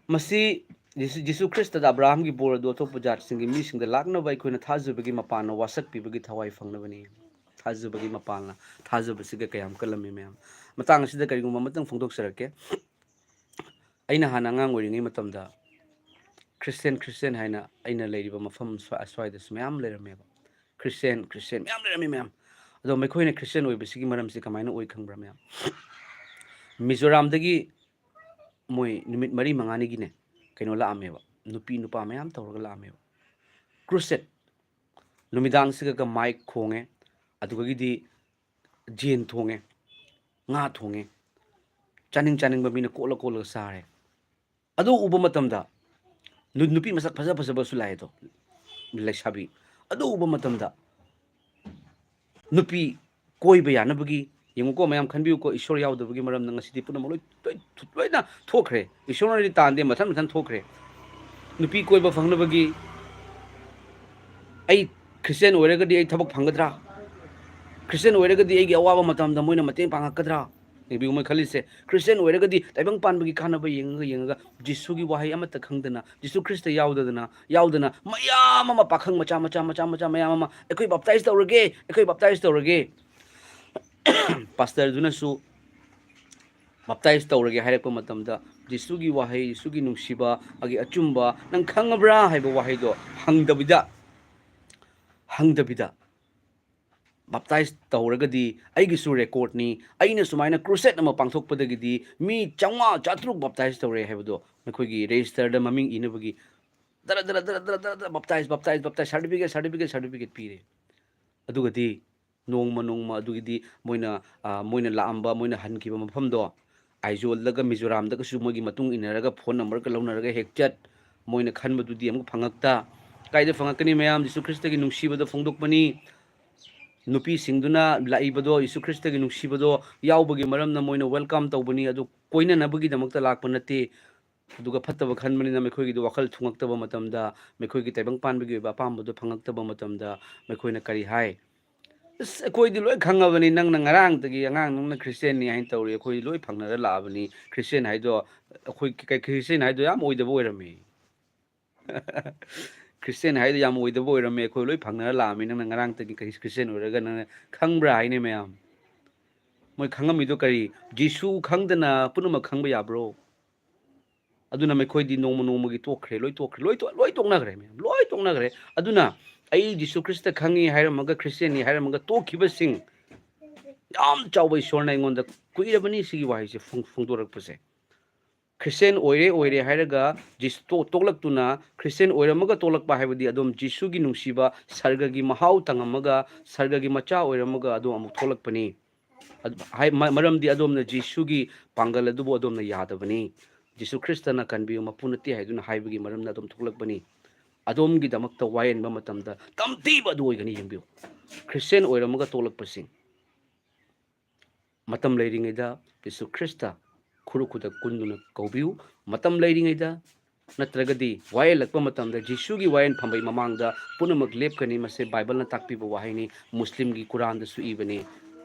ꯃꯁꯤ ꯖꯤꯁꯨ, ꯖꯤꯁꯨ ꯈ꯭ꯔꯤꯁꯇꯗ ꯑꯕ꯭ꯔꯥꯍꯥꯝꯒꯤ ꯕꯣꯔ ꯑꯗꯨ ꯑꯇꯣꯞꯄ ꯖꯥꯠꯁꯤꯡꯒꯤ ꯃꯤꯁꯤꯡꯗ ꯂꯥꯛꯅꯕ ꯑꯩꯈꯣꯏꯅ ꯊꯥꯖꯕꯒꯤ ꯃꯄꯥꯟꯅ ꯋꯥꯁꯛꯄꯤꯕꯒꯤ ꯊꯋꯥꯏ ꯐꯪꯅꯕꯅꯤ꯫ ꯊꯥꯖꯕꯒꯤ ꯃꯄꯥꯟꯅ, ꯊꯥꯖꯕꯁꯤꯒ ꯀꯌꯥꯝ ꯀꯜꯂꯝꯃꯤ ꯃꯌꯥꯝ꯫ ꯃꯇꯥꯡ ꯑꯁꯤꯗ ꯀꯔꯤꯒꯨꯝꯕ ꯑꯃꯇꯪ ꯐꯣꯡꯗꯣꯛꯆꯔꯛꯀꯦ꯫ ꯑꯩꯅ ꯍꯥꯟꯅ ꯑꯉꯥꯡ ꯑꯣꯏꯔꯤꯉꯩ ꯃꯇꯝꯗ ꯈ꯭ꯔꯤꯁꯇꯤꯌꯥꯟ, ꯈ꯭ꯔꯤꯁꯇꯤꯌꯥꯟ ꯍꯥꯏꯅ ꯑꯩꯅ ꯂꯩꯔꯤꯕ ꯃꯐꯝ ꯁ꯭ꯋꯥ-, ꯁ꯭ꯋꯥꯏꯗꯁꯨ ꯃꯌꯥꯝ ꯂꯩꯔꯝꯃꯦꯕ꯫ ꯈ꯭ꯔꯤꯁꯇꯤꯌꯥꯟ, ꯈ꯭ꯔꯤꯁꯇꯤꯌꯥꯟ ꯃꯌꯥꯝ ꯂꯩꯔꯝꯃꯤ ꯃꯌꯥꯝ꯫ ꯑꯗꯣ ꯃꯈꯣꯏꯅ ꯈ꯭ꯔꯤꯁꯇꯤꯌꯥꯟ ꯑꯣꯏꯕꯁꯤꯒꯤ ꯃꯔꯝꯁꯤ ꯀꯃꯥꯏꯅ ꯑꯣꯏ ꯈꯪꯕ꯭ꯔꯥ ꯃꯌꯥꯝ? ꯃꯤꯖꯣꯔꯥꯝꯗꯒꯤ ꯃꯣꯏ ꯅꯨꯃꯤꯠ ꯃꯔꯤ ꯃꯉꯥꯅꯤꯒꯤꯅꯦ, ꯀꯩꯅꯣ ꯂꯥꯛꯑꯝꯃꯦꯕ, ꯅꯨꯄꯤ ꯅꯨꯄꯥ ꯃꯌꯥꯝ ꯇꯧꯔꯒ ꯂꯥꯛꯑꯝꯃꯦꯕ꯫ ꯀ꯭ꯔꯨꯁꯦꯠ, ꯅꯨꯃꯤꯗꯥꯡꯁꯤꯒꯀ ꯃꯥꯏꯛ ꯈꯣꯡꯉꯦ, ꯑꯗꯨꯗꯒꯤꯗꯤ ꯌꯦꯟ ꯊꯣꯡꯉꯦ, ꯉꯥ ꯊꯣꯡꯉꯦ, ꯆꯥꯅꯤꯡ ꯆꯥꯅꯤꯡꯕ ꯃꯤꯅ ꯀꯣꯠꯂ ꯀꯣꯠꯂꯒ ꯆꯥꯔꯦ꯫ ꯑꯗꯨ ꯎꯕ ꯃꯇꯝꯗ ꯅꯨ-, ꯅꯨꯄꯤ ꯃꯁꯛ ꯐꯖ ꯐꯖꯕꯁꯨ ꯂꯥꯛꯑꯦ ꯑꯗꯣ, ꯂꯩꯁꯥꯕꯤ꯫ ꯑꯗꯨ ꯎꯕ ꯃꯇꯝꯗ ꯅꯨꯄꯤ ꯀꯣꯏꯕ ꯌꯥꯅꯕꯒꯤ ꯌꯦꯡꯉꯨꯀꯣ, ꯃꯌꯥꯝ ꯈꯟꯕꯤꯌꯨꯀꯣ, ꯏꯁꯣꯔ ꯌꯥꯎꯗꯕꯒꯤ ꯃꯔꯝꯅ ꯉꯁꯤꯗꯤ ꯄꯨꯝꯅꯃꯛ ꯂꯣꯏ, ꯂꯣꯏ, ꯂꯣꯏꯅ ꯊꯣꯛꯈ꯭ꯔꯦ꯫ ꯏꯁꯣꯔꯅꯗꯤ ꯇꯥꯟꯗꯦ, ꯃꯊꯟ ꯃꯊꯟ ꯊꯣꯛꯈ꯭ꯔꯦ꯫ ꯅꯨꯄꯤ ꯀꯣꯏꯕ ꯐꯪꯅꯕꯒꯤ ꯑꯩ ꯈ꯭ꯔꯤꯁꯇꯤꯌꯥꯟ ꯑꯣꯏꯔꯒꯗꯤ ꯑꯩ ꯊꯕꯛ ꯐꯪꯒꯗ꯭ꯔꯥ? ꯈ꯭ꯔꯤꯁꯇꯤꯌꯥꯟ ꯑꯣꯏꯔꯒꯗꯤ ꯑꯩꯒꯤ ꯑꯋꯥꯕ ꯃꯇꯝꯗ ꯃꯣꯏꯅ ꯃꯇꯦꯡ ꯄꯥꯡꯉꯛꯀꯗ꯭ꯔꯥ? ꯌꯦꯡꯕꯤꯌꯨ, ꯃꯣꯏ ꯈꯜꯂꯤꯁꯦ, ꯈ꯭ꯔꯤꯁꯇꯤꯌꯥꯟ ꯑꯣꯏꯔꯒꯗꯤ ꯇꯥꯏꯕꯪ ꯄꯥꯟꯕꯒꯤ ꯀꯥꯟꯅꯕ ꯌꯦꯡꯉꯒ ꯌꯦꯡꯉꯒ ꯖꯤꯁꯨꯒꯤ ꯋꯥꯍꯩ ꯑꯃꯠꯇ ꯈꯪꯗꯅ, ꯖꯤꯁꯨ ꯈ꯭ꯔꯤꯁꯇ ꯌꯥꯎꯗꯗꯅ, ꯌꯥꯎꯗꯅ ꯃꯌꯥꯝ ꯑꯃ, ꯄꯥꯈꯪ ꯃꯆꯥ, ꯃꯆꯥ, ꯃꯆꯥ, ꯃꯆꯥ ꯃꯌꯥꯝ ꯑꯃ, "ꯑꯩꯈꯣꯏ ꯕꯥꯞꯇꯥꯏꯁ ꯇꯧꯔꯒꯦ, ꯑꯩꯈꯣꯏ ꯕꯥꯞꯇꯥꯏꯁ ꯇꯧꯔꯒꯦ"꯫ ꯄꯥꯁꯇꯔꯗꯨꯅꯁꯨ "ꯕꯥꯞꯇꯥꯏꯁ ꯇꯧꯔꯒꯦ" ꯍꯥꯏꯔꯛꯄ ꯃꯇꯝꯗ, "ꯖꯤꯁꯨꯒꯤ ꯋꯥꯍꯩ, ꯖꯤꯁꯨꯒꯤ ꯅꯨꯡꯁꯤꯕ, ꯑꯒꯤ ꯑꯆꯨꯝꯕ ꯅꯪ ꯈꯪꯉꯕ꯭ꯔꯥ?" ꯍꯥꯏꯕ ꯋꯥꯍꯩꯗꯣ ꯍꯪꯗꯕꯤꯗ, ꯍꯪꯗꯕꯤꯗ, "ꯕꯥꯞꯇꯥꯏꯁ ꯇꯧꯔꯒꯗꯤ ꯑꯩꯒꯤꯁꯨ ꯔꯦꯀꯣꯔꯠꯅꯤ, ꯑꯩꯅ ꯁꯨꯃꯥꯏꯅ ꯀ꯭ꯔꯨꯁꯦꯠ ꯑꯃ ꯄꯥꯡꯊꯣꯛꯄꯗꯒꯤꯗꯤ ꯃꯤ ꯆꯥꯝꯃꯉꯥ, ꯆꯥꯇ꯭ꯔꯨꯛ ꯕꯥꯞꯇꯥꯏꯁ ꯇꯧꯔꯦ" ꯍꯥꯏꯕꯗꯣ, ꯃꯈꯣꯏꯒꯤ ꯔꯦꯖꯤꯁꯇꯔꯗ ꯃꯃꯤꯡ ꯏꯅꯕꯒꯤ ꯗꯔ ꯗꯔ ꯗꯔ ꯗꯔ ꯗꯔ ꯗꯔ ꯕꯥꯞꯇꯥꯏꯁ, ꯕꯥꯞꯇꯥꯏꯁ, ꯕꯥꯞꯇꯥꯏꯁ, ꯁꯥꯔꯇꯤꯐꯤꯀꯦꯠ, ꯁꯥꯔꯇꯤꯐꯤꯀꯦꯠ, ꯁꯥꯔꯇꯤꯐꯤꯀꯦꯠ ꯄꯤꯔꯦ꯫ ꯑꯗꯨꯒꯗꯤ ꯅꯣꯡꯃ ꯅꯣꯡꯃ ꯑꯗꯨꯒꯤꯗꯤ ꯃꯣꯏꯅ, ꯑ, ꯃꯣꯏꯅ ꯂꯥꯛꯑꯝꯕ, ꯃꯣꯏꯅ ꯍꯟꯈꯤꯕ ꯃꯐꯝꯗꯣ, ꯑꯥꯏꯖꯣꯜꯗꯒ ꯃꯤꯖꯣꯔꯥꯝꯗꯒꯁꯨ ꯃꯣꯏꯒꯤ ꯃꯇꯨꯡ ꯏꯟꯅꯔꯒ ꯐꯣꯟ ꯅꯝꯕꯔꯒ ꯂꯧꯅꯔꯒ ꯍꯦꯛ ꯆꯠ, ꯃꯣꯏꯅ ꯈꯟꯕꯗꯨꯗꯤ ꯑꯃꯨꯛ ꯐꯪꯉꯛꯇ꯫ ꯀꯥꯏꯗ ꯐꯪꯉꯛꯀꯅꯤ ꯃꯌꯥꯝ? ꯖꯤꯁꯨ ꯈ꯭ꯔꯤꯁꯇꯒꯤ ꯅꯨꯡꯁꯤꯕꯗꯣ ꯐꯣꯡꯗꯣꯛꯄꯅꯤ꯫ ꯅꯨꯄꯤꯁꯤꯡꯗꯨꯅ ꯂꯥꯛꯏꯕꯗꯣ, ꯖꯤꯁꯨ ꯈ꯭ꯔꯤꯁꯇꯒꯤ ꯅꯨꯡꯁꯤꯕꯗꯣ ꯌꯥꯎꯕꯒꯤ ꯃꯔꯝꯅ ꯃꯣꯏꯅ ꯋꯦꯜꯀꯝ ꯇꯧꯕꯅꯤ, ꯑꯗꯨ ꯀꯣꯏꯅꯅꯕꯒꯤꯗꯃꯛꯇ ꯂꯥꯛꯄ ꯅꯠꯇꯦ꯫ ꯑꯗꯨꯒ ꯐꯠꯇꯕ ꯈꯟꯕꯅꯤꯅ ꯃꯈꯣꯏꯒꯤꯗꯤ ꯋꯥꯈꯜ ꯊꯨꯡꯉꯛꯇꯕ ꯃꯇꯝꯗ, ꯃꯈꯣꯏꯒꯤ ꯇꯥꯏꯕꯪ ꯄꯥꯟꯕꯒꯤ ꯑꯣꯏꯕ ꯑꯄꯥꯝꯕꯗꯨ ꯐꯪꯉꯛꯇꯕ ꯃꯇꯝꯗ ꯃꯈꯣꯏꯅ ꯀꯔꯤ ꯍꯥꯏ? "ꯑꯁ, ꯑꯩꯈꯣꯏꯗꯤ ꯂꯣꯏ ꯈꯪꯉꯕꯅꯤ, ꯅꯪꯅ ꯉꯔꯥꯡꯗꯒꯤ ꯑꯉꯥꯡ ꯅꯪꯅ ꯈ꯭ꯔꯤꯁꯇꯤꯌꯥꯟꯅꯤ ꯍꯥꯏꯅ ꯇꯧꯔꯤ, ꯑꯩꯈꯣꯏ ꯂꯣꯏ ꯐꯪꯅꯔ ꯂꯥꯛꯑꯕꯅꯤ, ꯈ꯭ꯔꯤꯁꯇꯤꯌꯥꯟ ꯍꯥꯏꯗꯣ, ꯑꯩꯈꯣꯏ ꯀꯩ-, ꯈ꯭ꯔꯤꯁꯇꯤꯌꯥꯟ ꯍꯥꯏꯗꯣ ꯌꯥꯝ ꯑꯣꯏꯗꯕ ꯑꯣꯏꯔꯝꯃꯤ꯫ ꯈ꯭ꯔꯤꯁꯇꯤꯌꯥꯟ ꯍꯥꯏꯗꯣ ꯌꯥꯝ ꯑꯣꯏꯗꯕ ꯑꯣꯏꯔꯝꯃꯤ, ꯑꯩꯈꯣꯏ ꯂꯣꯏ ꯐꯪꯅꯔ ꯂꯥꯛꯑꯃꯤ, ꯅꯪꯅ ꯉꯔꯥꯡꯗꯒꯤ ꯈ꯭ꯔꯤꯁ-, ꯈ꯭ꯔꯤꯁꯇꯤꯌꯥꯟ ꯑꯣꯏꯔꯒ ꯅꯪꯅ ꯈꯪꯕ꯭ꯔꯥ?" ꯍꯥꯏꯅꯦ ꯃꯌꯥꯝ꯫ ꯃꯣꯏ ꯈꯪꯉꯝꯃꯤꯗꯣ ꯀꯔꯤ? ꯖꯤꯁꯨ ꯈꯪꯗꯅ ꯄꯨꯝꯅꯃꯛ ꯈꯪꯕ ꯌꯥꯕ꯭ꯔꯣ? ꯑꯗꯨꯅ ꯃꯈꯣꯏꯗꯤ ꯅꯣꯡꯃ ꯅꯣꯡꯃꯒꯤ ꯇꯣꯛꯈ꯭ꯔꯦ, ꯂꯣꯏ ꯇꯣꯛꯈ꯭ꯔꯦ, ꯂꯣꯏ ꯇꯣ-, ꯂꯣꯏ ꯇꯣꯛꯅꯈ꯭ꯔꯦ ꯃꯌꯥꯝ, ꯂꯣꯏ ꯇꯣꯛꯅꯈ꯭ꯔꯦ꯫ ꯑꯗꯨꯅ ꯑꯩ ꯖꯤꯁꯨ ꯈ꯭ꯔꯤꯁꯇ ꯈꯪꯉꯤ ꯍꯥꯏꯔꯝꯃꯒ, ꯈ꯭ꯔꯤꯁꯇꯤꯌꯥꯟꯅꯤ ꯍꯥꯏꯔꯝꯃꯒ ꯇꯣꯛꯈꯤꯕꯁꯤꯡ, ꯌꯥꯝ ꯆꯥꯎꯕ ꯏꯁꯣꯔꯅ ꯑꯩꯉꯣꯟꯗ ꯀꯨꯏꯔꯕꯅꯤ ꯁꯤꯒꯤ ꯋꯥꯍꯩꯁꯦ ꯐꯣꯡ-, ꯐꯣꯡꯗꯣꯔꯛꯄꯁꯦ꯫ ꯈ꯭ꯔꯤꯁꯇꯤꯌꯥꯟ ꯑꯣꯏꯔꯦ, ꯑꯣꯏꯔꯦ ꯍꯥꯏꯔꯒ ꯖꯤꯁꯨ ꯇꯣ-, ꯇꯣꯛꯂꯛꯇꯨꯅ, ꯈ꯭ꯔꯤꯁꯇꯤꯌꯥꯟ ꯑꯣꯏꯔꯝꯃꯒ ꯇꯣꯛꯂꯛꯄ ꯍꯥꯏꯕꯗꯤ ꯑꯗꯨꯝ ꯖꯤꯁꯨꯒꯤ ꯅꯨꯡꯁꯤꯕ, ꯁꯔꯒꯒꯤ ꯃꯍꯥꯎ ꯇꯪꯉꯝꯃꯒ, ꯁꯔꯒꯒꯤ ꯃꯆꯥ ꯑꯣꯏꯔꯝꯃꯒ ꯑꯗꯨꯝ ꯑꯃꯨꯛ ꯊꯣꯛꯂꯛꯄꯅꯤ꯫ ꯑꯗꯨ-, ꯍꯥꯏ-, ꯃ-, ꯃꯔꯝꯗꯤ ꯑꯗꯣꯝꯅ ꯖꯤꯁꯨꯒꯤ ꯄꯥꯡꯒꯜ ꯑꯗꯨꯕꯨ ꯑꯗꯣꯝꯅ ꯌꯥꯗꯕꯅꯤ꯫ ꯖꯤꯁꯨ ꯈ꯭ꯔꯤꯁꯇꯅ "ꯀꯟꯕꯤꯌꯨ, ꯃꯄꯨ ꯅꯠꯇꯦ" ꯍꯥꯏꯗꯨꯅ ꯍꯥꯏꯕꯒꯤ ꯃꯔꯝꯅ ꯑꯗꯨꯝ ꯊꯣꯛꯂꯛꯄꯅꯤ꯫ ꯑꯗꯣꯝꯒꯤꯗꯃꯛꯇ ꯋꯥꯌꯦꯟꯕ ꯃꯇꯝꯗ ꯇꯝꯊꯤꯕ ꯑꯗꯨ ꯑꯣꯏꯒꯅꯤ꯫ ꯌꯦꯡꯕꯤꯌꯨ, ꯈ꯭ꯔꯤꯁꯇꯤꯌꯥꯟ ꯑꯣꯏꯔꯝꯃꯒ ꯇꯣꯛꯂꯛꯄꯁꯤꯡ꯫ ꯃꯇꯝ ꯂꯩꯔꯤꯉꯩꯗ ꯖꯤꯁꯨ ꯈ꯭ꯔꯤꯁꯇ ꯈꯨꯔꯨ ꯈꯨꯗꯛ ꯀꯨꯟꯗꯨꯅ ꯀꯧꯕꯤꯌꯨ꯫ ꯃꯇꯝ ꯂꯩꯔꯤꯉꯩꯗ, ꯅꯠꯇ꯭ꯔꯒꯗꯤ ꯋꯥꯌꯦꯜꯂꯛꯄ ꯃꯇꯝꯗ ꯖꯤꯁꯨꯒꯤ ꯋꯥꯌꯦꯜ ꯐꯝꯕꯩ ꯃꯃꯥꯡꯗ ꯄꯨꯝꯅꯃꯛ ꯂꯦꯞꯀꯅꯤ꯫ ꯃꯁꯤ ꯕꯥꯏꯕꯜꯅ ꯇꯥꯛꯄꯤꯕ ꯋꯥꯍꯩꯅꯤ, ꯃꯨꯁꯂꯤꯝꯒꯤ ꯀꯨꯔꯥꯟꯗꯁꯨ ꯏꯕꯅꯤ꯫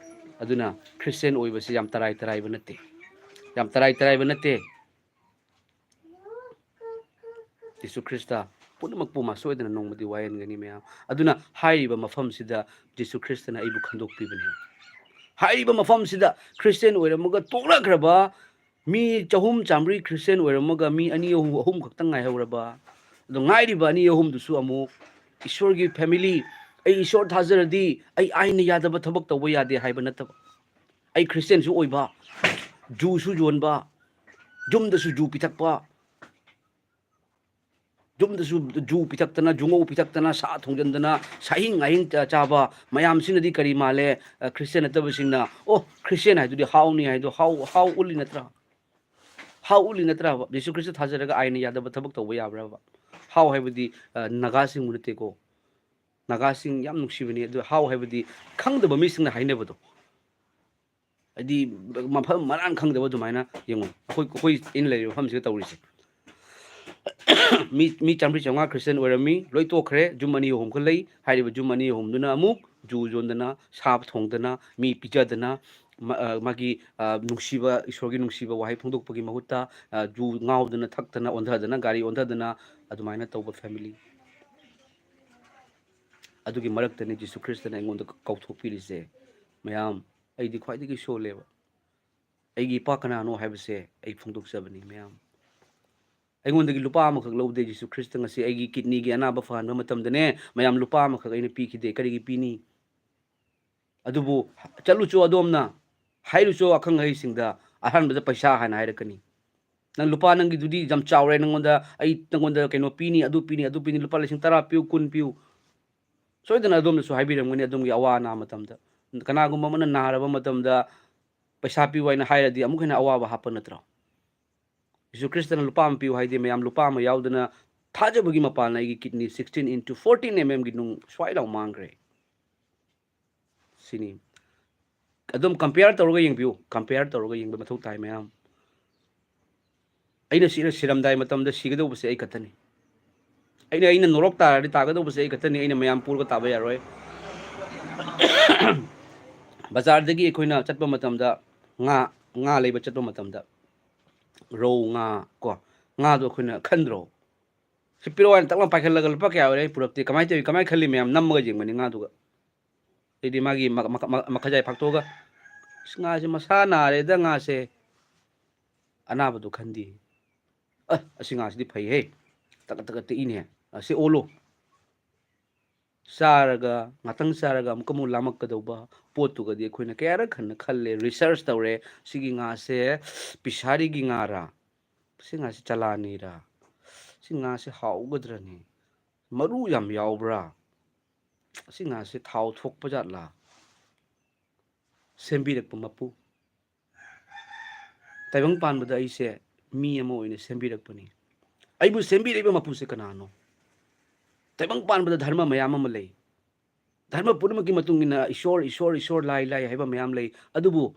ꯑꯗꯨꯅ ꯈ꯭ꯔꯤꯁꯇꯤꯌꯥꯟ ꯑꯣꯏꯕꯁꯤ ꯌꯥꯝ ꯇꯔꯥꯏ ꯇꯔꯥꯏꯕ ꯅꯠꯇꯦ, ꯌꯥꯝ ꯇꯔꯥꯏ ꯇꯔꯥꯏꯕ ꯅꯠꯇꯦ꯫ ꯖꯤꯁꯨ ꯈ꯭ꯔꯤꯁꯇ ꯄꯨꯝꯅꯃꯛꯄꯨ ꯃꯥ ꯁꯣꯏꯗꯅ ꯅꯣꯡꯃꯗꯤ ꯋꯥꯌꯦꯟꯒꯅꯤ ꯃꯌꯥꯝ꯫ ꯑꯗꯨꯅ ꯍꯥꯏꯔꯤꯕ ꯃꯐꯝꯁꯤꯗ ꯖꯤꯁꯨ ꯈ꯭ꯔꯤꯁꯇꯅ ꯑꯩꯕꯨ ꯈꯟꯗꯣꯛꯄꯤꯕꯅꯤ꯫ ꯍꯥꯏꯔꯤꯕ ꯃꯐꯝꯁꯤꯗ ꯈ꯭ꯔꯤꯁꯇꯤꯌꯥꯟ ꯑꯣꯏꯔꯝꯃꯒ ꯇꯣꯛꯂꯛꯈ꯭ꯔꯕ ꯃꯤ ꯆꯍꯨꯝ ꯆꯥꯝꯃꯔꯤ ꯈ꯭ꯔꯤꯁꯇꯤꯌꯥꯟ ꯑꯣꯏꯔꯝꯃꯒ ꯃꯤ ꯑꯅꯤ ꯑꯍꯨꯝ, ꯑꯍꯨꯝ ꯈꯛꯇꯪ ꯉꯥꯏꯍꯧꯔꯕ, ꯑꯗꯣ ꯉꯥꯏꯔꯤꯕ ꯑꯅꯤ ꯑꯍꯨꯝꯗꯨꯁꯨ ꯑꯃꯨꯛ ꯏꯁꯣꯔꯒꯤ ꯐꯦꯃꯤꯂꯤ, "ꯑꯩ ꯏꯁꯣꯔ ꯊꯥꯖꯔꯗꯤ ꯑꯩ ꯑꯥꯏꯟꯅ ꯌꯥꯗꯕ ꯊꯕꯛ ꯇꯧꯕ ꯌꯥꯗꯦ" ꯍꯥꯏꯕ ꯅꯠꯇꯕ, ꯑꯩ ꯈ꯭ꯔꯤꯁꯇꯤꯌꯥꯟꯁꯨ ꯑꯣꯏꯕ, ꯖꯨꯁꯨ ꯌꯣꯟꯕ, ꯌꯨꯝꯗꯁꯨ ꯖꯨ ꯄꯤꯊꯛꯄ, ꯌꯨꯝꯗꯁꯨ ꯖꯨ ꯄꯤꯊꯛꯇꯅ, ꯖꯨꯉꯧ ꯄꯤꯊꯛꯇꯅ, ꯁꯥ ꯊꯣꯡꯖꯟꯗꯅ, ꯁꯥꯍꯤꯡ ꯉꯥꯍꯤꯡ ꯆꯥ-, ꯆꯥꯕ ꯃꯌꯥꯝꯁꯤꯅꯗꯤ ꯀꯔꯤ ꯃꯥꯜꯂꯦ? ꯑ, ꯈ꯭ꯔꯤꯁꯇꯤꯌꯥꯟ ꯅꯠꯇꯕꯁꯤꯡꯅ, "ꯑꯣ, ꯈ꯭ꯔꯤꯁꯇꯤꯌꯥꯟ ꯍꯥꯏꯗꯨꯗꯤ ꯍꯥꯎꯅꯤ" ꯍꯥꯏꯗꯣ ꯍꯥꯎ, ꯍꯥꯎ ꯎꯠꯂꯤ ꯅꯠꯇ꯭ꯔꯥ? ꯍꯥꯎ ꯎꯠꯂꯤ ꯅꯠꯇ꯭ꯔꯕ? ꯖꯤꯁꯨ ꯈ꯭ꯔꯤꯁꯇ ꯊꯥꯖꯔꯒ ꯑꯥꯏꯟꯅ ꯌꯥꯗꯕ ꯊꯕꯛ ꯇꯧꯕ ꯌꯥꯕ꯭ꯔꯕ? ꯍꯥꯎ ꯍꯥꯏꯕꯗꯤ, ꯑ, ꯅꯥꯒꯥꯁꯤꯡꯕꯨ ꯅꯠꯇꯦꯀꯣ꯫ ꯅꯥꯒꯥꯁꯤꯡ ꯌꯥꯝ ꯅꯨꯡꯁꯤꯕꯅꯤ꯫ ꯑꯗꯨ ꯍꯥꯎ ꯍꯥꯏꯕꯗꯤ ꯈꯪꯗꯕ ꯃꯤꯁꯤꯡꯅ ꯍꯥꯏꯅꯕꯗꯣ꯫ ꯍꯥꯏꯗꯤ ꯃꯐꯝ ꯃꯔꯥꯡ ꯈꯪꯗꯕ ꯑꯗꯨꯃꯥꯏꯅ ꯌꯦꯡꯉꯣ꯫ ꯑꯩꯈꯣꯏ, ꯑꯩꯈꯣꯏ ꯑꯩꯅ ꯂꯩꯔꯤꯕ ꯃꯐꯝꯁꯤꯗ ꯇꯧꯔꯤꯁꯦ꯫ ꯃꯤ, ꯃꯤ ꯆꯥꯝꯃꯔꯤ ꯆꯥꯝꯃꯉꯥ ꯈ꯭ꯔꯤꯁꯇꯤꯌꯥꯟ ꯑꯣꯏꯔꯝꯃꯤ, ꯂꯣꯏ ꯇꯣꯛꯈ꯭ꯔꯦ꯫ ꯌꯨꯝ ꯑꯅꯤ ꯑꯍꯨꯝ ꯈꯛ ꯂꯩ꯫ ꯍꯥꯏꯔꯤꯕ ꯌꯨꯝ ꯑꯅꯤ ꯑꯍꯨꯝꯗꯨꯅ ꯑꯃꯨꯛ ꯖꯨ ꯌꯣꯟꯗꯅ, ꯁꯥ ꯊꯣꯡꯗꯅ, ꯃꯤ ꯄꯤꯖꯗꯅ, ꯃ-, ꯑ, ꯃꯥꯒꯤ, ꯑ, ꯅꯨꯡꯁꯤꯕ, ꯏꯁꯣꯔꯒꯤ ꯅꯨꯡꯁꯤꯕ ꯋꯥꯍꯩ ꯐꯣꯡꯗꯣꯛꯄꯒꯤ ꯃꯍꯨꯠꯇ, ꯑ, ꯖꯨ ꯉꯥꯎꯗꯅ, ꯊꯛꯇꯅ, ꯑꯣꯟꯊꯗꯅ, ꯒꯥꯔꯤ ꯑꯣꯟꯊꯗꯅ ꯑꯗꯨꯃꯥꯏꯅ ꯇꯧꯕ ꯐꯦꯃꯤꯂꯤ꯫ ꯑꯗꯨꯒꯤ ꯃꯔꯛꯇꯅꯤ ꯖꯤꯁꯨ ꯈ꯭ꯔꯤꯁꯇꯅ ꯑꯩꯉꯣꯟꯗ ꯀꯧꯊꯣꯛꯄꯤꯔꯤꯁꯦ꯫ ꯃꯌꯥꯝ, ꯑꯩꯗꯤ ꯈ꯭ꯋꯥꯏꯗꯒꯤ ꯁꯣꯜꯂꯦꯕ꯫ ꯑꯩꯒꯤ ꯏꯄꯥ ꯀꯅꯥꯅꯣ ꯍꯥꯏꯕꯁꯦ ꯑꯩ ꯐꯣꯡꯗꯣꯛꯆꯕꯅꯤ ꯃꯌꯥꯝ꯫ ꯑꯩꯉꯣꯟꯗꯒꯤ ꯂꯨꯄꯥ ꯑꯃꯈꯛ ꯂꯧꯗꯦ ꯖꯤꯁꯨ ꯈ꯭ꯔꯤꯁꯇ꯫ ꯉꯁꯤ ꯑꯩꯒꯤ ꯀꯤꯠꯅꯤꯒꯤ ꯑꯅꯥꯕ ꯐꯍꯟꯕ ꯃꯇꯝꯗꯅꯦ, ꯃꯌꯥꯝ, ꯂꯨꯄꯥ ꯑꯃꯈꯛ ꯑꯩꯅ ꯄꯤꯈꯤꯗꯦ꯫ ꯀꯔꯤꯒꯤ ꯄꯤꯅꯤ? ꯑꯗꯨꯕꯨ ꯆꯠꯂꯨꯆꯣ ꯑꯗꯣꯝꯅ, ꯍꯥꯏꯔꯨꯆꯣ ꯑꯈꯪ ꯑꯍꯩꯁꯤꯡꯗ, ꯑꯍꯥꯟꯕꯗ ꯄꯩꯁꯥ ꯍꯥꯟꯅ ꯍꯥꯏꯔꯛꯀꯅꯤ꯫ "ꯅꯪ ꯂꯨꯄꯥ ꯅꯪꯒꯤꯗꯨꯗꯤ ꯌꯥꯝ ꯆꯥꯎꯔꯦ, ꯅꯪꯉꯣꯟꯗ, ꯑꯩ ꯅꯪꯉꯣꯟꯗ ꯀꯩꯅꯣ ꯄꯤꯅꯤ, ꯑꯗꯨ ꯄꯤꯅꯤ, ꯑꯗꯨ ꯄꯤꯅꯤ, ꯂꯨꯄꯥ ꯂꯤꯁꯤꯡ ꯇꯔꯥ ꯄꯤꯌꯨ, ꯀꯨꯟ ꯄꯤꯌꯨ"꯫ ꯁꯣꯏꯗꯅ ꯑꯗꯣꯝꯅꯁꯨ ꯍꯥꯏꯕꯤꯔꯝꯒꯅꯤ, ꯑꯗꯣꯝꯒꯤ ꯑꯋꯥ ꯑꯅꯥ ꯃꯇꯝꯗ꯫ ꯀꯅꯥꯒꯨꯝꯕ ꯑꯃꯅ ꯅꯥꯔꯕ ꯃꯇꯝꯗ ꯄꯩꯁꯥ ꯄꯤꯌꯨ ꯍꯥꯏꯅ ꯍꯥꯏꯔꯗꯤ ꯑꯃꯨꯛ ꯍꯦꯟꯅ ꯑꯋꯥꯕ ꯍꯥꯞꯄ ꯅꯠꯇ꯭ꯔꯣ? ꯖꯤꯁꯨ ꯈ꯭ꯔꯤꯁꯇꯅ ꯂꯨꯄꯥ ꯑꯃ ꯄꯤꯌꯨ ꯍꯥꯏꯗꯤ, ꯃꯌꯥꯝ, ꯂꯨꯄꯥ ꯑꯃ ꯌꯥꯎꯗꯅ ꯊꯥꯖꯕꯒꯤ ꯃꯄꯥꯟꯅ ꯑꯩꯒꯤ kidney sixteen into fourteen M M ꯒꯤ ꯅꯨꯡ ꯁ꯭ꯋꯥꯏ ꯂꯥꯎ ꯃꯥꯡꯈ꯭ꯔꯦ꯫ ꯁꯤꯅꯤ꯫ ꯑꯗꯨꯝ ꯀꯝꯄꯤꯌꯔ ꯇꯧꯔꯒ ꯌꯦꯡꯕꯤꯌꯨ, ꯀꯝꯄꯤꯌꯔ ꯇꯧꯔꯒ ꯌꯦꯡꯕ ꯃꯊꯧ ꯇꯥꯏ ꯃꯌꯥꯝ꯫ ꯑꯩꯅ ꯁꯤꯅ ꯁꯤꯔꯝꯗꯥꯏ ꯃꯇꯝꯗ ꯁꯤꯒꯗꯧꯕꯁꯦ ꯑꯩ ꯈꯛꯇꯅꯤ꯫ ꯑꯩꯅ ꯑꯩꯅ ꯅꯣꯔꯣꯛ ꯇꯥꯔꯗꯤ ꯇꯥꯒꯗꯧꯕꯁꯦ ꯑꯩ ꯈꯛꯇꯅꯤ, ꯑꯩꯅ ꯃꯌꯥꯝ ꯄꯨꯔꯒ ꯇꯥꯕ ꯌꯥꯔꯣꯏ꯫ ꯕꯖꯥꯔꯗꯒꯤ ꯑꯩꯈꯣꯏꯅ ꯆꯠꯄ ꯃꯇꯝꯗ, ꯉꯥ ꯉꯥ ꯂꯩꯕ ꯆꯠꯄ ꯃꯇꯝꯗ, ꯔꯧ ꯉꯥ ꯀꯣ, ꯉꯥꯗꯣ ꯑꯩꯈꯣꯏꯅ ꯈꯟꯗ꯭ꯔꯣ? "ꯁꯤ ꯄꯤꯔꯛꯑꯣ" ꯍꯥꯏꯅ ꯇꯛ ꯂꯥꯎ ꯄꯥꯏꯈꯠꯂꯒ, "ꯂꯨꯄꯥ ꯀꯌꯥ ꯑꯣꯏꯔꯦ? ꯑꯩ ꯄꯨꯔꯛꯇꯦ"꯫ ꯀꯃꯥꯏꯅ ꯇꯧꯏ, ꯀꯃꯥꯏꯅ ꯈꯜꯂꯤ ꯃꯌꯥꯝ? ꯅꯝꯃꯒ ꯌꯦꯡꯕꯅꯤ ꯉꯥꯗꯨꯒ꯫ ꯑꯩꯗꯤ ꯃꯥꯒꯤ ꯃ- ꯃ- ꯃ- ꯃꯈꯖꯥꯏ ꯐꯥꯛꯇꯣꯛꯑꯒ, "ꯑꯁ, ꯉꯥꯁꯦ ꯃꯁꯥ ꯅꯥꯔꯦꯗ, ꯉꯥꯁꯦ"꯫ ꯑꯅꯥꯕꯗꯣ ꯈꯟꯗꯦ꯫ "ꯑ, ꯑꯁꯤ ꯉꯥꯁꯤꯗꯤ ꯐꯩꯍꯦ, ꯇꯛ ꯇꯛ ꯇꯛꯏꯅꯦ, ꯑꯁꯤ ꯑꯣꯜꯂꯨ"꯫ ꯆꯥꯔꯒ, ꯉꯥꯛꯇꯪ ꯆꯥꯔꯒ ꯑꯃꯨꯛꯀ ꯑꯃꯨꯛ ꯂꯥꯝꯃꯛꯀꯗꯧꯕ ꯄꯣꯠꯇꯨꯒꯗꯤ ꯑꯩꯈꯣꯏꯅ ꯀꯌꯥꯔꯛ ꯍꯟꯅ ꯈꯜꯂꯦ, ꯔꯤꯁꯔꯁ ꯇꯧꯔꯦ꯫ "ꯁꯤꯒꯤ ꯉꯥꯁꯦ ꯄꯤꯁꯥꯔꯤꯒꯤ ꯉꯥꯔꯥ? ꯁꯤ ꯉꯥꯁꯦ ꯆꯂꯥꯅꯤꯔꯥ? ꯁꯤ ꯉꯥꯁꯦ ꯍꯥꯎꯒꯗ꯭ꯔꯅꯤ? ꯃꯔꯨ ꯌꯥꯝ ꯌꯥꯎꯕ꯭ꯔꯥ? ꯁꯤ ꯉꯥꯁꯦ ꯊꯥꯎ ꯊꯣꯛꯄ ꯖꯥꯠꯂꯥ?" ꯁꯦꯝꯕꯤꯔꯛꯄ ꯃꯄꯨ꯫ ꯇꯥꯏꯕꯪ ꯄꯥꯟꯕꯗ ꯑꯩꯁꯦ ꯃꯤ ꯑꯃ ꯑꯣꯏꯅ ꯁꯦꯝꯕꯤꯔꯛꯄꯅꯤ꯫ ꯑꯩꯕꯨ ꯁꯦꯝꯕꯤꯔꯛꯏꯕ ꯃꯄꯨꯁꯦ ꯀꯅꯥꯅꯣ? ꯇꯥꯏꯕꯪ ꯄꯥꯟꯕꯗ ꯙꯔꯃ ꯃꯌꯥꯝ ꯑꯃ ꯂꯩ꯫ ꯙꯔꯃ ꯄꯨꯝꯅꯃꯛꯀꯤ ꯃꯇꯨꯡ ꯏꯟꯅ ꯏꯁꯣꯔ, ꯏꯁꯣꯔ, ꯏꯁꯣꯔ, ꯂꯥꯏ, ꯂꯥꯏ ꯍꯥꯏꯕ ꯃꯌꯥꯝ ꯂꯩ꯫ ꯑꯗꯨꯕꯨ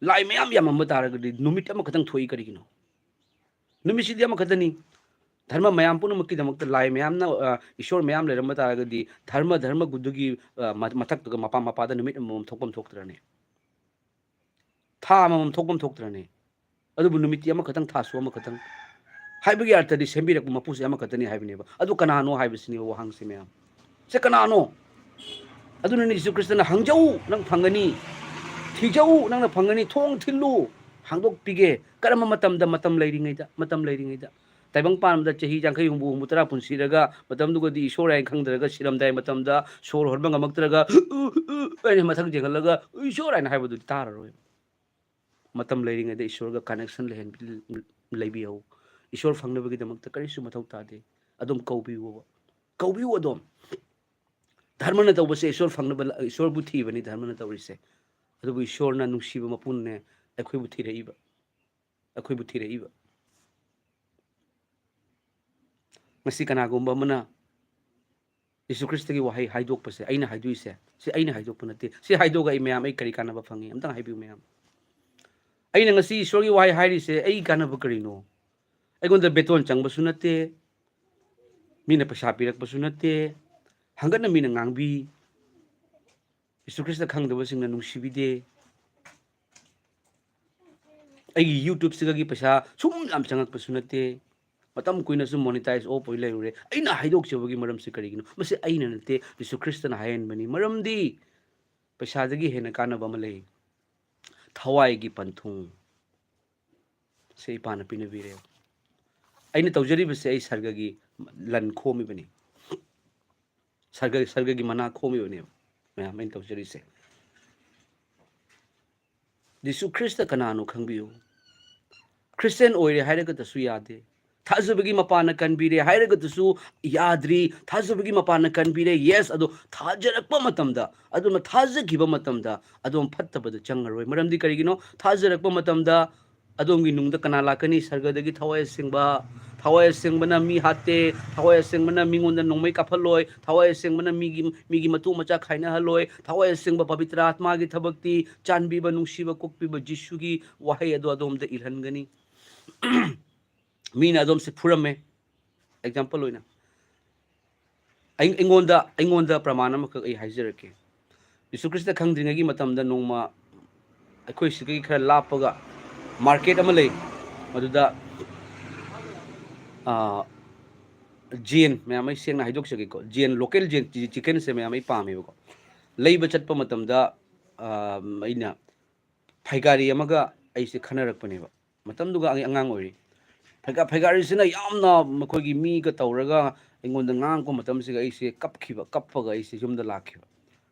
ꯂꯥꯏ ꯃꯌꯥꯝ ꯌꯥꯝꯃꯝꯕ ꯇꯥꯔꯒꯗꯤ ꯅꯨꯃꯤꯠ ꯑꯃꯈꯛꯇꯪ ꯊꯣꯛꯏ ꯀꯔꯤꯒꯤꯅꯣ? ꯅꯨꯃꯤꯠꯁꯤꯗꯤ ꯑꯃꯈꯛꯇꯅꯤ꯫ ꯙꯔꯃ ꯃꯌꯥꯝ ꯄꯨꯝꯅꯃꯛꯀꯤꯗꯃꯛꯇ ꯂꯥꯏ ꯃꯌꯥꯝꯅ, ꯑ, ꯏꯁꯣꯔ ꯃꯌꯥꯝ ꯂꯩꯔꯝꯕ ꯇꯥꯔꯒꯗꯤ ꯙꯔꯃ, ꯙꯔꯃꯒꯨꯗꯨꯒꯤ, ꯑ, ꯃ-, ꯃꯊꯛꯇꯨꯒ ꯃꯄꯥ ꯃꯄꯥꯗ ꯅꯨꯃꯤꯠ ꯑꯃꯃꯝ ꯊꯣꯛꯐꯝ ꯊꯣꯛꯇ꯭ꯔꯅꯦ? ꯊꯥ ꯑꯃꯃꯝ ꯊꯣꯛꯐꯝ ꯊꯣꯛꯇ꯭ꯔꯅꯦ? ꯑꯗꯨꯕꯨ ꯅꯨꯃꯤꯠꯇꯤ ꯑꯃꯈꯛꯇꯪ, ꯊꯥꯁꯨ ꯑꯃꯈꯛꯇꯪ ꯍꯥꯏꯕꯒꯤ ꯑꯔꯊꯗꯤ ꯁꯦꯝꯕꯤꯔꯛꯄ ꯃꯄꯨꯁꯦ ꯑꯃꯈꯛꯇꯅꯤ ꯍꯥꯏꯕꯅꯦꯕ꯫ ꯑꯗꯨ ꯀꯅꯥꯅꯣ ꯍꯥꯏꯕꯁꯤꯅꯦꯕ ꯋꯥꯍꯪꯁꯦ ꯃꯌꯥꯝ꯫ ꯁꯦ ꯀꯅꯥꯅꯣ? ꯑꯗꯨꯅꯅꯤ ꯖꯤꯁꯨ ꯈ꯭ꯔꯤꯁꯇꯅ, "ꯍꯪꯖꯧ, ꯅꯪ ꯐꯪꯒꯅꯤ꯫ ꯊꯤꯖꯧ, ꯅꯪꯅ ꯐꯪꯒꯅꯤ꯫ ꯊꯣꯡ ꯊꯤꯜꯂꯨ, ꯍꯥꯡꯗꯣꯛꯄꯤꯒꯦ"꯫ ꯀꯔꯝꯕ ꯃꯇꯝꯗ? ꯃꯇꯝ ꯂꯩꯔꯤꯉꯩꯗ, ꯃꯇꯝ ꯂꯩꯔꯤꯉꯩꯗ꯫ ꯇꯥꯏꯕꯪ ꯄꯥꯟꯕꯗ ꯆꯍꯤ ꯌꯥꯡꯈꯩ, ꯍꯨꯝꯐꯨ, ꯍꯨꯝꯐꯨ ꯇꯔꯥ ꯄꯨꯟꯁꯤꯔꯒ ꯃꯇꯝꯗꯨꯒꯗꯤ ꯏꯁꯣꯔ ꯍꯥꯏꯅ ꯈꯪꯗ꯭ꯔꯒ ꯁꯤꯔꯝꯗꯥꯏ ꯃꯇꯝꯗ ꯁꯣꯔ ꯍꯣꯟꯕ ꯉꯝꯃꯛꯇ꯭ꯔꯒ ꯍꯥꯏꯅ ꯃꯊꯛ ꯌꯦꯡꯍꯜꯂꯒ "ꯏꯁꯣꯔ" ꯍꯥꯏꯅ ꯍꯥꯏꯕꯗꯨꯗꯤ ꯇꯥꯔꯔꯣꯏ꯫ ꯃꯇꯝ ꯂꯩꯔꯤꯉꯩꯗ ꯏꯁꯣꯔꯒ ꯀꯅꯦꯛꯁꯟ ꯂꯩꯍꯟ-, ꯂꯩꯕꯤꯍꯧ꯫ ꯏꯁꯣꯔ ꯐꯪꯅꯕꯒꯤꯗꯃꯛꯇ ꯀꯔꯤꯁꯨ ꯃꯊꯧ ꯇꯥꯗꯦ꯫ ꯑꯗꯨꯝ ꯀꯧꯕꯤꯌꯣꯕ꯫ ꯀꯧꯕꯤꯌꯨ ꯑꯗꯨꯝ꯫ ꯙꯔꯃꯅ ꯇꯧꯕꯁꯦ ꯏꯁꯣꯔ ꯐꯪꯅꯕ ꯂ-, ꯏꯁꯣꯔꯕꯨ ꯊꯤꯕꯅꯤ ꯙꯔꯃꯅ ꯇꯧꯔꯤꯁꯦ꯫ ꯑꯗꯨꯕꯨ ꯏꯁꯣꯔꯅ ꯅꯨꯡꯁꯤꯕ ꯃꯄꯨꯅꯅꯦ ꯑꯩꯈꯣꯏꯕꯨ ꯊꯤꯔꯛꯏꯕ꯫ ꯑꯩꯈꯣꯏꯕꯨ ꯊꯤꯔꯛꯏꯕ꯫ ꯉꯁꯤ ꯀꯅꯥꯒꯨꯝꯕ ꯑꯃꯅ ꯌꯦꯁꯨ ꯈ꯭ꯔꯤꯁꯇꯒꯤ ꯋꯥꯍꯩ ꯍꯥꯏꯗꯣꯛꯄꯁꯦ, ꯑꯩꯅ ꯍꯥꯏꯗꯣꯛꯏꯁꯦ, ꯁꯤ ꯑꯩꯅ ꯍꯥꯏꯗꯣꯛꯄ ꯅꯠꯇꯦ꯫ ꯁꯤ ꯍꯥꯏꯗꯣꯛꯑꯒ ꯑꯩ ꯃꯌꯥꯝ, ꯑꯩ ꯀꯔꯤ ꯀꯥꯟꯅꯕ ꯐꯪꯉꯤ? ꯑꯝꯇꯪ ꯍꯥꯏꯕꯤꯌꯨ ꯃꯌꯥꯝ꯫ ꯑꯩꯅ ꯉꯁꯤ ꯏꯁꯣꯔꯒꯤ ꯋꯥꯍꯩ ꯍꯥꯏꯔꯤꯁꯦ ꯑꯩ ꯀꯥꯟꯅꯕ ꯀꯔꯤꯅꯣ? ꯑꯩꯉꯣꯟꯗ ꯕꯦꯇꯣꯟ ꯆꯪꯕꯁꯨ ꯅꯠꯇꯦ, ꯃꯤꯅ ꯄꯩꯁꯥ ꯄꯤꯔꯛꯄꯁꯨ ꯅꯠꯇꯦ, ꯍꯪꯒꯠꯅ ꯃꯤꯅ ꯉꯥꯡꯕꯤ, ꯌꯦꯁꯨ ꯈ꯭ꯔꯤꯁꯇ ꯈꯪꯗꯕꯁꯤꯡꯅ ꯅꯨꯡꯁꯤꯕꯤꯗꯦ, ꯑꯩꯒꯤ YouTubeꯁꯤꯒꯒꯤ ꯄꯩꯁꯥ ꯁꯨꯝ ꯌꯥꯝ ꯆꯪꯉꯛꯄꯁꯨ ꯅꯠꯇꯦ, ꯃꯇꯝ ꯀꯨꯏꯅꯁꯨ monetize off ꯑꯣꯏ ꯂꯩꯔꯨꯔꯦ꯫ ꯑꯩꯅ ꯍꯥꯏꯗꯣꯛꯆꯕꯒꯤ ꯃꯔꯝꯁꯤ ꯀꯔꯤꯒꯤꯅꯣ? ꯃꯁꯤ ꯑꯩꯅ ꯅꯠꯇꯦ, ꯌꯦꯁꯨ ꯈ꯭ꯔꯤꯁꯇꯅ ꯍꯥꯏꯍꯟꯕꯅꯤ꯫ ꯃꯔꯝꯗꯤ ꯄꯩꯁꯥꯗꯒꯤ ꯍꯦꯟꯅ ꯀꯥꯟꯅꯕ ꯑꯃ ꯂꯩ, ꯊꯋꯥꯏꯒꯤ ꯄꯟꯊꯨꯡ꯫ ꯁꯦ ꯏꯄꯥꯅ ꯄꯤꯅꯕꯤꯔꯦ꯫ ꯑꯩꯅ ꯇꯧꯖꯔꯤꯕꯁꯦ ꯑꯩ ꯁꯔꯒꯒꯤ ꯂꯟ ꯈꯣꯝꯃꯤꯕꯅꯤ, ꯁꯔꯒ, ꯁꯔꯒꯒꯤ ꯃꯅꯥ ꯈꯣꯝꯃꯤꯕꯅꯦꯕ ꯃꯌꯥꯝ ꯑꯩꯅ ꯇꯧꯖꯔꯤꯁꯦ꯫ ꯖꯤꯁꯨ ꯈ꯭ꯔꯤꯁꯇ ꯀꯅꯥꯅꯣ ꯈꯪꯕꯤꯌꯨ꯫ ꯈ꯭ꯔꯤꯁꯇꯤꯌꯥꯟ ꯑꯣꯏꯔꯦ ꯍꯥꯏꯔꯒꯗꯁꯨ ꯌꯥꯗꯦ, ꯊꯥꯖꯕꯒꯤ ꯃꯄꯥꯟꯅ ꯀꯟꯕꯤꯔꯦ ꯍꯥꯏꯔꯒꯗꯁꯨ ꯌꯥꯗ꯭ꯔꯤ꯫ ꯊꯥꯖꯕꯒꯤ ꯃꯄꯥꯟꯅ ꯀꯟꯕꯤꯔꯦ, yes, ꯑꯗꯣ ꯊꯥꯖꯔꯛꯄ ꯃꯇꯝꯗ, ꯑꯗꯨꯅ ꯊꯥꯖꯈꯤꯕ ꯃꯇꯝꯗ ꯑꯗꯣꯝ ꯐꯠꯇꯕꯗ ꯆꯪꯉꯔꯣꯏ꯫ ꯃꯔꯝꯗꯤ ꯀꯔꯤꯒꯤꯅꯣ? ꯊꯥꯖꯔꯛꯄ ꯃꯇꯝꯗ ꯑꯗꯣꯝꯒꯤ ꯅꯨꯡꯗ ꯀꯅꯥ ꯂꯥꯛꯀꯅꯤ? ꯁꯔꯒꯗꯒꯤ ꯊꯋꯥꯏ ꯑꯁꯦꯡꯕ꯫ ꯊꯋꯥꯏ ꯑꯁꯦꯡꯕꯅ ꯃꯤ ꯍꯥꯠꯇꯦ, ꯊꯋꯥꯏ ꯑꯁꯦꯡꯕꯅ ꯃꯤꯉꯣꯟꯗ ꯅꯣꯡꯃꯩ ꯀꯥꯞꯍꯜꯂꯣꯏ, ꯊꯋꯥꯏ ꯑꯁꯦꯡꯕꯅ ꯃꯤꯒꯤ, ꯃꯤꯒꯤ ꯃꯇꯨ ꯃꯆꯥ ꯈꯥꯏꯅꯍꯜꯂꯣꯏ꯫ ꯊꯋꯥꯏ ꯑꯁꯦꯡꯕ ꯄꯕꯤꯇ꯭ꯔ ꯑꯥꯠꯃꯥꯒꯤ ꯊꯕꯛꯇꯤ ꯆꯥꯟꯕꯤꯕ, ꯅꯨꯡꯁꯤꯕ, ꯀꯣꯛꯄꯤꯕ ꯖꯤꯁꯨꯒꯤ ꯋꯥꯍꯩ ꯑꯗꯣ ꯑꯗꯣꯝꯗ ꯏꯜꯍꯟꯒꯅꯤ꯫ ꯃꯤꯅ ꯑꯗꯣꯝꯁꯦ ꯐꯨꯔꯝꯃꯦ, example ꯑꯣꯏꯅ꯫ ꯑꯩ-, ꯑꯩꯉꯣꯟꯗ, ꯑꯩꯉꯣꯟꯗ ꯄ꯭ꯔꯃꯥꯟ ꯑꯃꯈꯛ ꯑꯩ ꯍꯥꯏꯖꯔꯛꯀꯦ꯫ ꯌꯦꯁꯨ ꯈ꯭ꯔꯤꯁꯇ ꯈꯪꯗ꯭ꯔꯤꯉꯩꯒꯤ ꯃꯇꯝꯗ ꯅꯣꯡꯃ ꯑꯩꯈꯣꯏ ꯁꯤꯗꯒꯤ ꯈꯔ ꯂꯥꯞꯄꯒ market ꯑꯃ ꯂꯩ꯫ ꯃꯗꯨꯗ, ꯑꯥ, ꯖꯦꯟ ꯃꯌꯥꯝ, ꯑꯩ ꯁꯦꯡꯅ ꯍꯥꯏꯗꯣꯛꯆꯒꯦꯀꯣ, ꯖꯦꯟ, local ꯖꯦꯟ ꯆꯤ-, chickenꯁꯦ ꯃꯌꯥꯝ ꯑꯩ ꯄꯥꯝꯃꯦꯕꯀꯣ꯫ ꯂꯩꯕ ꯆꯠꯄ ꯃꯇꯝꯗ, ꯑꯥ, ꯑꯩꯅ ꯐꯩꯒꯥꯔꯤ ꯑꯃꯒ ꯑꯩꯁꯦ ꯈꯟꯅꯔꯛꯄꯅꯦꯕ꯫ ꯃꯇꯝꯗꯨꯒ ꯑꯩ ꯑꯉꯥꯡ ꯑꯣꯏꯔꯤ꯫ ꯐꯩꯒꯥ-, ꯐꯩꯒꯥꯔꯤꯁꯤꯅ ꯌꯥꯝꯅ ꯃꯈꯣꯏꯒꯤ ꯃꯤꯒ ꯇꯧꯔꯒ ꯑꯩꯉꯣꯟꯗ ꯉꯥꯡꯉꯛꯄ ꯃꯇꯝꯁꯤꯒ ꯑꯩꯁꯦ ꯀꯞꯈꯤꯕ, ꯀꯞꯄꯒ ꯑꯩꯁꯦ ꯌꯨꯝꯗ ꯂꯥꯛꯈꯤꯕ꯫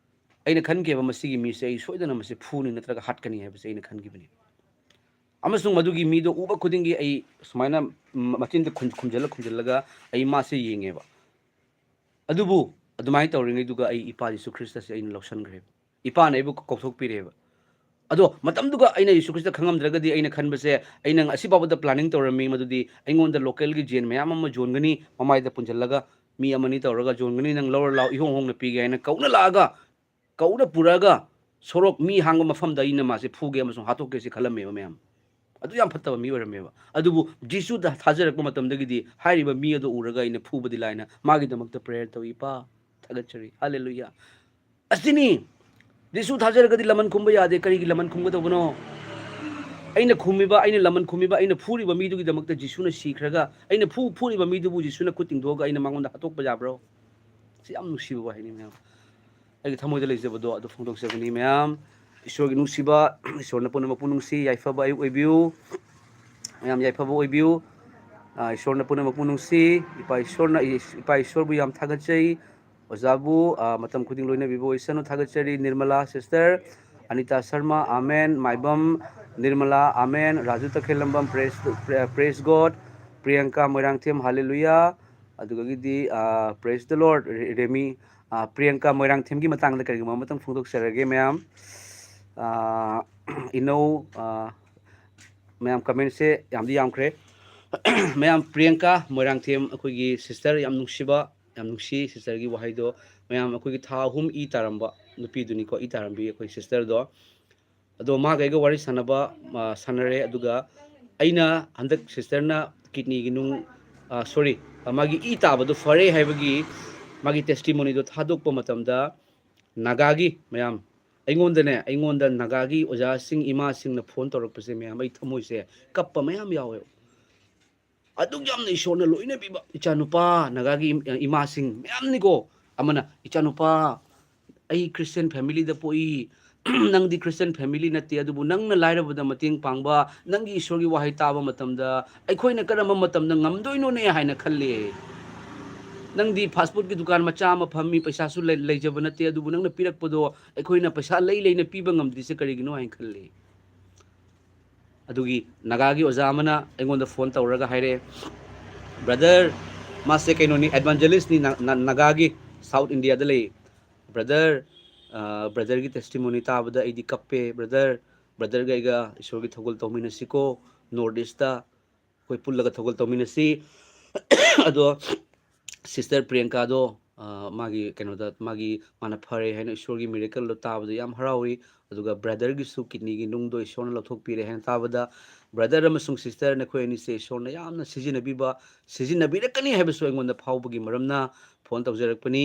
ꯑꯩꯅ ꯈꯟꯈꯤꯕ, "ꯃꯁꯤꯒꯤ ꯃꯤꯁꯦ ꯑꯩ ꯁꯣꯏꯗꯅ ꯃꯁꯤ ꯐꯨꯅꯤ ꯅꯠꯇ꯭ꯔꯒ ꯍꯥꯠꯀꯅꯤ" ꯍꯥꯏꯕꯁꯦ ꯑꯩꯅ ꯈꯟꯈꯤꯕꯅꯤ꯫ ꯑꯃꯁꯨꯡ ꯃꯗꯨꯒꯤ ꯃꯤꯗꯣ ꯎꯕ ꯈꯨꯗꯤꯡꯒꯤ ꯑꯩ ꯁꯨꯃꯥꯏꯅ ꯃ-, ꯃꯆꯤꯟꯗ ꯈꯨꯝ-, ꯈꯨꯝꯖꯤꯜꯂ ꯈꯨꯝꯖꯤꯜꯂꯒ ꯑꯩ ꯃꯥꯁꯦ ꯌꯦꯡꯉꯦꯕ꯫ ꯑꯗꯨꯕꯨ ꯑꯗꯨꯃꯥꯏꯅ ꯇꯧꯔꯤꯉꯩꯗꯨꯒ ꯑꯩ ꯏꯄꯥ ꯌꯦꯁꯨ ꯈ꯭ꯔꯤꯁꯇꯁꯦ ꯑꯩꯅ ꯂꯧꯁꯟꯈ꯭ꯔꯦꯕ꯫ ꯏꯄꯥꯅ ꯑꯩꯕꯨ ꯀꯧꯊꯣꯛꯄꯤꯔꯦꯕ꯫ ꯑꯗꯣ ꯃꯇꯝꯗꯨꯒ ꯑꯩꯅ ꯌꯦꯁꯨ ꯈ꯭ꯔꯤꯁꯇ ꯈꯪꯉꯝꯗ꯭ꯔꯒꯗꯤ ꯑꯩꯅ ꯈꯟꯕꯁꯦ, ꯑꯩꯅ ꯉꯁꯤ ꯐꯥꯎꯕꯗ planning ꯇꯧꯔꯝꯃꯤ, ꯃꯗꯨꯗꯤ ꯑꯩꯉꯣꯟꯗ localꯒꯤ ꯖꯦꯟ ꯃꯌꯥꯝ ꯑꯃ ꯌꯣꯟꯒꯅꯤ, ꯃꯃꯥꯏꯗ ꯄꯨꯟꯁꯤꯜꯂꯒ ꯃꯤ ꯑꯃꯅꯤ ꯇꯧꯔꯒ ꯌꯣꯟꯒꯅꯤ, ꯅꯪ ꯂꯧꯔ ꯂꯥꯛꯑꯣ, ꯏꯍꯣꯡ ꯍꯣꯡꯅ ꯄꯤꯒꯦ ꯍꯥꯏꯅ ꯀꯧꯅ ꯂꯥꯛꯑꯒ, ꯀꯧꯅ ꯄꯨꯔꯛꯑꯒ ꯁꯣꯔꯣꯛ ꯃꯤ ꯍꯥꯡꯕ ꯃꯐꯝꯗ ꯑꯩꯅ ꯃꯥꯁꯦ ꯐꯨꯒꯦ ꯑꯃꯁꯨꯡ ꯍꯥꯠꯇꯣꯛꯀꯦ ꯁꯤ ꯈꯜꯂꯝꯃꯦꯕ ꯃꯌꯥꯝ꯫ ꯑꯗꯨ ꯌꯥꯝ ꯐꯠꯇꯕ ꯃꯤ ꯑꯣꯏꯔꯝꯃꯦꯕ꯫ ꯑꯗꯨꯕꯨ ꯖꯤꯁꯨꯗ ꯊꯥꯖꯔꯛꯄ ꯃꯇꯝꯗꯒꯤꯗꯤ ꯍꯥꯏꯔꯤꯕ ꯃꯤ ꯑꯗꯨ ꯎꯔꯒ ꯑꯩꯅ ꯐꯨꯕꯗꯤ ꯂꯥꯏꯅ ꯃꯥꯒꯤꯗꯃꯛꯇ prayer ꯇꯧꯏ, "ꯏꯄꯥ, ꯊꯥꯒꯠꯆꯔꯤ, ꯍꯥꯂꯦꯂꯨꯌꯥ"꯫ ꯑꯁꯤꯅꯤ ꯖꯤꯁꯨ ꯊꯥꯖꯔꯒꯗꯤ ꯂꯃꯟ ꯈꯨꯝꯕ ꯌꯥꯗꯦ꯫ ꯀꯔꯤꯒꯤ ꯂꯃꯟ ꯈꯨꯝꯒꯗꯧꯕꯅꯣ? ꯑꯩꯅ ꯈꯨꯝꯃꯤꯕ, ꯑꯩꯅ ꯂꯃꯟ ꯈꯨꯝꯃꯤꯕ, ꯑꯩꯅ ꯐꯨꯔꯤꯕ ꯃꯤꯗꯨꯒꯤꯗꯃꯛꯇ ꯖꯤꯁꯨꯅ ꯁꯤꯈ꯭ꯔꯒ, ꯑꯩꯅ ꯐꯨ-, ꯐꯨꯔꯤꯕ ꯃꯤꯗꯨꯕꯨ ꯖꯤꯁꯨꯅ ꯈꯨꯠ ꯇꯤꯡꯊꯣꯛꯑꯒ ꯑꯩꯅ ꯃꯉꯣꯟꯗ ꯍꯥꯠꯇꯣꯛꯄ ꯌꯥꯕ꯭ꯔꯣ? ꯁꯤ ꯌꯥꯝ ꯅꯨꯡꯁꯤꯕ ꯋꯥꯍꯩꯅꯤ ꯃꯌꯥꯝ꯫ ꯑꯩꯒꯤ ꯊꯃꯣꯏꯗ ꯂꯩꯖꯕꯗꯣ ꯑꯗꯨ ꯐꯣꯡꯗꯣꯛꯆꯕꯅꯤ ꯃꯌꯥꯝ꯫ ꯏꯁꯣꯔꯒꯤ ꯅꯨꯡꯁꯤꯕ, ꯏꯁꯣꯔꯅ ꯄꯨꯝꯅꯃꯛꯄꯨ ꯅꯨꯡꯁꯤ, ꯌꯥꯏꯐꯕ ꯑꯌꯨꯛ ꯑꯣꯏꯕꯤꯌꯨ꯫ ꯃꯌꯥꯝ ꯌꯥꯏꯐꯕ ꯑꯣꯏꯕꯤꯌꯨ꯫ ꯑꯥ, ꯏꯁꯣꯔꯅ ꯄꯨꯝꯅꯃꯛꯄꯨ ꯅꯨꯡꯁꯤ꯫ ꯏꯄꯥ ꯏꯁꯣꯔꯅ, ꯏꯄꯥ ꯏꯁꯣꯔꯕꯨ ꯌꯥꯝ ꯊꯥꯒꯠꯆꯩ꯫ ꯑꯣꯖꯥꯕꯨ, ꯑꯥ, ꯃꯇꯝ ꯈꯨꯗꯤꯡ ꯂꯣꯏꯅꯕꯤꯕ ꯑꯣꯏꯁꯅꯨ꯫ ꯊꯥꯒꯠꯆꯔꯤ ꯅꯤꯔꯃꯂꯥ sister, ꯑꯅꯤꯇꯥ ꯁꯔꯃ, ꯑꯥꯃꯦꯟ꯫ ꯃꯥꯏꯕꯝ Nirmala, ꯑꯥꯃꯦꯟ꯫ Raju ꯇꯈꯦꯜꯂꯝꯕꯝ, praise, praise God꯫ Priyanka Moirangthem, ꯍꯥꯂꯦꯂꯨꯌꯥ꯫ ꯑꯗꯨꯗꯒꯤꯗꯤ, ꯑꯥ, praise the Lord, ꯔꯦ-, ꯔꯦꯃꯤ, ꯑꯥ, ꯄ꯭ꯔꯤꯌꯥꯡꯀꯥ ꯃꯣꯏꯔꯥꯡꯊꯦꯝꯒꯤ ꯃꯇꯥꯡꯗ ꯀꯔꯤꯒꯨꯝꯕ ꯑꯃꯇꯪ ꯐꯣꯡꯗꯣꯛꯆꯔꯒꯦ ꯃꯌꯥꯝ꯫ ꯑꯥ, ꯏꯅꯧ, ꯑꯥ, ꯃꯌꯥꯝ commentꯁꯦ ꯌꯥꯝꯗꯤ ꯌꯥꯝꯈ꯭ꯔꯦ꯫ ꯃꯌꯥꯝ, ꯄ꯭ꯔꯤꯌꯥꯡꯀꯥ ꯃꯣꯏꯔꯥꯡꯊꯦꯝ, ꯑꯩꯈꯣꯏꯒꯤ sister ꯌꯥꯝ ꯅꯨꯡꯁꯤꯕ, ꯌꯥꯝ ꯅꯨꯡꯁꯤ sisterꯒꯤ ꯋꯥꯍꯩꯗꯣ꯫ ꯃꯌꯥꯝ, ꯑꯩꯈꯣꯏꯒꯤ ꯊꯥ ꯑꯍꯨꯝ ꯏ ꯇꯥꯔꯝꯕ ꯅꯨꯄꯤꯗꯨꯅꯤꯀꯣ, ꯏ ꯇꯥꯔꯝꯕꯤ ꯑꯩꯈꯣꯏ sisterꯗꯣ꯫ ꯑꯗꯣ ꯃꯥꯒ ꯑꯩꯒ ꯋꯥꯔꯤ ꯁꯥꯟꯅꯕ, ꯑ, ꯁꯥꯟꯅꯔꯦ꯫ ꯑꯗꯨꯒ ꯑꯩꯅ ꯍꯟꯗꯛ sisterꯅ kidneyꯒꯤ ꯅꯨꯡ, ꯑ, sorry, ꯑ, ꯃꯥꯒꯤ ꯏ ꯇꯥꯕꯗꯣ ꯐꯔꯦ ꯍꯥꯏꯕꯒꯤ ꯃꯥꯒꯤ testimonyꯗꯣ ꯊꯥꯗꯣꯛꯄ ꯃꯇꯝꯗ, ꯅꯥꯒꯥꯒꯤ ꯃꯌꯥꯝ, ꯑꯩꯉꯣꯟꯗꯅꯦ, ꯑꯩꯉꯣꯟꯗ ꯅꯥꯒꯥꯒꯤ ꯑꯣꯖꯥꯁꯤꯡ, ꯏꯃꯥꯁꯤꯡꯅ phone ꯇꯧꯔꯛꯄꯁꯦ ꯃꯌꯥꯝ, ꯑꯩ ꯊꯃꯣꯏꯁꯦ ꯀꯞꯄ ꯃꯌꯥꯝ ꯌꯥꯎꯋꯦ꯫ ꯑꯗꯨꯛ ꯌꯥꯝꯅ ꯏꯁꯣꯔꯅ ꯂꯣꯏꯅꯕꯤꯕ ꯏꯆꯥꯅꯨꯄꯥ, ꯅꯥꯒꯥꯒꯤ ꯏꯃꯥꯁꯤꯡ ꯃꯌꯥꯝꯅꯤꯀꯣ꯫ ꯑꯃꯅ, "ꯏꯆꯥꯅꯨꯄꯥ, ꯑꯩ Christian familyꯗ ꯄꯣꯛꯏ, ꯅꯪꯗꯤ Christian family ꯅꯠꯇꯦ, ꯑꯗꯨꯕꯨ ꯅꯪꯅ ꯂꯥꯏꯔꯕꯗ ꯃꯇꯦꯡ ꯄꯥꯡꯕ, ꯅꯪꯒꯤ ꯏꯁꯣꯔꯒꯤ ꯋꯥꯍꯩ ꯇꯥꯕ ꯃꯇꯝꯗ ꯑꯩꯈꯣꯏꯅ ꯀꯔꯝꯕ ꯃꯇꯝꯗ ꯉꯝꯗꯣꯏꯅꯣꯅꯦ ꯍꯥꯏꯅ ꯈꯜꯂꯤ꯫ ꯅꯪꯗꯤ fast foodꯀꯤ ꯗꯨꯀꯥꯟ ꯃꯆꯥ ꯑꯃ ꯐꯝꯃꯤ, ꯄꯩꯁꯥꯁꯨ ꯂꯩ-, ꯂꯩꯖꯕ ꯅꯠꯇꯦ, ꯑꯗꯨꯕꯨ ꯅꯪꯅ ꯄꯤꯔꯛꯄꯗꯣ ꯑꯩꯈꯣꯏꯅ ꯄꯩꯁꯥ ꯂꯩ ꯂꯩꯅ ꯄꯤꯕ ꯉꯝꯗ꯭ꯔꯤꯁꯦ ꯀꯔꯤꯒꯤꯅꯣ ꯍꯥꯏꯅ ꯈꯜꯂꯤ꯫" ꯑꯗꯨꯒꯤ ꯅꯥꯒꯥꯒꯤ ꯑꯣꯖꯥ ꯑꯃꯅ ꯑꯩꯉꯣꯟꯗ phone ꯇꯧꯔꯒ ꯍꯥꯏꯔꯛꯑꯦ, "Brother, ꯃꯥꯁꯦ ꯀꯩꯅꯣꯅꯤ, evangelistꯅꯤ, ꯅꯥ-, ꯅꯥ-, ꯅꯥꯒꯥꯒꯤ, South Indiaꯗ ꯂꯩ꯫ Brother, ꯑ, brotherꯒꯤ testimony ꯇꯥꯕꯗ ꯑꯩꯗꯤ ꯀꯞꯄꯦ꯫ Brother, brotherꯒ ꯑꯩꯒ ꯏꯁꯣꯔꯒꯤ ꯊꯧꯒꯜ ꯇꯧꯃꯤꯟꯅꯁꯤꯀꯣ, North Eastꯇ ꯑꯩꯈꯣꯏ ꯄꯨꯜꯂꯒ ꯊꯧꯒꯜ ꯇꯧꯃꯤꯟꯅꯁꯤ꯫" ꯑꯗꯣ ꯁꯤꯁꯇꯔ ꯄ꯭ꯔꯤꯌꯥꯡꯀꯥꯗꯣ ꯃꯥꯒꯤ ꯀꯩꯅꯣꯗ ꯃꯥꯒꯤ ꯃꯥꯅ ꯐꯔꯦ ꯍꯥꯏꯅ ꯏꯁꯣꯔꯒꯤ ꯃꯤꯔꯦꯀꯜꯗꯣ ꯇꯥꯕꯗ ꯌꯥꯝ ꯍꯔꯥꯎꯏ꯫ ꯑꯗꯨꯒ ꯕ꯭ꯔꯗꯔꯒꯤꯁꯨ ꯀꯤꯠꯅꯤꯒꯤ ꯅꯨꯡꯗꯣ ꯏꯁꯣꯔꯅ ꯂꯧꯊꯣꯛꯄꯤꯔꯦ ꯍꯥꯏꯅ ꯇꯥꯕꯗ ꯕ꯭ꯔꯗꯔ ꯑꯃꯁꯨꯡ ꯁꯤꯁꯇꯔ ꯅꯈꯣꯏ ꯑꯅꯤꯁꯦ ꯏꯁꯣꯔꯅ ꯌꯥꯝꯅ ꯁꯤꯖꯤꯟꯅꯕꯤꯕ ꯁꯤꯖꯤꯟꯅꯕꯤꯔꯛꯀꯅꯤ ꯍꯥꯏꯕꯁꯨ ꯑꯩꯉꯣꯟꯗ ꯐꯥꯎꯕꯒꯤ ꯃꯔꯝꯅ ꯐꯣꯟ ꯇꯧꯖꯔꯛꯄꯅꯤ꯫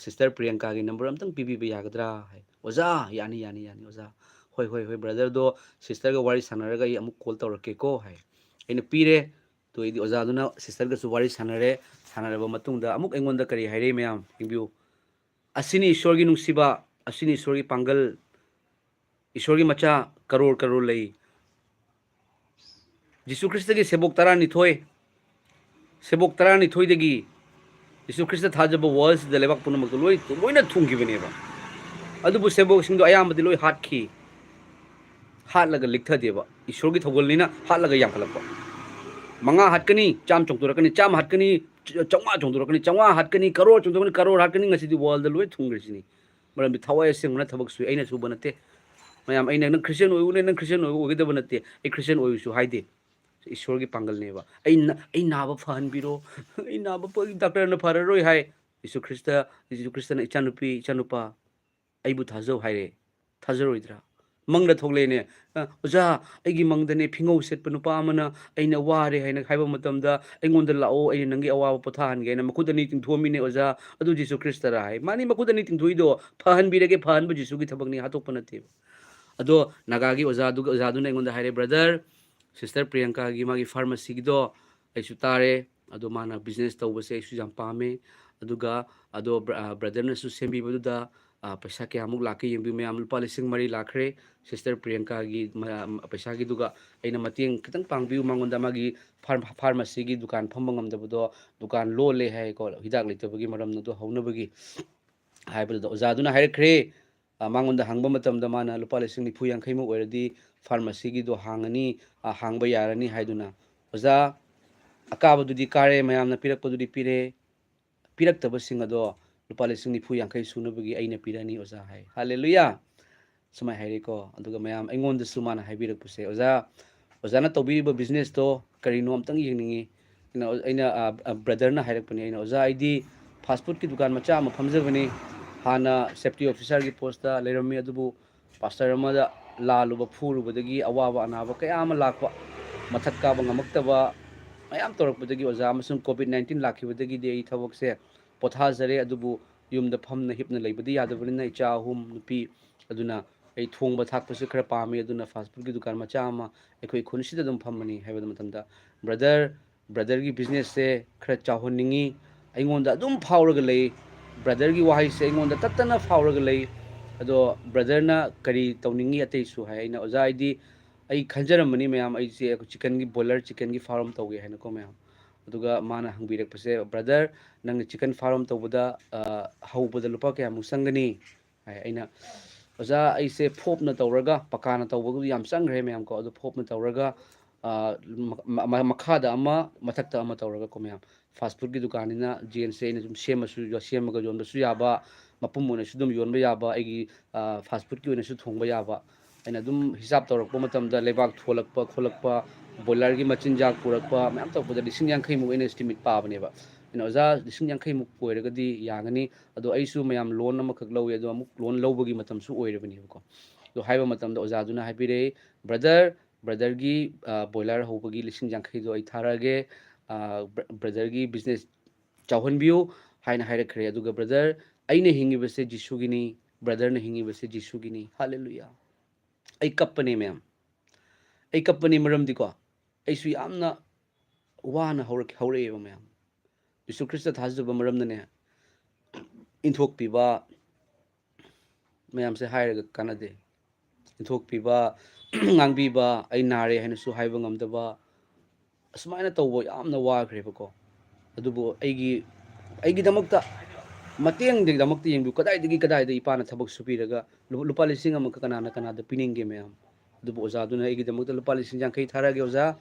ꯁꯤꯁꯇꯔ ꯄ꯭ꯔꯤꯌꯥꯡꯀꯥꯒꯤ ꯅꯝꯕꯔ ꯑꯝꯇꯪ ꯄꯤꯕꯤꯕ ꯌꯥꯒꯗ꯭ꯔꯥ ꯍꯥꯏ꯫ ꯑꯣꯖꯥ, ꯌꯥꯅꯤ ꯌꯥꯅꯤ ꯌꯥꯅꯤ ꯑꯣꯖꯥ꯫ ꯍꯣꯏ ꯍꯣꯏ ꯍꯣꯏ ꯕ꯭ꯔꯗꯔꯗꯣ ꯁꯤꯁꯇꯔꯒ ꯋꯥꯔꯤ ꯁꯥꯟꯅꯔꯒ ꯑꯩ ꯑꯃꯨꯛ ꯀꯣꯜ ꯇꯧꯔꯛꯀꯦꯀꯣ ꯍꯥꯏ꯫ ꯑꯩꯅ ꯄꯤꯔꯦ꯫ ꯑꯗꯨ ꯑꯩꯗꯤ ꯑꯣꯖꯥꯗꯨꯅ ꯁꯤꯁꯇꯔꯒꯁꯨ ꯋꯥꯔꯤ ꯁꯥꯟꯅꯔꯦ꯫ ꯁꯥꯟꯅꯔꯕ ꯃꯇꯨꯡꯗ ꯑꯃꯨꯛ ꯑꯩꯉꯣꯟꯗ ꯀꯔꯤ ꯍꯥꯏꯔꯛꯏ ꯃꯌꯥꯝ ꯌꯦꯡꯕꯤꯌꯨ꯫ ꯑꯁꯤꯅꯤ ꯏꯁꯣꯔꯒꯤ ꯅꯨꯡꯁꯤꯕ, ꯑꯁꯤꯅꯤ ꯏꯁꯣꯔꯒꯤ ꯄꯥꯡꯒꯜ꯫ ꯏꯁꯣꯔꯒꯤ ꯃꯆꯥ ꯀꯔꯣꯔ ꯀꯔꯣꯔ ꯂꯩ꯫ ꯖꯤꯁꯨ ꯈ꯭ꯔꯤꯁꯇꯒꯤ ꯁꯦꯕꯣꯛ ꯇꯔꯥꯅꯤꯊꯣꯏ, ꯁꯦꯕꯣꯛ ꯇꯔꯥꯅꯤꯊꯣꯏꯗꯒꯤ ꯖꯤꯁꯨ ꯈ꯭ꯔꯤꯁꯇ ꯊꯥꯖꯕ ꯋꯥꯔꯜꯁꯤꯗ ꯂꯩꯕꯥꯛ ꯄꯨꯝꯅꯃꯛꯇ ꯂꯣꯏ ꯂꯣꯏꯅ ꯊꯨꯡꯈꯤꯕꯅꯦꯕ꯫ ꯑꯗꯨꯕꯨ ꯁꯦꯕꯣꯛꯁꯤꯡꯗꯣ ꯑꯌꯥꯝꯕꯗꯤ ꯂꯣꯏ ꯍꯥꯠꯈꯤ꯫ ꯍꯥꯠꯂꯒ ꯂꯤꯛꯊꯗꯦꯕ, ꯏꯁꯣꯔꯒꯤ ꯊꯧꯒꯜꯅꯤꯅ ꯍꯥꯠꯂꯒ ꯌꯥꯝꯈꯠꯂꯛꯄ꯫ ꯃꯉꯥ ꯍꯥꯠꯀꯅꯤ, ꯆꯥꯝꯃ ꯆꯣꯡꯊꯣꯔꯛꯀꯅꯤ, ꯆꯥꯝꯃ ꯍꯥꯠꯀꯅꯤ, ꯆ- ꯆꯥꯝꯃꯉꯥ ꯆꯣꯡꯊꯣꯔꯛꯀꯅꯤ, ꯆꯥꯝꯃꯉꯥ ꯍꯥꯠꯀꯅꯤ, ꯀꯔꯣꯔ ꯆꯣꯡꯊꯣꯔꯛꯀꯅꯤ, ꯀꯔꯣꯔ ꯍꯥꯠꯀꯅꯤ꯫ ꯉꯁꯤꯗꯤ ꯋꯥꯔꯜꯗ ꯂꯣꯏ ꯊꯨꯡꯈ꯭ꯔꯤꯁꯤꯅꯤ꯫ ꯃꯔꯝꯗꯤ ꯊꯋꯥꯏ ꯑꯁꯦꯡꯕꯅ ꯊꯕꯛ ꯁꯨꯏ꯫ ꯑꯩꯅ ꯁꯨꯕ ꯅꯠꯇꯦ꯫ ꯃꯌꯥꯝ, ꯑꯩꯅ ꯅꯪ ꯈ꯭ꯔꯤꯁꯇꯤꯌꯥꯟ ꯑꯣꯏꯌꯨꯅꯦ, ꯅꯪ ꯈ꯭ꯔꯤꯁꯇꯤꯌꯥꯟ ꯑꯣꯏꯌꯨ ꯑꯣꯏꯒꯗꯕ ꯅꯠꯇꯦ꯫ ꯑꯩ ꯈ꯭ꯔꯤꯁꯇꯤꯌꯥꯟ ꯑꯣꯏꯌꯨꯁꯨ ꯍꯥꯏꯗꯦ꯫ ꯏꯁꯣꯔꯒꯤ ꯄꯥꯡꯒꯜꯅꯦꯕ꯫ ꯑꯩ ꯅ- ꯑꯩ ꯅꯥꯕ ꯐꯍꯟꯕꯤꯔꯣ, ꯑꯩ ꯅꯥꯕ ꯐ- ꯗꯥꯛꯇꯔꯅ ꯐꯔꯔꯣꯏ ꯍꯥꯏ꯫ ꯌꯦꯁꯨ ꯈ꯭ꯔꯤꯁꯇ, ꯌꯦꯁꯨ ꯈ꯭ꯔꯤꯁꯇꯅ, "ꯏꯆꯥꯅꯨꯄꯤ, ꯏꯆꯥꯅꯨꯄꯥ, ꯑꯩꯕꯨ ꯊꯥꯖꯧ" ꯍꯥꯏꯔꯦ꯫ ꯊꯥꯖꯔꯣꯏꯗ꯭ꯔꯥ? ꯃꯪꯗ ꯊꯣꯛꯂꯛꯑꯦꯅꯦ꯫ "ꯑ, ꯑꯣꯖꯥ, ꯑꯩꯒꯤ ꯃꯪꯗꯅꯦ ꯐꯤꯉꯧ ꯁꯦꯠꯄ ꯅꯨꯄꯥ ꯑꯃꯅ ꯑꯩꯅ ꯋꯥꯔꯦ ꯍꯥꯏꯅ ꯍꯥꯏꯕ ꯃꯇꯝꯗ ꯑꯩꯉꯣꯟꯗ ꯂꯥꯛꯑꯣ, ꯑꯩꯅ ꯅꯪꯒꯤ ꯑꯋꯥꯕ ꯄꯣꯊꯥꯍꯟꯒꯦ" ꯍꯥꯏꯅ ꯃꯈꯨꯠ ꯑꯅꯤ ꯇꯤꯡꯊꯣꯛꯑꯝꯃꯤꯅꯦ ꯑꯣꯖꯥ꯫ ꯑꯗꯨ ꯖꯤꯁꯨ ꯈ꯭ꯔꯤꯁꯇꯔꯥ ꯍꯥꯏ꯫ ꯃꯥꯅꯤ, ꯃꯈꯨꯠ ꯑꯅꯤ ꯇꯤꯡꯊꯣꯛꯏꯗꯣ ꯐꯍꯟꯕꯤꯔꯒꯦ, ꯐꯍꯟꯕ ꯖꯤꯁꯨꯒꯤ ꯊꯕꯛꯅꯤ, ꯍꯥꯠꯇꯣꯛꯄ ꯅꯠꯇꯦꯕ꯫ ꯑꯗꯣ ꯅꯥꯒꯥꯒꯤ ꯑꯣꯖꯥꯗꯨꯒ, ꯑꯣꯖꯥꯗꯨꯅ ꯑꯩꯉꯣꯟꯗ ꯍꯥꯏꯔꯦ, "ꯕ꯭ꯔꯗꯔ, ꯁꯤꯁꯇꯔ ꯄ꯭ꯔꯤꯌꯥꯡꯀꯥꯒꯤ ꯃꯥꯒꯤ ꯐꯥꯔꯃꯥꯁꯤꯒꯤꯗꯣ ꯑꯩꯁꯨ ꯇꯥꯔꯦ꯫ ꯑꯗꯣ ꯃꯥꯅ ꯕꯤꯖꯤꯅꯦꯁ ꯇꯧꯕꯁꯦ ꯑꯩꯁꯨ ꯌꯥꯝ ꯄꯥꯝꯃꯦ꯫ ꯑꯗꯨꯒ ꯑꯗꯣ ꯕ꯭ꯔ-, ꯑ, ꯕ꯭ꯔꯗꯔꯅꯁꯨ ꯁꯦꯝꯕꯤꯕꯗꯨꯗ, ꯑ, ꯄꯩꯁꯥ ꯀꯌꯥꯃꯨꯛ ꯂꯥꯛꯀꯦ ꯌꯦꯡꯕꯤꯌꯨ ꯃꯌꯥꯝ, ꯂꯨꯄꯥ ꯂꯤꯁꯤꯡ ꯃꯔꯤ ꯂꯥꯛꯈ꯭ꯔꯦ꯫ ꯁꯤꯁꯇꯔ ꯄ꯭ꯔꯤꯌꯥꯡꯀꯥꯒꯤ ꯃ-, ꯄꯩꯁꯥꯒꯤꯗꯨꯒ ꯑꯩꯅ ꯃꯇꯦꯡ ꯈꯤꯇꯪ ꯄꯥꯡꯕꯤꯌꯨ꯫ ꯃꯉꯣꯟꯗ ꯃꯥꯒꯤ ꯐꯥꯔ-, ꯐꯥꯔꯃꯥꯁꯤꯒꯤ ꯗꯨꯀꯥꯟ ꯐꯝꯕ ꯉꯝꯗꯕꯗꯣ ꯗꯨꯀꯥꯟ ꯂꯣꯜꯂꯦ ꯍꯥꯏꯀꯣ, ꯍꯤꯗꯥꯛ ꯂꯩꯇꯕꯒꯤ ꯃꯔꯝꯅ ꯑꯗꯨ ꯍꯧꯅꯕꯒꯤ" ꯍꯥꯏꯕꯗꯨꯗ ꯑꯣꯖꯥꯗꯨꯅ ꯍꯥꯏꯔꯛꯈ꯭ꯔꯦ, ꯑ, ꯃꯉꯣꯟꯗ ꯍꯪꯕ ꯃꯇꯝꯗ ꯃꯥꯅ ꯂꯨꯄꯥ ꯂꯤꯁꯤꯡ ꯅꯤꯐꯨ ꯌꯥꯡꯈꯩꯃꯨꯛ ꯑꯣꯏꯔꯗꯤ ꯐꯥꯔꯃꯥꯁꯤꯒꯤꯗꯣ ꯍꯥꯡꯉꯅꯤ, ꯑ, ꯍꯥꯡꯕ ꯌꯥꯔꯅꯤ ꯍꯥꯏꯗꯨꯅ꯫ "ꯑꯣꯖꯥ, ꯑꯀꯥꯕꯗꯨꯗꯤ ꯀꯥꯔꯦ, ꯃꯌꯥꯝꯅ ꯄꯤꯔꯛꯄꯗꯨꯗꯤ ꯄꯤꯔꯦ, ꯄꯤꯔꯛꯇꯕꯁꯤꯡ ꯑꯗꯣ ꯂꯨꯄꯥ ꯂꯤꯁꯤꯡ ꯅꯤꯐꯨ ꯌꯥꯡꯈꯩ ꯁꯨꯅꯕꯒꯤ ꯑꯩꯅ ꯄꯤꯔꯅꯤ ꯑꯣꯖꯥ" ꯍꯥꯏ꯫ ꯍꯜꯂꯦꯂꯨꯌꯥ! ꯁꯨꯃꯥꯏꯅ ꯍꯥꯏꯔꯦꯀꯣ꯫ ꯑꯗꯨꯒ ꯃꯌꯥꯝ ꯑꯩꯉꯣꯟꯗꯁꯨ ꯃꯥꯅ ꯍꯥꯏꯕꯤꯔꯛꯄꯁꯦ, "ꯑꯣꯖꯥ, ꯑꯣꯖꯥꯅ ꯇꯧꯕꯤꯔꯤꯕ ꯕꯤꯖꯤꯅꯦꯁꯇꯣ ꯀꯔꯤꯅꯣ ꯑꯝꯇꯪ ꯌꯦꯡꯅꯤꯡꯉꯤ, ꯑꯩꯅ ꯑꯩꯅ ꯕ꯭ꯔꯗꯔꯅ ꯍꯥꯏꯔꯛꯄꯅꯤ꯫ ꯑꯩꯅ, "ꯑꯣꯖꯥ, ꯑꯩꯗꯤ ꯐꯥꯁ ꯐꯨꯗꯀꯤ ꯗꯨꯀꯥꯟ ꯃꯆꯥ ꯑꯃ ꯐꯝꯖꯕꯅꯤ꯫ ꯍꯥꯟꯅ ꯁꯦꯐꯇꯤ ꯑꯣꯐꯤꯁꯔꯒꯤ ꯄꯣꯁꯇ ꯂꯩꯔꯝꯃꯤ, ꯑꯗꯨꯕꯨ ꯄꯥꯁꯇꯔ ꯑꯃꯗ ꯂꯥꯜꯂꯨꯕ, ꯐꯨꯔꯨꯕꯗꯒꯤ ꯑꯋꯥꯕ ꯑꯅꯥꯕ ꯀꯌꯥ ꯑꯃ ꯂꯥꯛꯄ, ꯃꯊꯛ ꯀꯥꯕ ꯉꯝꯃꯛꯇꯕ ꯃꯌꯥꯝ ꯇꯧꯔꯛꯄꯗꯒꯤ ꯑꯣꯖꯥ, ꯑꯃꯁꯨꯡ ꯀꯣꯚꯤꯗ ꯅꯥꯏꯟꯇꯤꯟ ꯂꯥꯛꯈꯤꯕꯗꯒꯤꯗꯤ ꯑꯩ ꯊꯕꯛꯁꯦ ꯄꯣꯊꯥꯖꯔꯦ, ꯑꯗꯨꯕꯨ ꯌꯨꯝꯗ ꯐꯝꯅ ꯍꯤꯞꯅ ꯂꯩꯕꯗꯤ ꯌꯥꯗꯕꯅꯤꯅ ꯏꯆꯥ ꯑꯍꯨꯝ, ꯅꯨꯄꯤ, ꯑꯗꯨꯅ ꯑꯩ ꯊꯣꯡꯕ ꯊꯥꯛꯄꯁꯨ ꯈꯔ ꯄꯥꯝꯃꯤ, ꯑꯗꯨꯅ ꯐꯥꯁ ꯐꯨꯗꯀꯤ ꯗꯨꯀꯥꯟ ꯃꯆꯥ ꯑꯃ ꯑꯩꯈꯣꯏ ꯈꯨꯟꯁꯤꯗ ꯑꯗꯨꯝ ꯐꯝꯕꯅꯤ" ꯍꯥꯏꯕ ꯃꯇꯝꯗ, "ꯕ꯭ꯔꯗꯔ, ꯕ꯭ꯔꯗꯔꯒꯤ ꯕꯤꯖꯤꯅꯦꯁꯁꯦ ꯈꯔ ꯆꯥꯎꯍꯟꯅꯤꯡꯉꯤ, ꯑꯩꯉꯣꯟꯗ ꯑꯗꯨꯝ ꯐꯥꯎꯔꯒ ꯂꯩ, ꯕ꯭ꯔꯗꯔꯒꯤ ꯋꯥꯍꯩꯁꯦ ꯑꯩꯉꯣꯟꯗ ꯇꯠꯇꯅ ꯐꯥꯎꯔꯒ ꯂꯩ, ꯑꯗꯣ ꯕ꯭ꯔꯗꯔꯅ ꯀꯔꯤ ꯇꯧꯅꯤꯡꯉꯤ ꯑꯇꯩꯁꯨ?" ꯍꯥꯏ꯫ ꯑꯩꯅ, "ꯑꯣꯖꯥ, ꯑꯩꯗꯤ ꯑꯩ ꯈꯟꯖꯔꯝꯕꯅꯤ ꯃꯌꯥꯝ, ꯑꯩꯁꯦ ꯆꯤꯛꯀꯟꯒꯤ, ꯕꯣꯏꯂꯔ ꯆꯤꯛꯀꯟꯒꯤ ꯐꯥꯔꯝ ꯇꯧꯒꯦ" ꯍꯥꯏꯅꯀꯣ ꯃꯌꯥꯝ꯫ ꯑꯗꯨꯒ ꯃꯥꯅ ꯍꯪꯕꯤꯔꯛꯄꯁꯦ, "ꯕ꯭ꯔꯗꯔ, ꯅꯪꯅ ꯆꯤꯛꯀꯟ ꯐꯥꯔꯝ ꯇꯧꯕꯗ, ꯑ, ꯍꯧꯕꯗ ꯂꯨꯄꯥ ꯀꯌꯥꯃꯨꯛ ꯆꯪꯒꯅꯤ?" ꯍꯥꯏ꯫ ꯑꯩꯅ, "ꯑꯣꯖꯥ, ꯑꯩꯁꯦ ꯐꯣꯞꯅ ꯇꯧꯔꯒ, ꯄꯀꯥꯅ ꯇꯧꯕꯗꯨ ꯌꯥꯝ ꯆꯪꯈ꯭ꯔꯦ ꯃꯌꯥꯝ ꯀꯣ, ꯑꯗꯨ ꯐꯣꯞꯅ ꯇꯧꯔꯒ, ꯑ, ꯃ-, ꯃ-, ꯃꯈꯥꯗ ꯑꯃ, ꯃꯊꯛꯇ ꯑꯃ ꯇꯧꯔꯒ ꯀꯣ ꯃꯌꯥꯝ, ꯐꯥꯁ ꯐꯨꯗꯀꯤ ꯗꯨꯀꯥꯟꯅꯤꯅ ꯖꯦꯟꯁꯁꯦ ꯑꯩꯅ ꯁꯨꯝ ꯁꯦꯝꯃꯁꯨ, ꯁꯦꯝꯃꯒ ꯌꯣꯟꯕꯁꯨ ꯌꯥꯕ, ꯃꯄꯨꯝ ꯑꯣꯏꯅꯁꯨ ꯑꯗꯨꯝ ꯌꯣꯟꯕ ꯌꯥꯕ, ꯑꯩꯒꯤ, ꯑ, ꯐꯥꯁ ꯐꯨꯗꯀꯤ ꯑꯣꯏꯅꯁꯨ ꯊꯣꯡꯕ ꯌꯥꯕ, ꯑꯩꯅ ꯑꯗꯨꯝ ꯍꯤꯁꯥꯞ ꯇꯧꯔꯛꯄ ꯃꯇꯝꯗ ꯂꯩꯕꯥꯛ ꯊꯣꯂꯛꯄ ꯈꯣꯠꯂꯛꯄ, ꯕꯣꯏꯂꯔꯒꯤ ꯃꯆꯤꯟꯖꯥꯛ ꯄꯨꯔꯛꯄ ꯃꯌꯥꯝ ꯇꯧꯔꯛꯄꯗ ꯂꯤꯁꯤꯡ ꯌꯥꯡꯈꯩꯃꯨꯛ ꯑꯩꯅ ꯏꯁꯇꯤꯃꯦꯠ ꯄꯥꯕꯅꯦꯕ꯫ ꯑꯩꯅ, 'ꯑꯣꯖꯥ, ꯂꯤꯁꯤꯡ ꯌꯥꯡꯈꯩꯃꯨꯛ ꯑꯣꯏꯔꯒꯗꯤ ꯌꯥꯒꯅꯤ, ꯑꯗꯣ ꯑꯩꯁꯨ ꯃꯌꯥꯝ ꯂꯣꯟ ꯑꯃꯈꯛ ꯂꯧꯋꯦ, ꯑꯗꯣ ꯑꯃꯨꯛ ꯂꯣꯟ ꯂꯧꯕꯒꯤ ꯃꯇꯝꯁꯨ ꯑꯣꯏꯔꯕꯅꯦꯕꯀꯣ.' ꯑꯗꯣ ꯍꯥꯏꯕ ꯃꯇꯝꯗ ꯑꯣꯖꯥꯗꯨꯅ ꯍꯥꯏꯕꯤꯔꯛꯑꯦ, "ꯕ꯭ꯔꯗꯔ, ꯕ꯭ꯔꯗꯔꯒꯤ, ꯑ, ꯕꯣꯏꯂꯔ ꯍꯧꯕꯒꯤ ꯂꯤꯁꯤꯡ ꯌꯥꯡꯈꯩꯗꯣ ꯑꯩ ꯊꯥꯔꯛꯑꯒꯦ, ꯑ, ꯕ꯭ꯔ-, ꯕ꯭ꯔꯗꯔꯒꯤ ꯕꯤꯖꯤꯅꯦꯁ ꯆꯥꯎꯍꯟꯕꯤꯌꯨ" ꯍꯥꯏꯅ ꯍꯥꯏꯔꯛꯈ꯭ꯔꯦ꯫ ꯑꯗꯨꯒ, "ꯕ꯭ꯔꯗꯔ, ꯑꯩꯅ ꯍꯤꯡꯉꯤꯕꯁꯦ ꯖꯤꯁꯨꯒꯤꯅꯤ, ꯕ꯭ꯔꯗꯔꯅ ꯍꯤꯡꯉꯤꯕꯁꯦ ꯖꯤꯁꯨꯒꯤꯅꯤ꯫" ꯍꯥꯂꯦꯂꯨꯌꯥ! ꯑꯩ ꯀꯞꯄꯅꯦ ꯃꯌꯥꯝ꯫ ꯑꯩ ꯀꯞꯄꯅꯤ ꯃꯔꯝꯗꯤꯀꯣ, ꯑꯩꯁꯨ ꯌꯥꯝꯅ ꯋꯥꯅ ꯍꯧꯔꯛ-, ꯍꯧꯔꯛꯑꯦꯕ ꯃꯌꯥꯝ꯫ ꯖꯤꯁꯨ ꯈ꯭ꯔꯤꯁꯇ ꯊꯥꯖꯕ ꯃꯔꯝꯅꯅꯦ, ꯏꯟꯊꯣꯛꯄꯤꯕ ꯃꯌꯥꯝꯁꯦ ꯍꯥꯏꯔꯒ ꯀꯥꯟꯅꯗꯦ꯫ ꯏꯟꯊꯣꯛꯄꯤꯕ, ꯉꯥꯡꯕꯤꯕ, ꯑꯩ ꯅꯥꯔꯦ ꯍꯥꯏꯅꯁꯨ ꯍꯥꯏꯕ ꯉꯝꯗꯕ, ꯑꯁꯨꯃꯥꯏꯅ ꯇꯧꯕ ꯌꯥꯝꯅ ꯋꯥꯈ꯭ꯔꯦꯕꯀꯣ꯫ ꯑꯗꯨꯕꯨ ꯑꯩꯒꯤ, ꯑꯩꯒꯤꯗꯃꯛꯇ, ꯃꯇꯦꯡꯒꯤꯗꯃꯛꯇ ꯌꯦꯡꯕꯤꯌꯨ, ꯀꯗꯥꯏꯗꯒꯤ, ꯀꯗꯥꯏꯗ ꯏꯄꯥꯅ ꯊꯕꯛ ꯁꯨꯕꯤꯔꯒ ꯂꯨ-, ꯂꯨꯄꯥ ꯂꯤꯁꯤꯡ ꯑꯃ ꯀꯅꯥꯅ ꯀꯅꯥꯗ ꯄꯤꯅꯤꯡꯒꯦ ꯃꯌꯥꯝ? ꯑꯗꯨꯕꯨ ꯑꯣꯖꯥꯗꯨꯅ ꯑꯩꯒꯤꯗꯃꯛꯇ ꯂꯨꯄꯥ ꯂꯤꯁꯤꯡ ꯌꯥꯡꯈꯩ ꯊꯥꯔꯛꯑꯒꯦ ꯑꯣꯖꯥ,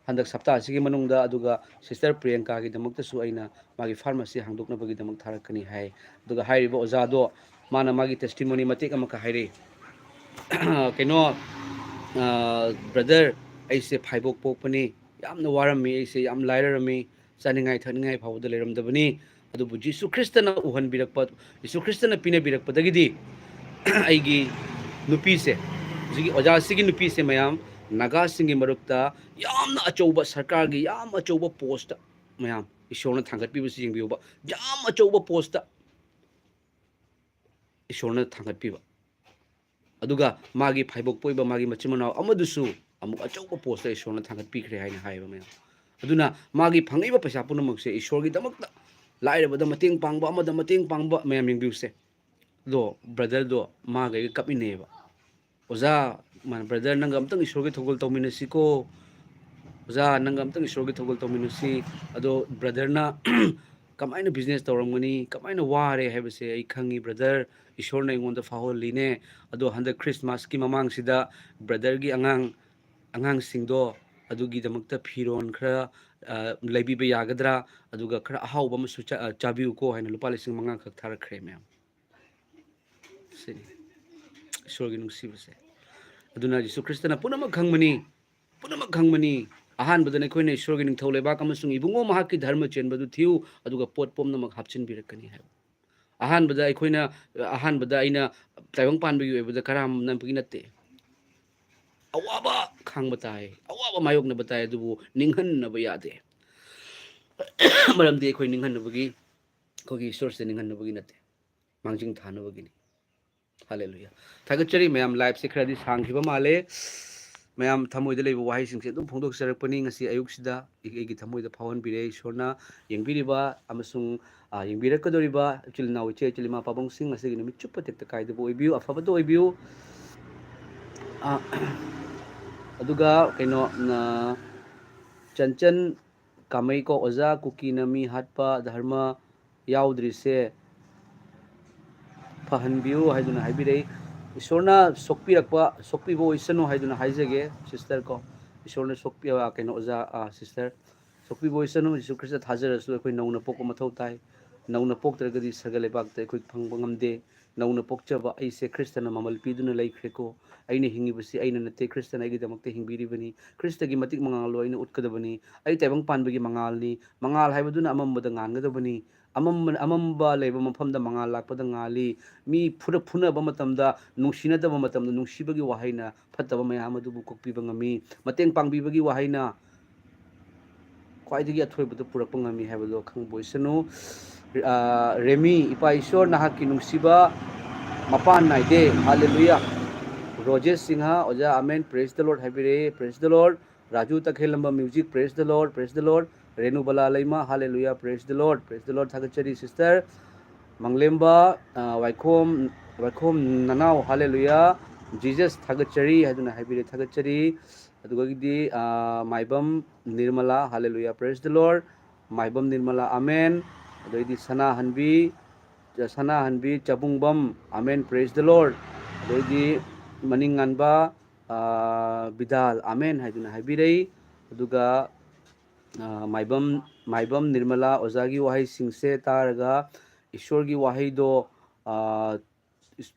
ꯍꯟꯗꯛ ꯁꯞꯇꯥ ꯑꯁꯤꯒꯤ ꯃꯅꯨꯡꯗ, ꯑꯗꯨꯒ ꯁꯤꯁꯇꯔ ꯄ꯭ꯔꯤꯌꯪꯀꯥꯒꯤꯗꯃꯛꯇꯁꯨ ꯑꯩꯅ ꯃꯥꯒꯤ ꯐꯥꯔꯃꯥꯁꯤ ꯍꯥꯡꯗꯣꯛꯅꯕꯒꯤꯗꯃꯛ ꯊꯥꯔꯛꯀꯅꯤ ꯍꯥꯏ꯫ ꯑꯗꯨꯒ ꯍꯥꯏꯔꯤꯕ ꯑꯣꯖꯥꯗꯣ, ꯃꯥꯅ ꯃꯥꯒꯤ ꯇꯦꯁꯇꯤꯃꯣꯅꯤ ꯃꯇꯦꯛ ꯑꯃꯈꯛ ꯍꯥꯏꯔꯛꯏ꯫ "ꯀꯩꯅꯣ, ꯑ, ꯕ꯭ꯔꯗꯔ, ꯑꯩꯁꯦ ꯐꯥꯏꯕꯣꯛ ꯄꯣꯛꯄꯅꯤ, ꯌꯥꯝꯅ ꯋꯥꯔꯝꯃꯤ, ꯑꯩꯁꯦ ꯌꯥꯝ ꯂꯥꯏꯔꯔꯝꯃꯤ, ꯆꯥꯅꯤꯡꯉꯥꯏ ꯊꯛꯅꯤꯡꯉꯥꯏ ꯐꯥꯎꯕꯗ ꯂꯩꯔꯝꯗꯕꯅꯤ꯫ ꯑꯗꯨꯕꯨ ꯖꯤꯁꯨ ꯈ꯭ꯔꯤꯁꯇꯅ ꯎꯍꯟꯕꯤꯔꯛꯄ, ꯖꯤꯁꯨ ꯈ꯭ꯔꯤꯁꯇꯅ ꯄꯤꯅꯕꯤꯔꯛꯄꯗꯒꯤꯗꯤ ꯑꯩꯒꯤ ꯅꯨꯄꯤꯁꯦ, ꯍꯧꯖꯤꯛꯀꯤ ꯑꯣꯖꯥꯁꯤꯒꯤ ꯅꯨꯄꯤꯁꯦ ꯃꯌꯥꯝ, ꯅꯥꯒꯥꯁꯤꯡꯒꯤ ꯃꯔꯛꯇ ꯌꯥꯝꯅ ꯑꯆꯧꯕ, ꯁꯔꯀꯥꯔꯒꯤ ꯌꯥꯝ ꯑꯆꯧꯕ ꯄꯣꯁꯇ, ꯃꯌꯥꯝ, ꯏꯁꯣꯔꯅ ꯊꯥꯡꯒꯠꯄꯤꯕꯁꯤ ꯌꯦꯡꯕꯤꯌꯨꯕ, ꯌꯥꯝ ꯑꯆꯧꯕ ꯄꯣꯁꯇ ꯏꯁꯣꯔꯅ ꯊꯥꯡꯒꯠꯄꯤꯕ꯫ ꯑꯗꯨꯒ ꯃꯥꯒꯤ ꯐꯥꯏꯕꯣꯛꯄ ꯑꯣꯏꯕ ꯃꯥꯒꯤ ꯃꯆꯤꯟ ꯃꯅꯥꯎ ꯑꯃꯗꯨꯁꯨ ꯑꯃꯨꯛ ꯑꯆꯧꯕ ꯄꯣꯁꯇ ꯏꯁꯣꯔꯅ ꯊꯥꯡꯒꯠꯄꯤꯈ꯭ꯔꯦ ꯍꯥꯏꯅ ꯍꯥꯏꯌꯦꯕ ꯃꯌꯥꯝ꯫ ꯑꯗꯨꯅ ꯃꯥꯒꯤ ꯐꯪꯉꯛꯏꯕ ꯄꯩꯁꯥ ꯄꯨꯝꯅꯃꯛꯁꯦ ꯏꯁꯣꯔꯒꯤꯗꯃꯛꯇ, ꯂꯥꯏꯔꯕꯗ ꯃꯇꯦꯡ ꯄꯥꯡꯕ, ꯑꯃꯗ ꯃꯇꯦꯡ ꯄꯥꯡꯕ, ꯃꯌꯥꯝ ꯌꯦꯡꯕꯤꯌꯨꯁꯦ꯫ ꯑꯗꯣ ꯕ꯭ꯔꯗꯔꯗꯣ ꯃꯥꯒ ꯑꯩꯒ ꯀꯞꯃꯤꯟꯅꯩꯌꯦꯕ꯫ "ꯑꯣꯖꯥ, ꯃꯥꯅ, ꯕ꯭ꯔꯗꯔ, ꯅꯪꯒ ꯑꯝꯇꯪ ꯏꯁꯣꯔꯒꯤ ꯊꯧꯒꯜ ꯇꯧꯃꯤꯟꯅꯁꯤꯀꯣ꯫ ꯑꯣꯖꯥ, ꯅꯪꯒ ꯑꯝꯇꯪ ꯏꯁꯣꯔꯒꯤ ꯊꯧꯒꯜ ꯇꯧꯃꯤꯟꯅꯁꯤ꯫ ꯑꯗꯣ ꯕ꯭ꯔꯗꯔꯅ ꯀꯃꯥꯏꯅ ꯕꯤꯖꯤꯅꯦꯁ ꯇꯧꯔꯝꯒꯅꯤ, ꯀꯃꯥꯏꯅ ꯋꯥꯔꯦ ꯍꯥꯏꯕꯁꯦ ꯑꯩ ꯈꯪꯉꯤ ꯕ꯭ꯔꯗꯔ, ꯏꯁꯣꯔꯅ ꯑꯩꯉꯣꯟꯗ ꯐꯥꯎꯍꯜꯂꯤꯅꯦ꯫ ꯑꯗꯣ ꯍꯟꯗꯛ ꯈ꯭ꯔꯤꯁꯃꯥꯁꯀꯤ ꯃꯃꯥꯡꯁꯤꯗ ꯕ꯭ꯔꯗꯔꯒꯤ ꯑꯉꯥꯡ, ꯑꯉꯥꯡꯁꯤꯡꯗꯣ ꯑꯗꯨꯒꯤꯗꯃꯛꯇ ꯐꯤꯔꯣꯟ ꯈꯔ, ꯑ, ꯂꯩꯕꯤꯕ ꯌꯥꯒꯗ꯭ꯔꯥ? ꯑꯗꯨꯒ ꯈꯔ ꯑꯍꯥꯎꯕ ꯑꯃꯁꯨ ꯆꯥ-, ꯑ, ꯆꯥꯕꯤꯌꯨꯀꯣ" ꯍꯥꯏꯅ ꯂꯨꯄꯥ ꯂꯤꯁꯤꯡ ꯃꯉꯥ ꯈꯛ ꯊꯥꯔꯛꯈ꯭ꯔꯦ ꯃꯌꯥꯝ꯫ ꯁꯤꯅꯤ ꯏꯁꯣꯔꯒꯤ ꯅꯨꯡꯁꯤꯕꯁꯦ꯫ ꯑꯗꯨꯅ ꯖꯤꯁꯨ ꯈ꯭ꯔꯤꯁꯇꯅ ꯄꯨꯝꯅꯃꯛ ꯈꯪꯕꯅꯤ, ꯄꯨꯝꯅꯃꯛ ꯈꯪꯕꯅꯤ꯫ ꯑꯍꯥꯟꯕꯗ ꯅꯈꯣꯏꯅ ꯏꯁꯣꯔꯒꯤ ꯅꯤꯡꯊꯧ ꯂꯩꯕꯥꯛ ꯑꯃꯁꯨꯡ ꯏꯕꯨꯡꯉꯣ ꯃꯍꯥꯛꯀꯤ ꯙꯔꯃ ꯆꯦꯟꯕꯗꯨ ꯊꯤꯌꯨ, ꯑꯗꯨꯒ ꯄꯣꯠ ꯄꯨꯝꯅꯃꯛ ꯍꯥꯞꯆꯤꯟꯕꯤꯔꯛꯀꯅꯤ ꯍꯥꯏꯕ꯫ ꯑꯍꯥꯟꯕꯗ ꯑꯩꯈꯣꯏꯅ, ꯑꯍꯥꯟꯕꯗ ꯑꯩꯅ ꯇꯥꯏꯕꯪ ꯄꯥꯟꯕꯒꯤ ꯑꯣꯏꯕꯗ ꯀꯔꯝꯅꯕꯒꯤ ꯅꯠꯇꯦ꯫ ꯑꯋꯥꯕ ꯈꯥꯡꯕ ꯇꯥꯏ, ꯑꯋꯥꯕ ꯃꯥꯌꯣꯛꯅꯕ ꯇꯥꯏ, ꯑꯗꯨꯕꯨ ꯅꯤꯡꯍꯟꯅꯕ ꯌꯥꯗꯦ꯫ ꯃꯔꯝꯗꯤ ꯑꯩꯈꯣꯏ ꯅꯤꯡꯍꯟꯅꯕꯒꯤ, ꯑꯩꯈꯣꯏꯒꯤ ꯏꯁꯣꯔꯁꯦ ꯅꯤꯡꯍꯟꯅꯕꯒꯤ ꯅꯠꯇꯦ, ꯃꯥꯡꯖꯤꯟ ꯊꯥꯅꯕꯒꯤꯅꯤ꯫ ꯍꯥꯂꯦꯂꯨꯌꯥ꯫ ꯊꯥꯒꯠꯆꯔꯤ ꯃꯌꯥꯝ, ꯂꯥꯏꯐꯁꯦ ꯈꯔꯗꯤ ꯁꯥꯡꯈꯤꯕ ꯃꯥꯜꯂꯦ꯫ ꯃꯌꯥꯝ ꯊꯃꯣꯏꯗ ꯂꯩꯕ ꯋꯥꯍꯩꯁꯤꯡꯁꯦ ꯑꯗꯨꯝ ꯐꯣꯡꯗꯣꯛꯆꯔꯛꯄꯅꯤ ꯉꯁꯤ ꯑꯌꯨꯛꯁꯤꯗ꯫ ꯑꯩ-, ꯑꯩꯒꯤ ꯊꯃꯣꯏꯗ ꯐꯥꯎꯍꯟꯕꯤꯔꯦ ꯏꯁꯣꯔꯅ꯫ ꯌꯦꯡꯕꯤꯔꯤꯕ ꯑꯃꯁꯨꯡ, ꯑ, ꯌꯦꯡꯕꯤꯔꯛꯀꯗꯧꯔꯤꯕ ꯏꯆꯤꯜ ꯏꯅꯥꯎ, ꯏꯆꯦ ꯏꯆꯤꯜ, ꯏꯃꯥ ꯄꯥꯕꯨꯡꯁꯤꯡ ꯉꯁꯤꯒꯤ ꯅꯨꯃꯤꯠ ꯆꯨꯞꯄ ꯇꯦꯛꯇ ꯀꯥꯏꯗꯕ ꯑꯣꯏꯕꯤꯌꯨ, ꯑꯐꯕꯇ ꯑꯣꯏꯕꯤꯌꯨ꯫ ꯑ, ꯑꯗꯨꯒ ꯀꯩꯅꯣ, ꯑ, ꯆꯟꯆꯟ ꯀꯥꯃꯩꯀꯣ, "ꯑꯣꯖꯥ, ꯀꯨꯀꯤꯅ ꯃꯤ ꯍꯥꯠꯄ ꯙꯔꯃ ꯌꯥꯎꯗ꯭ꯔꯤꯁꯦ ꯐꯍꯟꯕꯤꯌꯨ" ꯍꯥꯏꯗꯨꯅ ꯍꯥꯏꯕꯤꯔꯛꯏ꯫ ꯏꯁꯣꯔꯅ ꯁꯣꯛꯄꯤꯔꯛꯄ, ꯁꯣꯛꯄꯤꯕ ꯑꯣꯏꯁꯅꯨ ꯍꯥꯏꯗꯨꯅ ꯍꯥꯏꯖꯒꯦ ꯁꯤꯁꯇꯔ ꯀꯣ꯫ ꯏꯁꯣꯔꯅ ꯁꯣꯛꯄꯤ-, ꯑ, ꯀꯩꯅꯣ, ꯑꯣꯖꯥ, ꯑ, ꯁꯤꯁꯇꯔ, ꯁꯣꯛꯄꯤꯕ ꯑꯣꯏꯁꯅꯨ꯫ ꯖꯤꯁꯨ ꯈ꯭ꯔꯤꯁꯇ ꯊꯥꯖꯔꯁꯨ ꯑꯩꯈꯣꯏ ꯅꯧꯅ ꯄꯣꯛꯄ ꯃꯊꯧ ꯇꯥꯏ꯫ ꯅꯧꯅ ꯄꯣꯛꯇ꯭ꯔꯒꯗꯤ ꯁꯔꯒ ꯂꯩꯕꯥꯛꯇ ꯑꯩꯈꯣꯏ ꯐꯪꯕ ꯉꯝꯗꯦ꯫ ꯅꯧꯅ ꯄꯣꯛꯆꯕ ꯑꯩꯁꯦ ꯈ꯭ꯔꯤꯁꯇꯅ ꯃꯃꯜ ꯄꯤꯗꯨꯅ ꯂꯩꯈ꯭ꯔꯦꯀꯣ꯫ ꯑꯩꯅ ꯍꯤꯡꯉꯤꯕꯁꯤ ꯑꯩꯅ ꯅꯠꯇꯦ, ꯈ꯭ꯔꯤꯁꯇꯅ ꯑꯩꯒꯤꯗꯃꯛꯇ ꯍꯤꯡꯕꯤꯔꯤꯕꯅꯤ꯫ ꯈ꯭ꯔꯤꯁꯇꯒꯤ ꯃꯇꯤꯛ ꯃꯉꯥꯜꯂꯣ ꯑꯩꯅ ꯎꯠꯀꯗꯕꯅꯤ꯫ ꯑꯩ ꯇꯥꯏꯕꯪ ꯄꯥꯟꯕꯒꯤ ꯃꯉꯥꯜꯅꯤ꯫ ꯃꯉꯥꯜ ꯍꯥꯏꯕꯗꯨꯅ ꯑꯃꯝꯕꯗ ꯉꯥꯟꯒꯗꯕꯅꯤ꯫ ꯑꯃꯝꯕ, ꯑꯃꯝꯕ ꯂꯩꯕ ꯃꯐꯝꯗ ꯃꯉꯥꯜ ꯂꯥꯛꯄꯗ ꯉꯥꯜꯂꯤ꯫ ꯃꯤ ꯐꯨꯔ-, ꯐꯨꯅꯕ ꯃꯇꯝꯗ, ꯅꯨꯡꯁꯤꯅꯗꯕ ꯃꯇꯝꯗ ꯅꯨꯡꯁꯤꯕꯒꯤ ꯋꯥꯍꯩꯅ ꯐꯠꯇꯕ ꯃꯌꯥꯝ ꯑꯗꯨꯕꯨ ꯀꯣꯛꯄꯤꯕ ꯉꯝꯃꯤ꯫ ꯃꯇꯦꯡ ꯄꯥꯡꯕꯤꯕꯒꯤ ꯋꯥꯍꯩꯅ ꯈ꯭ꯋꯥꯏꯗꯒꯤ ꯑꯊꯣꯏꯕꯗꯨ ꯄꯨꯔꯛꯄ ꯉꯝꯃꯤ ꯍꯥꯏꯕꯗꯣ ꯈꯪꯕ ꯑꯣꯏꯁꯅꯨ꯫ ꯑ, ꯔꯦꯃꯤ, ꯏꯄꯥ ꯏꯁꯣꯔ ꯅꯍꯥꯛꯀꯤ ꯅꯨꯡꯁꯤꯕ ꯃꯄꯥꯟ ꯅꯥꯏꯗꯦ꯫ ꯍꯥꯂꯦꯂꯨꯌꯥ꯫ ꯔꯣꯖꯦꯁ ꯁꯤꯡꯍ, ꯑꯣꯖꯥ, ꯑꯃꯦꯟ, praise the Lord ꯍꯥꯏꯕꯤꯔꯛꯑꯦ, praise the Lord꯫ ꯔꯥꯖꯨ ꯇꯈꯦꯜꯂꯝꯕ music, praise the Lord, praise the Lord꯫ Renubala ꯂꯩꯃ, hallelujah, praise the Lord, praise the Lord, ꯊꯥꯒꯠꯆꯔꯤ sister꯫ ꯃꯪꯂꯦꯝꯕ, ꯑ, ꯋꯥꯏꯈꯣꯝ, ꯋꯥꯏꯈꯣꯝ ꯅꯅꯥꯎ, ꯍꯥꯂꯦꯂꯨꯌꯥ, Jesus ꯊꯥꯒꯠꯆꯔꯤ ꯍꯥꯏꯗꯨꯅ ꯍꯥꯏꯕꯤꯔꯦ, ꯊꯥꯒꯠꯆꯔꯤ꯫ ꯑꯗꯨꯗꯒꯤꯗꯤ, ꯑ, Maibam Nirmala, hallelujah, praise the Lord꯫ Maibam Nirmala, amen. ꯑꯗꯩꯗꯤ Sanahanbi, Sanahanbi Chabungbam, amen, praise the Lord꯫ ꯑꯗꯩꯗꯤ ꯃꯅꯤꯡꯉꯥꯟꯕ, ꯑ, ꯕꯤꯗꯥꯜ, ꯑꯃꯦꯟ ꯍꯥꯏꯗꯨꯅ ꯍꯥꯏꯕꯤꯔꯛꯏ꯫ ꯑꯗꯨꯒ, ꯑ, ꯃꯥꯏꯕꯝ, ꯃꯥꯏꯕꯝ ꯅꯤꯔꯃꯂꯥ, ꯑꯣꯖꯥꯒꯤ ꯋꯥꯍꯩꯁꯤꯡꯁꯦ ꯇꯥꯔꯒ ꯏꯁꯣꯔꯒꯤ ꯋꯥꯍꯩꯗꯣ, ꯑ,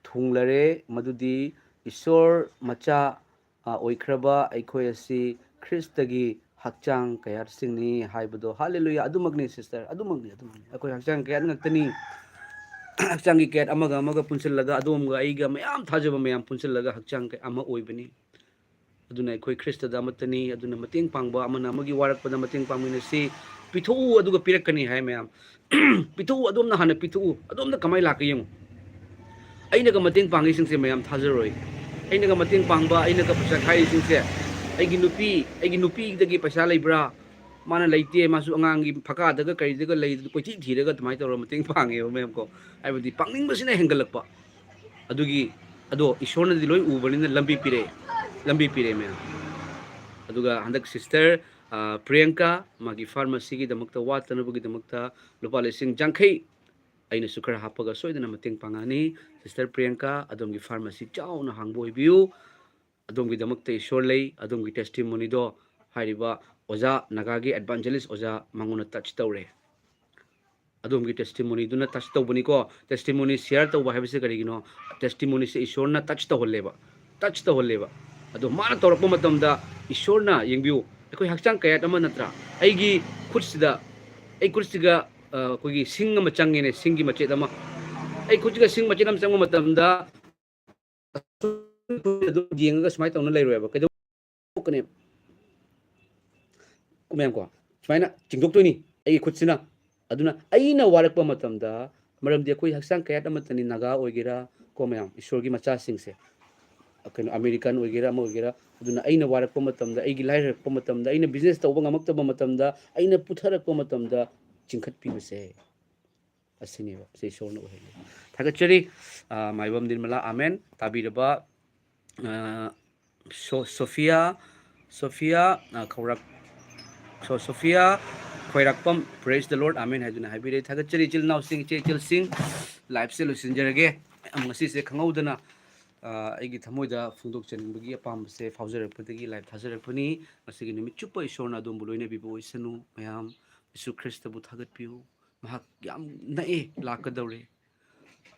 ꯊꯨꯡꯂꯔꯦ, ꯃꯗꯨꯗꯤ ꯏꯁꯣꯔ ꯃꯆꯥ, ꯑ, ꯑꯣꯏꯈ꯭ꯔꯕ ꯑꯩꯈꯣꯏ ꯑꯁꯤ ꯈ꯭ꯔꯤꯁꯇꯒꯤ ꯍꯛꯆꯥꯡ ꯀꯌꯥꯠꯁꯤꯡꯅꯤ ꯍꯥꯏꯕꯗꯣ꯫ ꯍꯥꯂꯦꯂꯨꯌꯥ! ꯑꯗꯨꯃꯛꯅꯤ sister, ꯑꯗꯨꯃꯛꯅꯤ, ꯑꯗꯨꯃꯛꯅꯤ꯫ ꯑꯩꯈꯣꯏ ꯍꯛꯆꯥꯡ ꯀꯌꯥꯠ ꯉꯥꯛꯇꯅꯤ꯫ ꯍꯛꯆꯥꯡꯒꯤ ꯀꯌꯥꯠ ꯑꯃꯒ ꯑꯃꯒ ꯄꯨꯟꯁꯤꯜꯂꯒ, ꯑꯗꯣꯝꯒ ꯑꯩꯒ ꯃꯌꯥꯝ ꯊꯥꯖꯕ ꯃꯌꯥꯝ ꯄꯨꯟꯁꯤꯜꯂꯒ ꯍꯛꯆꯥꯡ ꯀꯌꯥꯠ ꯑꯃ ꯑꯣꯏꯕꯅꯤ꯫ ꯑꯗꯨꯅ ꯑꯩꯈꯣꯏ ꯈ꯭ꯔꯤꯁꯇꯗ ꯑꯃꯠꯇꯅꯤ꯫ ꯑꯗꯨꯅ ꯃꯇꯦꯡ ꯄꯥꯡꯕ, ꯑꯃꯅ ꯑꯃꯒꯤ ꯋꯥꯔꯛꯄꯗ ꯃꯇꯦꯡ ꯄꯥꯡꯃꯤꯟꯅꯁꯤ꯫ ꯄꯤꯊꯣꯛꯎ, ꯑꯗꯨꯒ ꯄꯤꯔꯛꯀꯅꯤ ꯍꯥꯏ ꯃꯌꯥꯝ꯫ ꯄꯤꯊꯣꯛꯎ, ꯑꯗꯣꯝꯅ ꯍꯥꯟꯅ ꯄꯤꯊꯣꯛꯎ, ꯑꯗꯣꯝꯗ ꯀꯃꯥꯏꯅ ꯂꯥꯛꯀꯦ ꯌꯦꯡꯉꯨ꯫ ꯑꯩꯅꯒ ꯃꯇꯦꯡ ꯄꯥꯡꯉꯤꯁꯤꯡꯁꯦ ꯃꯌꯥꯝ ꯊꯥꯖꯔꯣꯏ꯫ ꯑꯩꯅꯒ ꯃꯇꯦꯡ ꯄꯥꯡꯕ, ꯑꯩꯅꯒ ꯄꯩꯁꯥ ꯈꯥꯏꯔꯤꯁꯤꯡꯁꯦ, ꯑꯩꯒꯤ ꯅꯨꯄꯤ, ꯑꯩꯒꯤ ꯅꯨꯄꯤꯗꯒꯤ ꯄꯩꯁꯥ ꯂꯩꯕ꯭ꯔꯥ? ꯃꯥꯅ ꯂꯩꯇꯦ, ꯃꯥꯁꯨ ꯑꯉꯥꯡꯒꯤ ꯐꯀꯥꯗꯒ ꯀꯔꯤꯗꯒ ꯂꯩ, ꯀꯣꯏꯊꯤ ꯊꯤꯔꯒ ꯑꯗꯨꯃꯥꯏꯅ ꯇꯧꯔꯒ ꯃꯇꯦꯡ ꯄꯥꯡꯉꯦꯕ ꯃꯌꯥꯝ ꯀꯣ꯫ ꯍꯥꯏꯕꯗꯤ ꯄꯥꯡꯅꯤꯡꯕꯁꯤꯅ ꯍꯦꯟꯒꯠꯂꯛꯄ꯫ ꯑꯗꯨꯒꯤ, ꯑꯗꯣ ꯏꯁꯣꯔꯅꯗꯤ ꯂꯣꯏ ꯎꯕꯅꯤꯅ ꯂꯝꯕꯤ ꯄꯤꯔꯛꯑꯦ, ꯂꯝꯕꯤ ꯄꯤꯔꯛꯑꯦ ꯃꯌꯥꯝ꯫ ꯑꯗꯨꯒ ꯍꯟꯗꯛ sister, ꯑ, ꯄ꯭ꯔꯤꯌꯪꯀꯥ, ꯃꯥꯒꯤ pharmacyꯒꯤꯗꯃꯛꯇ ꯋꯥꯠꯇꯅꯕꯒꯤꯗꯃꯛꯇ ꯂꯨꯄꯥ ꯂꯤꯁꯤꯡ ꯌꯥꯡꯈꯩ ꯑꯩꯅꯁꯨ ꯈꯔ ꯍꯥꯞꯄꯒ ꯁꯣꯏꯗꯅ ꯃꯇꯦꯡ ꯄꯥꯡꯉꯛꯑꯅꯤ꯫ Sister ꯄ꯭ꯔꯤꯌꯪꯀꯥ, ꯑꯗꯣꯝꯒꯤ pharmacy ꯆꯥꯎꯅ ꯍꯥꯡꯕ ꯑꯣꯏꯕꯤꯌꯨ꯫ ꯑꯗꯣꯝꯒꯤꯗꯃꯛꯇ ꯏꯁꯣꯔ ꯂꯩ꯫ ꯑꯗꯣꯝꯒꯤ testimonyꯗꯣ ꯍꯥꯏꯔꯤꯕ ꯑꯣꯖꯥ, ꯅꯥꯒꯥꯒꯤ evangelist ꯑꯣꯖꯥ ꯃꯉꯣꯟꯗ touch ꯇꯧꯔꯦ꯫ ꯑꯗꯣꯝꯒꯤ ꯇꯦꯁꯇꯤꯃꯣꯅꯤꯗꯨꯅ ꯇꯆ ꯇꯧꯕꯅꯤꯀꯣ꯫ ꯇꯦꯁꯇꯤꯃꯣꯅꯤ ꯁꯤꯌꯥꯔ ꯇꯧꯕ ꯍꯥꯏꯕꯁꯦ ꯀꯔꯤꯒꯤꯅꯣ? ꯇꯦꯁꯇꯤꯃꯣꯅꯤꯁꯦ ꯏꯁꯣꯔꯅ ꯇꯆ ꯇꯧꯍꯜꯂꯦꯕ, ꯇꯆ ꯇꯧꯍꯜꯂꯦꯕ꯫ ꯑꯗꯣ ꯃꯥꯅ ꯇꯧꯔꯛꯄ ꯃꯇꯝꯗ, ꯏꯁꯣꯔꯅ, ꯌꯦꯡꯕꯤꯌꯨ, ꯑꯩꯈꯣꯏ ꯍꯛꯆꯥꯡ ꯀꯌꯥꯠ ꯑꯃ ꯅꯠꯇ꯭ꯔꯥ? ꯑꯩꯒꯤ ꯈꯨꯠꯁꯤꯗ, ꯑꯩ ꯈꯨꯠꯁꯤꯒ ꯑ, ꯑꯩꯈꯣꯏꯒꯤ ꯁꯤꯡ ꯑꯃ ꯆꯪꯉꯦꯅꯦ, ꯁꯤꯡꯒꯤ ꯃꯆꯦꯠ ꯑꯃ꯫ ꯑꯩ ꯈꯨꯠꯁꯤꯒ ꯁꯤꯡ ꯃꯆꯦꯠ ꯑꯃ ꯆꯪꯕ ꯃꯇꯝꯗ, ꯑꯗꯨꯝ ꯌꯦꯡꯉꯒ ꯁꯨꯃꯥꯏꯅ ꯇꯧꯅ ꯂꯩꯔꯣꯏꯕ꯫ ꯀꯩꯗꯧ-, ꯊꯣꯛꯀꯅꯦꯕ꯫ ꯀꯣ ꯃꯌꯥꯝ ꯀꯣ, ꯁꯨꯃꯥꯏꯅ ꯆꯤꯡꯊꯣꯛꯇꯣꯏꯅꯤ ꯑꯩꯒꯤ ꯈꯨꯠꯁꯤꯅ꯫ ꯑꯗꯨꯅ ꯑꯩꯅ ꯋꯥꯔꯛꯄ ꯃꯇꯝꯗ, ꯃꯔꯝꯗꯤ ꯑꯩꯈꯣꯏ ꯍꯛꯆꯥꯡ ꯀꯌꯥꯠ ꯑꯃꯠꯇꯅꯤ, ꯅꯥꯒꯥ ꯑꯣꯏꯒꯦꯔꯥ, ꯀꯣ ꯃꯌꯥꯝ, ꯏꯁꯣꯔꯒꯤ ꯃꯆꯥꯁꯤꯡꯁꯦ, ꯀꯩꯅꯣ, ꯑꯃꯦꯔꯤꯀꯥꯟ ꯑꯣꯏꯒꯦꯔꯥ, ꯑꯃ ꯑꯣꯏꯒꯦꯔꯥ꯫ ꯑꯗꯨꯅ ꯑꯩꯅ ꯋꯥꯔꯛꯄ ꯃꯇꯝꯗ, ꯑꯩꯒꯤ ꯂꯥꯏꯔꯔꯛꯄ ꯃꯇꯝꯗ, ꯑꯩꯅ ꯕꯤꯖꯤꯅꯦꯁ ꯇꯧꯕ ꯉꯝꯃꯛꯇꯕ ꯃꯇꯝꯗ, ꯑꯩꯅ ꯄꯨꯊꯔꯛꯄ ꯃꯇꯝꯗ ꯆꯤꯡꯈꯠꯄꯤꯕꯁꯦ, ꯑꯁꯤꯅꯦꯕ꯫ ꯁꯤ ꯏꯁꯣꯔꯅ ꯑꯣꯏꯍꯜꯂꯤ꯫ ꯊꯥꯒꯠꯆꯔꯤ, ꯑ, ꯃꯥꯏꯕꯝ ꯅꯤꯔꯃꯂꯥ, ꯑꯃꯦꯟ꯫ ꯇꯥꯕꯤꯔꯕ, ꯑ, ꯁꯣ-, ꯁꯣꯐꯤꯌꯥ, ꯁꯣꯐꯤꯌꯥ, ꯑ, ꯈꯧꯔꯥꯛ-, ꯁꯣ-, Sophia Khoirakpam, "Praise the Lord, amen" ꯍꯥꯏꯗꯨꯅ ꯍꯥꯏꯕꯤꯔꯦ꯫ ꯊꯥꯒꯠꯆꯔꯤ ꯏꯆꯤꯜ ꯏꯅꯥꯎꯁꯤꯡ, ꯏꯆꯦ ꯏꯆꯜꯁꯤꯡ꯫ ꯂꯥꯏꯐꯁꯦ ꯂꯣꯏꯁꯤꯟꯖꯔꯒꯦ꯫ ꯉꯁꯤꯁꯦ ꯈꯪꯍꯧꯗꯅ, ꯑ, ꯑꯩꯒꯤ ꯊꯃꯣꯏꯗ ꯐꯣꯡꯗꯣꯛꯆꯅꯤꯡꯕꯒꯤ ꯑꯄꯥꯝꯕꯁꯦ ꯐꯥꯎꯖꯔꯛꯄꯗꯒꯤ ꯂꯥꯏꯐ ꯊꯥꯖꯔꯛꯄꯅꯤ꯫ ꯉꯁꯤꯒꯤ ꯅꯨꯃꯤꯠ ꯆꯨꯞꯄ ꯏꯁꯣꯔꯅ ꯑꯗꯣꯝꯕꯨ ꯂꯣꯏꯅꯕꯤꯕ ꯑꯣꯏꯁꯅꯨ꯫ ꯃꯌꯥꯝ, ꯖꯤꯁꯨ ꯈ꯭ꯔꯤꯁꯇꯕꯨ ꯊꯥꯒꯠꯄꯤꯌꯨ꯫ ꯃꯍꯥꯛ ꯌꯥꯝ ꯅꯛꯑꯦ, ꯂꯥꯛꯀꯗꯧꯔꯦ꯫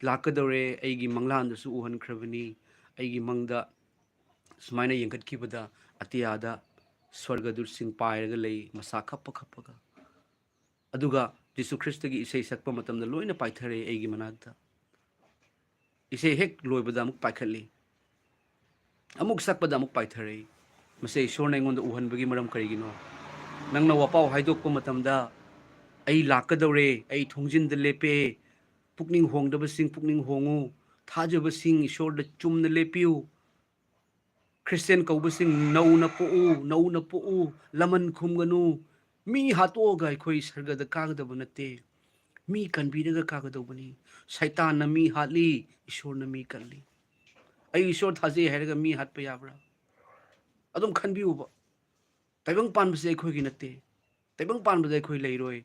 ꯂꯥꯛꯀꯗꯧꯔꯦ, ꯑꯩꯒꯤ ꯃꯪꯂꯥꯟꯗꯁꯨ ꯎꯍꯟꯈ꯭ꯔꯕꯅꯤ꯫ ꯑꯩꯒꯤ ꯃꯪꯗ ꯁꯨꯃꯥꯏꯅ ꯌꯦꯡꯈꯠꯈꯤꯕꯗ, ꯑꯇꯤꯌꯥꯗ ꯁ꯭ꯋꯔꯒꯗꯨꯠꯁꯤꯡ ꯄꯥꯏꯔꯒ ꯂꯩ, ꯃꯁꯥ ꯈꯞꯄ ꯈꯞꯄꯒ꯫ ꯑꯗꯨꯒ ꯖꯤꯁꯨ ꯈ꯭ꯔꯤꯁꯇꯒꯤ ꯏꯁꯩ ꯁꯛꯄ ꯃꯇꯝꯗ ꯂꯣꯏꯅ ꯄꯥꯏꯊꯔꯛꯑꯦ ꯑꯩꯒꯤ ꯃꯅꯥꯛꯇ꯫ ꯏꯁꯩ ꯍꯦꯛ ꯂꯣꯏꯕꯗ ꯑꯃꯨꯛ ꯄꯥꯏꯈꯠꯂꯤ, ꯑꯃꯨꯛ ꯁꯛꯄꯗ ꯑꯃꯨꯛ ꯄꯥꯏꯊꯔꯛꯏ꯫ ꯃꯁꯤ ꯏꯁꯣꯔꯅ ꯑꯩꯉꯣꯟꯗ ꯎꯍꯟꯕꯒꯤ ꯃꯔꯝ ꯀꯔꯤꯒꯤꯅꯣ? ꯅꯪꯅ ꯋꯥꯄꯥꯎ ꯍꯥꯏꯗꯣꯛꯄ ꯃꯇꯝꯗ, "ꯑꯩ ꯂꯥꯛꯀꯗꯧꯔꯦ, ꯑꯩ ꯊꯣꯡꯖꯤꯟꯗ ꯂꯦꯞꯄꯦ, ꯄꯨꯛꯅꯤꯡ ꯍꯣꯡꯗꯕꯁꯤꯡ ꯄꯨꯛꯅꯤꯡ ꯍꯣꯡꯉꯨ, ꯊꯥꯖꯕꯁꯤꯡ ꯏꯁꯣꯔꯗ ꯆꯨꯝꯅ ꯂꯦꯞꯄꯤꯌꯨ, ꯈ꯭ꯔꯤꯁꯇꯤꯌꯥꯟ ꯀꯧꯕꯁꯤꯡ ꯅꯧꯅ ꯄꯣꯛꯎ, ꯅꯧꯅ ꯄꯣꯛꯎ, ꯂꯃꯟ ꯈꯨꯝꯒꯅꯨ, ꯃꯤ ꯍꯥꯠꯇꯣꯛꯑꯒ ꯑꯩꯈꯣꯏ ꯁꯔꯒꯗ ꯀꯥꯒꯗꯕ ꯅꯠꯇꯦ꯫ ꯃꯤ ꯀꯟꯕꯤꯔꯒ ꯀꯥꯒꯗꯧꯕꯅꯤ꯫ ꯁꯩꯇꯥꯟꯅ ꯃꯤ ꯍꯥꯠꯂꯤ, ꯏꯁꯣꯔꯅ ꯃꯤ ꯀꯜꯂꯤ꯫ ꯑꯩ ꯏꯁꯣꯔ ꯊꯥꯖꯩ ꯍꯥꯏꯔꯒ ꯃꯤ ꯍꯥꯠꯄ ꯌꯥꯕ꯭ꯔꯥ?" ꯑꯗꯨꯝ ꯈꯟꯕꯤꯌꯨꯕ꯫ ꯇꯥꯏꯕꯪ ꯄꯥꯟꯕꯁꯦ ꯑꯩꯈꯣꯏꯒꯤ ꯅꯠꯇꯦ꯫ ꯇꯥꯏꯕꯪ ꯄꯥꯟꯕꯗ ꯑꯩꯈꯣꯏ ꯂꯩꯔꯣꯏ꯫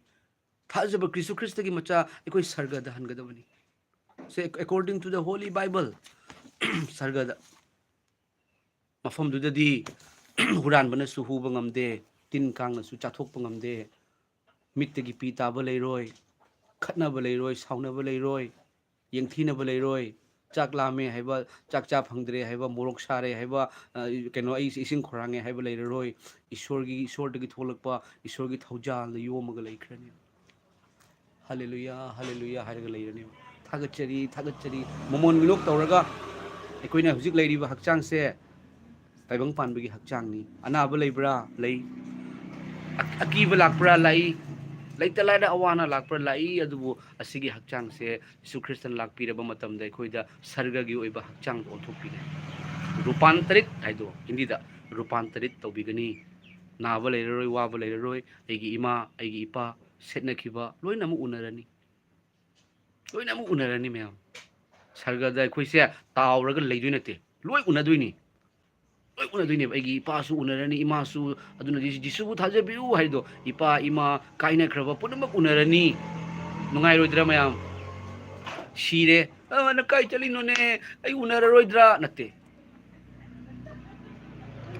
ꯊꯥꯖꯕ ꯀ꯭ꯔꯤꯁꯨ ꯈ꯭ꯔꯤꯁꯇꯒꯤ ꯃꯆꯥ ꯑꯩꯈꯣꯏ ꯁꯔꯒꯗ ꯍꯟꯒꯗꯕꯅꯤ꯫ ꯁꯦ, according to the Holy Bible, ꯁꯔꯒꯗ꯫ ꯃꯐꯝꯗꯨꯗꯗꯤ ꯍꯨꯔꯥꯟꯕꯅꯁꯨ ꯍꯨꯕ ꯉꯝꯗꯦ, ꯇꯤꯟ ꯀꯥꯡꯅꯁꯨ ꯆꯥꯊꯣꯛꯄ ꯉꯝꯗꯦ, ꯃꯤꯠꯇꯒꯤ ꯄꯤ ꯇꯥꯕ ꯂꯩꯔꯣꯏ, ꯈꯠꯅꯕ ꯂꯩꯔꯣꯏ, ꯁꯥꯎꯅꯕ ꯂꯩꯔꯣꯏ, ꯌꯦꯡꯊꯤꯅꯕ ꯂꯩꯔꯣꯏ, ꯆꯥꯛ ꯂꯥꯝꯃꯦ ꯍꯥꯏꯕ, ꯆꯥꯛ ꯆꯥ ꯐꯪꯗ꯭ꯔꯦ ꯍꯥꯏꯕ, ꯃꯣꯔꯣꯛ ꯁꯥꯔꯦ ꯍꯥꯏꯕ, ꯑ, ꯀꯩꯅꯣ, ꯑꯩ ꯏꯁꯤꯡ ꯈꯧꯔꯥꯡꯉꯦ ꯍꯥꯏꯕ ꯂꯩꯔꯔꯣꯏ꯫ ꯏꯁꯣꯔꯒꯤ, ꯏꯁꯣꯔꯗꯒꯤ ꯊꯣꯛꯂꯛꯄ ꯏꯁꯣꯔꯒꯤ ꯊꯧꯖꯥꯜꯗ ꯌꯣꯝꯃꯒ ꯂꯩꯈ꯭ꯔꯅꯤ꯫ ꯍꯜꯂꯦꯂꯨꯌꯥ, ꯍꯜꯂꯦꯂꯨꯌꯥ ꯍꯥꯏꯔꯒ ꯂꯩꯔꯅꯤ꯫ ꯊꯥꯒꯠꯆꯔꯤ, ꯊꯥꯒꯠꯆꯔꯤ꯫ ꯃꯃꯣꯟ ꯃꯤꯅꯣꯛ ꯇꯧꯔꯒ ꯑꯩꯈꯣꯏꯅ ꯍꯧꯖꯤꯛ ꯂꯩꯔꯤꯕ ꯍꯛꯆꯥꯡꯁꯦ ꯇꯥꯏꯕꯪ ꯄꯥꯟꯕꯒꯤ ꯍꯛꯆꯥꯡꯅꯤ꯫ ꯑꯅꯥꯕ ꯂꯩꯕ꯭ꯔꯥ? ꯂꯩ꯫ ꯑ-, ꯑꯀꯤꯕ ꯂꯥꯛꯄ꯭ꯔꯥ? ꯂꯥꯛꯏ꯫ ꯂꯩꯇ ꯂꯥꯏꯔ ꯑꯋꯥ ꯑꯅꯥ ꯂꯥꯛꯄ꯭ꯔꯥ? ꯂꯥꯛꯏ꯫ ꯑꯗꯨꯕꯨ ꯑꯁꯤꯒꯤ ꯍꯛꯆꯥꯡꯁꯦ ꯖꯤꯁꯨ ꯈ꯭ꯔꯤꯁꯇꯅ ꯂꯥꯛꯄꯤꯔꯕ ꯃꯇꯝꯗ ꯑꯩꯈꯣꯏꯗ ꯁꯔꯒꯒꯤ ꯑꯣꯏꯕ ꯍꯛꯆꯥꯡꯗ ꯑꯣꯟꯊꯣꯛꯄꯤꯒꯅꯤ꯫ ꯔꯨꯄꯥꯟꯇꯔꯤꯠ ꯍꯥꯏꯗꯣ ꯍꯤꯟꯗꯤꯗ, ꯔꯨꯄꯥꯟꯇꯔꯤꯠ ꯇꯧꯕꯤꯒꯅꯤ꯫ ꯅꯥꯕ ꯂꯩꯔꯔꯣꯏ, ꯋꯥꯕ ꯂꯩꯔꯔꯣꯏ꯫ ꯑꯩꯒꯤ ꯏꯃꯥ, ꯑꯩꯒꯤ ꯏꯄꯥ ꯁꯦꯠꯅꯈꯤꯕ ꯂꯣꯏꯅꯃꯛ ꯎꯅꯔꯅꯤ꯫ ꯂꯣꯏꯅꯃꯛ ꯎꯅꯔꯅꯤ ꯃꯌꯥꯝ꯫ ꯁꯔꯒꯗ ꯑꯩꯈꯣꯏꯁꯦ ꯇꯥꯎꯔꯒ ꯂꯩꯗꯣꯏ ꯅꯠꯇꯦ, ꯂꯣꯏ ꯎꯅꯗꯣꯏꯅꯤ꯫ ꯂꯣꯏ ꯎꯅꯗꯣꯏꯅꯦꯕ꯫ ꯑꯩꯒꯤ ꯏꯄꯥꯁꯨ ꯎꯅꯔꯅꯤ, ꯏꯃꯥꯁꯨ, ꯑꯗꯨꯅ ꯖꯤ-, ꯖꯤꯁꯨꯕꯨ ꯊꯥꯖꯕꯤꯌꯨ ꯍꯥꯏꯗꯣ, ꯏꯄꯥ, ꯏꯃꯥ, ꯀꯥꯏꯅꯈ꯭ꯔꯕ ꯄꯨꯝꯅꯃꯛ ꯎꯅꯔꯅꯤ꯫ ꯅꯨꯡꯉꯥꯏꯔꯣꯏꯗ꯭ꯔꯥ ꯃꯌꯥꯝ? ꯁꯤꯔꯦ, "ꯑ, ꯅꯪ ꯀꯥꯏ ꯆꯠꯂꯤꯅꯣꯅꯦ? ꯑꯩ ꯎꯅꯔꯔꯣꯏꯗ꯭ꯔꯥ?" ꯅꯠꯇꯦ꯫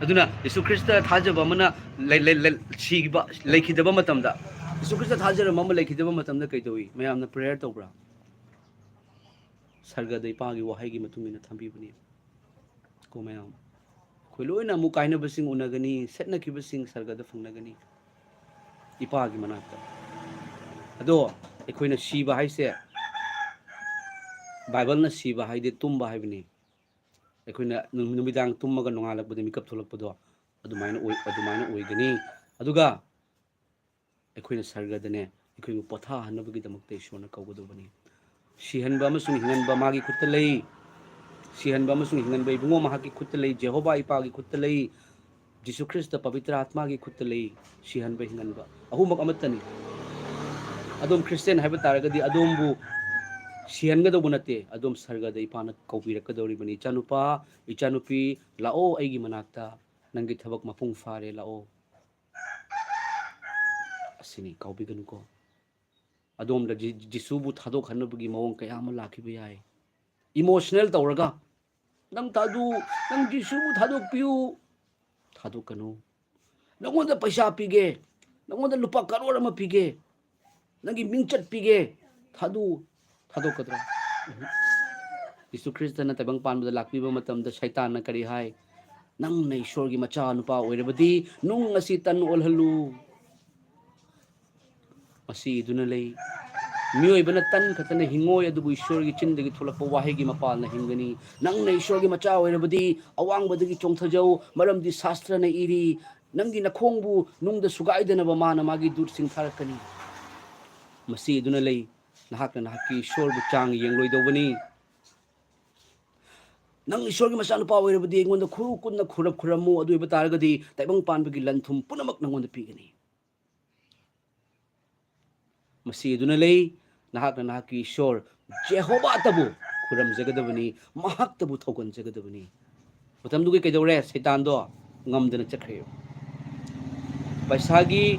ꯑꯗꯨꯅ ꯖꯤꯁꯨ ꯈ꯭ꯔꯤꯁꯇ ꯊꯥꯖꯕ ꯑꯃꯅ ꯂꯩ-, ꯂꯩ-, ꯂꯩ-, ꯁꯤꯈꯤꯕ, ꯂꯩꯈꯤꯗꯕ ꯃꯇꯝꯗ, ꯖꯤꯁꯨ ꯈ꯭ꯔꯤꯁꯇ ꯊꯥꯖꯔꯝꯕ ꯑꯃ ꯂꯩꯈꯤꯗꯕ ꯃꯇꯝꯗ ꯀꯩꯗꯧꯏ? ꯃꯌꯥꯝꯅ prayer ꯇꯧꯕ꯭ꯔꯥ? ꯁꯔꯒꯗ ꯏꯄꯥꯒꯤ ꯋꯥꯍꯩꯒꯤ ꯃꯇꯨꯡ ꯏꯟꯅ ꯊꯝꯕꯤꯕꯅꯤ꯫ ꯀꯣ ꯃꯌꯥꯝ, ꯑꯩꯈꯣꯏ ꯂꯣꯏꯅ ꯑꯃꯨꯛ ꯀꯥꯏꯅꯕꯁꯤꯡ ꯎꯅꯒꯅꯤ, ꯁꯦꯠꯅꯈꯤꯕꯁꯤꯡ ꯁꯔꯒꯗ ꯐꯪꯅꯒꯅꯤ ꯏꯄꯥꯒꯤ ꯃꯅꯥꯛꯇ꯫ ꯑꯗꯣ ꯑꯩꯈꯣꯏꯅ ꯁꯤꯕ ꯍꯥꯏꯁꯦ, ꯕꯥꯏꯕꯜꯅ ꯁꯤꯕ ꯍꯥꯏꯗꯤ ꯇꯨꯝꯕ ꯍꯥꯏꯕꯅꯤ꯫ ꯑꯩꯈꯣꯏꯅ ꯅꯨ-, ꯅꯨꯃꯤꯗꯥꯡ ꯇꯨꯝꯃꯒ ꯅꯣꯡꯉꯥꯜꯂꯛꯄꯗ ꯃꯤꯀꯞ ꯊꯣꯛꯂꯛꯄꯗꯣ ꯑꯗꯨꯃꯥꯏꯅ ꯑꯣꯏ-, ꯑꯗꯨꯃꯥꯏꯅ ꯑꯣꯏꯒꯅꯤ꯫ ꯑꯗꯨꯒ ꯑꯩꯈꯣꯏꯅ ꯁꯔꯒꯗꯅꯦ, ꯑꯩꯈꯣꯏꯕꯨ ꯄꯣꯊꯥꯍꯟꯅꯕꯒꯤꯗꯃꯛꯇ ꯏꯁꯣꯔꯅ ꯀꯧꯒꯗꯧꯕꯅꯤ꯫ ꯁꯤꯍꯟꯕ ꯑꯃꯁꯨꯡ ꯍꯤꯡꯍꯟꯕ ꯃꯥꯒꯤ ꯈꯨꯠꯇ ꯂꯩ꯫ ꯁꯤꯍꯟꯕ ꯑꯃꯁꯨꯡ ꯍꯤꯡꯍꯟꯕ ꯏꯕꯨꯡꯉꯣ ꯃꯍꯥꯛꯀꯤ ꯈꯨꯠꯇ ꯂꯩ꯫ ꯖꯦꯍꯣꯚꯥ ꯏꯄꯥꯒꯤ ꯈꯨꯠꯇ ꯂꯩ꯫ ꯖꯤꯁꯨ ꯈ꯭ꯔꯤꯁꯇ ꯄꯕꯤꯇ꯭ꯔ ꯑꯥꯠꯃꯥꯒꯤ ꯈꯨꯠꯇ ꯂꯩ꯫ ꯁꯤꯍꯟꯕ, ꯍꯤꯡꯍꯟꯕ ꯑꯍꯨꯝꯃꯛ ꯑꯃꯠꯇꯅꯤ꯫ ꯑꯗꯣꯝ ꯈ꯭ꯔꯤꯁꯇꯦꯟ ꯍꯥꯏꯕ ꯇꯥꯔꯒꯗꯤ ꯑꯗꯣꯝꯕꯨ ꯁꯤꯍꯟꯒꯗꯧꯕ ꯅꯠꯇꯦ꯫ ꯑꯗꯣꯝ ꯁꯔꯒꯗ ꯏꯄꯥꯅ ꯀꯧꯕꯤꯔꯛꯀꯗꯧꯔꯤꯕꯅꯤ꯫ "ꯏꯆꯥꯅꯨꯄꯥ, ꯏꯆꯥꯅꯨꯄꯤ, ꯂꯥꯛꯑꯣ ꯑꯩꯒꯤ ꯃꯅꯥꯛꯇ꯫ ꯅꯪꯒꯤ ꯊꯕꯛ ꯃꯄꯨꯡ ꯐꯥꯔꯦ, ꯂꯥꯛꯑꯣ"꯫ ꯑꯁꯤꯅꯤ, ꯀꯥꯎꯕꯤꯒꯅꯨꯀꯣ꯫ ꯑꯗꯣꯝꯗ ꯖꯤ-, ꯖꯤꯁꯨꯕꯨ ꯊꯥꯗꯣꯛꯍꯟꯅꯕꯒꯤ ꯃꯑꯣꯡ ꯀꯌꯥ ꯑꯃ ꯂꯥꯛꯈꯤꯕ ꯌꯥꯏ꯫ Emotional ꯇꯧꯔꯒ, "ꯅꯪ ꯊꯥꯗꯨ-, ꯅꯪ ꯖꯤꯁꯨꯕꯨ ꯊꯥꯗꯣꯛꯄꯤꯌꯨ"꯫ ꯊꯥꯗꯣꯛꯀꯅꯨ꯫ "ꯅꯪꯉꯣꯟꯗ ꯄꯩꯁꯥ ꯄꯤꯒꯦ, ꯅꯪꯉꯣꯟꯗ ꯂꯨꯄꯥ ꯀꯔꯣꯔ ꯑꯃ ꯄꯤꯒꯦ"꯫ ꯅꯪꯒꯤ ꯃꯤꯡꯆꯠ ꯄꯤꯒꯦ, ꯊꯥꯗꯣꯛ ꯊꯥꯗꯣꯛꯀꯗ꯭ꯔꯥ? ꯎꯝ꯫ ꯌꯤꯁꯨ ꯈ꯭ꯔꯤꯁꯇꯅ ꯇꯥꯏꯕꯪ ꯄꯥꯟꯕꯗ ꯂꯥꯛꯄꯤꯕ ꯃꯇꯝꯗ ꯁꯩꯇꯥꯟꯅ ꯀꯔꯤ ꯍꯥꯏ? "ꯅꯪꯅ ꯏꯁꯣꯔꯒꯤ ꯃꯆꯥꯅꯨꯄꯥ ꯑꯣꯏꯔꯕꯗꯤ ꯅꯨꯡ ꯑꯁꯤ ꯇꯟ ꯑꯣꯜꯍꯜꯂꯨ"꯫ ꯃꯁꯤ ꯏꯗꯨꯅ ꯂꯩ꯫ ꯃꯤꯑꯣꯏꯕꯅ ꯇꯟ ꯈꯛꯇꯅ ꯍꯤꯡꯉꯣꯏ, ꯑꯗꯨꯕꯨ ꯏꯁꯣꯔꯒꯤ ꯆꯤꯟꯗꯒꯤ ꯊꯣꯛꯂꯛꯄ ꯋꯥꯍꯩꯒꯤ ꯃꯄꯥꯜꯅ ꯍꯤꯡꯒꯅꯤ꯫ ꯅꯪꯅ ꯏꯁꯣꯔꯒꯤ ꯃꯆꯥ ꯑꯣꯏꯔꯕꯗꯤ ꯑꯋꯥꯡꯕꯗꯒꯤ ꯆꯣꯡꯊꯖꯧ, ꯃꯔꯝꯗꯤ ꯁꯥꯁꯇ꯭ꯔꯅ ꯏꯔꯤ, "ꯅꯪꯒꯤ ꯅꯈꯣꯡꯕꯨ ꯅꯨꯡꯗ ꯁꯨꯒꯥꯏꯗꯅꯕ ꯃꯥꯅ ꯃꯥꯒꯤ ꯗꯨꯠꯁꯤꯡ ꯊꯥꯔꯛꯀꯅꯤ"꯫ ꯃꯁꯤ ꯏꯗꯨꯅ ꯂꯩ꯫ ꯅꯍꯥꯛꯅ ꯅꯍꯥꯛꯀꯤ ꯏꯁꯣꯔꯕꯨ ꯆꯥꯡ ꯌꯦꯡꯂꯣꯏꯗꯧꯕꯅꯤ꯫ ꯅꯪ ꯏꯁꯣꯔꯒꯤ ꯃꯆꯥꯅꯨꯄꯥ ꯑꯣꯏꯔꯕꯗꯤ ꯑꯩꯉꯣꯟꯗ ꯈꯨꯔꯨ ꯀꯨꯟꯅ ꯈꯨꯔꯞ ꯈꯨꯔꯝꯃꯨ, ꯑꯗꯨ ꯑꯣꯏꯕ ꯇꯥꯔꯒꯗꯤ ꯇꯥꯏꯕꯪ ꯄꯥꯟꯕꯒꯤ ꯂꯟ ꯊꯨꯝ ꯄꯨꯝꯅꯃꯛ ꯅꯪꯉꯣꯟꯗ ꯄꯤꯒꯅꯤ꯫ ꯃꯁꯤ ꯑꯗꯨꯅ ꯂꯩ, ꯅꯍꯥꯛꯅ ꯅꯍꯥꯛꯀꯤ ꯏꯁꯣꯔ ꯖꯦꯍꯣꯕꯥꯇꯕꯨ ꯈꯨꯔꯝꯖꯒꯗꯕꯅꯤ, ꯃꯍꯥꯛꯇꯕꯨ ꯊꯧꯒꯟꯖꯒꯗꯕꯅꯤ꯫ ꯃꯇꯝꯗꯨꯒꯤ ꯀꯩꯗꯧꯔꯦ? ꯁꯩꯇꯥꯟꯗꯣ ꯉꯝꯗꯅ ꯆꯠꯈ꯭ꯔꯦ꯫ ꯄꯩꯁꯥꯒꯤ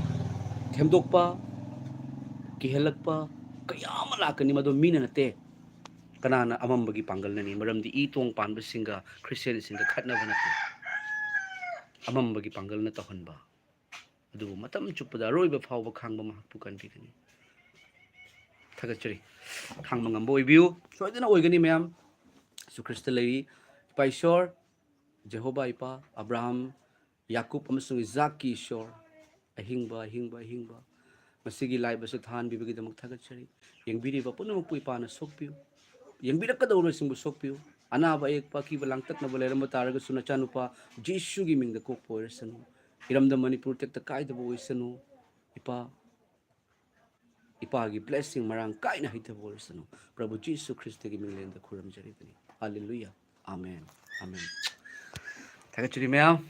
ꯊꯦꯝꯗꯣꯛꯄ, ꯀꯤꯍꯜꯂꯛꯄ ꯀꯌꯥ ꯑꯃ ꯂꯥꯛꯀꯅꯤ, ꯃꯗꯨ ꯃꯤꯅ ꯅꯠꯇꯦ꯫ ꯀꯅꯥꯅ? ꯑꯃꯝꯕꯒꯤ ꯄꯥꯡꯒꯜꯅꯅꯤ꯫ ꯃꯔꯝꯗꯤ ꯏ ꯇꯣꯡ ꯄꯥꯟꯕꯁꯤꯡꯒ ꯈ꯭ꯔꯤꯁꯇꯤꯌꯥꯟꯁꯤꯡꯒ ꯈꯠꯅꯕ ꯅꯠꯇꯦ, ꯑꯃꯝꯕꯒꯤ ꯄꯥꯡꯒꯜꯅ ꯇꯧꯍꯟꯕ꯫ ꯑꯗꯨꯕꯨ ꯃꯇꯝ ꯆꯨꯞꯄꯗ ꯑꯔꯣꯏꯕ ꯐꯥꯎꯕ ꯈꯥꯡꯕ ꯃꯍꯥꯛꯄꯨ ꯀꯟꯕꯤꯒꯅꯤ꯫ ꯊꯥꯒꯠꯆꯔꯤ꯫ ꯈꯥꯡꯕ ꯉꯝꯕ ꯑꯣꯏꯕꯤꯌꯨ꯫ ꯁꯣꯏꯗꯅ ꯑꯣꯏꯒꯅꯤ ꯃꯌꯥꯝ꯫ ꯌꯤꯁꯨ ꯈ꯭ꯔꯤꯁꯇ ꯂꯩꯔꯤ꯫ ꯏꯄꯥ ꯏꯁꯣꯔ, ꯖꯦꯍꯣꯕꯥ ꯏꯄꯥ, ꯑꯕ꯭ꯔꯥꯍꯥꯝ, ꯌꯥꯀꯨꯕ ꯑꯃꯁꯨꯡ ꯏꯖꯥꯛꯀꯤ ꯏꯁꯣꯔ, ꯑꯍꯤꯡꯕ, ꯑꯍꯤꯡꯕ, ꯑꯍꯤꯡꯕ, ꯃꯁꯤꯒꯤ live ꯑꯁꯤ ꯊꯥꯍꯟꯕꯤꯕꯒꯤꯗꯃꯛ ꯊꯥꯒꯠꯆꯔꯤ꯫ ꯌꯦꯡꯕꯤꯔꯤꯕ ꯄꯨꯝꯅꯃꯛꯄꯨ ꯏꯄꯥꯅ ꯁꯣꯛꯄꯤꯌꯨ꯫ ꯌꯦꯡꯕꯤꯔꯛꯀꯗꯧꯔꯤꯕꯁꯤꯡꯕꯨ ꯁꯣꯛꯄꯤꯌꯨ꯫ ꯑꯅꯥꯕ ꯑꯌꯦꯛꯄ ꯑꯀꯤꯕ ꯂꯥꯡꯇꯛꯅꯕ ꯂꯩꯔꯝꯕ ꯇꯥꯔꯒꯁꯨ ꯅꯆꯥꯅꯨꯄꯥ ꯖꯤꯁꯨꯒꯤ ꯃꯤꯡꯗ ꯀꯣꯛꯄ ꯑꯣꯏꯔꯁꯅꯨ꯫ ꯏꯔꯝꯗꯝ ꯃꯅꯤꯄꯨꯔ ꯇꯦꯛꯇ ꯀꯥꯏꯗꯕ ꯑꯣꯏꯁꯅꯨ꯫ ꯏꯄꯥ, ꯏꯄꯥꯒꯤ blessing ꯃꯔꯥꯡ ꯀꯥꯏꯅ ꯍꯩꯊꯕ ꯑꯣꯏꯔꯁꯅꯨ꯫ ꯄ꯭ꯔꯚꯨ ꯖꯤꯁꯨ ꯈ꯭ꯔꯤꯁꯇꯒꯤ ꯃꯤꯡꯂꯦꯟꯗ ꯈꯨꯔꯨꯝꯖꯔꯤꯕꯅꯤ꯫ ꯍꯥꯂꯦꯂꯨꯌꯥ꯫ ꯑꯥꯃꯦꯟ꯫ ꯑꯥꯃꯦꯟ꯫ ꯊꯥꯒꯠꯆꯔꯤ ꯃꯌꯥꯝ꯫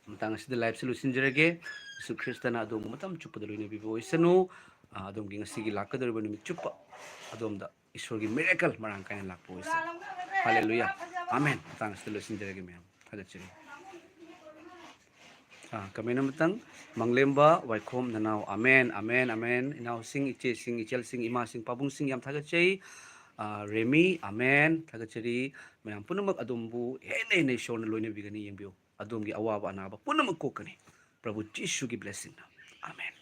ꯃꯇꯥꯡ ꯑꯁꯤꯗ live ꯁꯤ ꯂꯣꯏꯁꯤꯟꯖꯔꯒꯦ꯫ ꯌꯤꯁꯨ ꯈ꯭ꯔꯤꯁꯇꯅ ꯑꯗꯣꯝꯕꯨ ꯃꯇꯝ ꯆꯨꯞꯄꯗ ꯂꯣꯏꯅꯕꯤꯕ ꯑꯣꯏꯁꯅꯨ꯫ ꯑ, ꯑꯗꯣꯝꯒꯤ ꯉꯁꯤꯒꯤ ꯂꯥꯛꯀꯗꯧꯔꯤꯕ ꯅꯨꯃꯤꯠ ꯆꯨꯞꯄ ꯑꯗꯣꯝꯗ ꯏꯁꯣꯔꯒꯤ miracle ꯃꯔꯥꯡ ꯀꯥꯏꯅ ꯂꯥꯛꯄ ꯑꯣꯏꯁꯅꯨ꯫ ꯍꯥꯂꯦꯂꯨꯌꯥ꯫ ꯑꯥꯃꯦꯟ꯫ ꯃꯇꯥꯡ ꯑꯁꯤꯗ ꯂꯣꯏꯁꯤꯟꯖꯔꯒꯦ ꯃꯌꯥꯝ꯫ ꯊꯥꯒꯠꯆꯔꯤ꯫ ꯑ, comment ꯑꯃꯇꯪ꯫ ꯃꯪꯂꯦꯝꯕ ꯋꯥꯏꯈꯣꯝ ꯅꯅꯥꯎ꯫ ꯑꯥꯃꯦꯟ, ꯑꯥꯃꯦꯟ, ꯑꯥꯃꯦꯟ꯫ ꯏꯅꯥꯎꯁꯤꯡ, ꯏꯆꯦꯁꯤꯡ, ꯏꯆꯜꯁꯤꯡ, ꯏꯃꯥꯁꯤꯡ, ꯄꯥꯕꯨꯡꯁꯤꯡ ꯌꯥꯝ ꯊꯥꯒꯠꯆꯩ꯫ ꯑ, ꯔꯦꯃꯤ, ꯑꯥꯃꯦꯟ꯫ ꯊꯥꯒꯠꯆꯔꯤ꯫ ꯃꯌꯥꯝ ꯄꯨꯝꯅꯃꯛ ꯑꯗꯣꯝꯕꯨ ꯍꯦꯟꯅ ꯍꯦꯟꯅ ꯏꯁꯣꯔꯅ ꯂꯣꯏꯅꯕꯤꯒꯅꯤ꯫ ꯌꯦꯡꯕꯤꯌꯨ꯫ ꯑꯗꯣꯝꯒꯤ ꯑꯋꯥꯕ ꯑꯅꯥꯕ ꯄꯨꯝꯅꯃꯛ ꯀꯣꯛꯀꯅꯤ꯫ ꯄ꯭ꯔꯚꯨ ꯖꯤꯁꯨꯒꯤ blessing ꯅ꯫ ꯑꯥꯃꯦꯟ꯫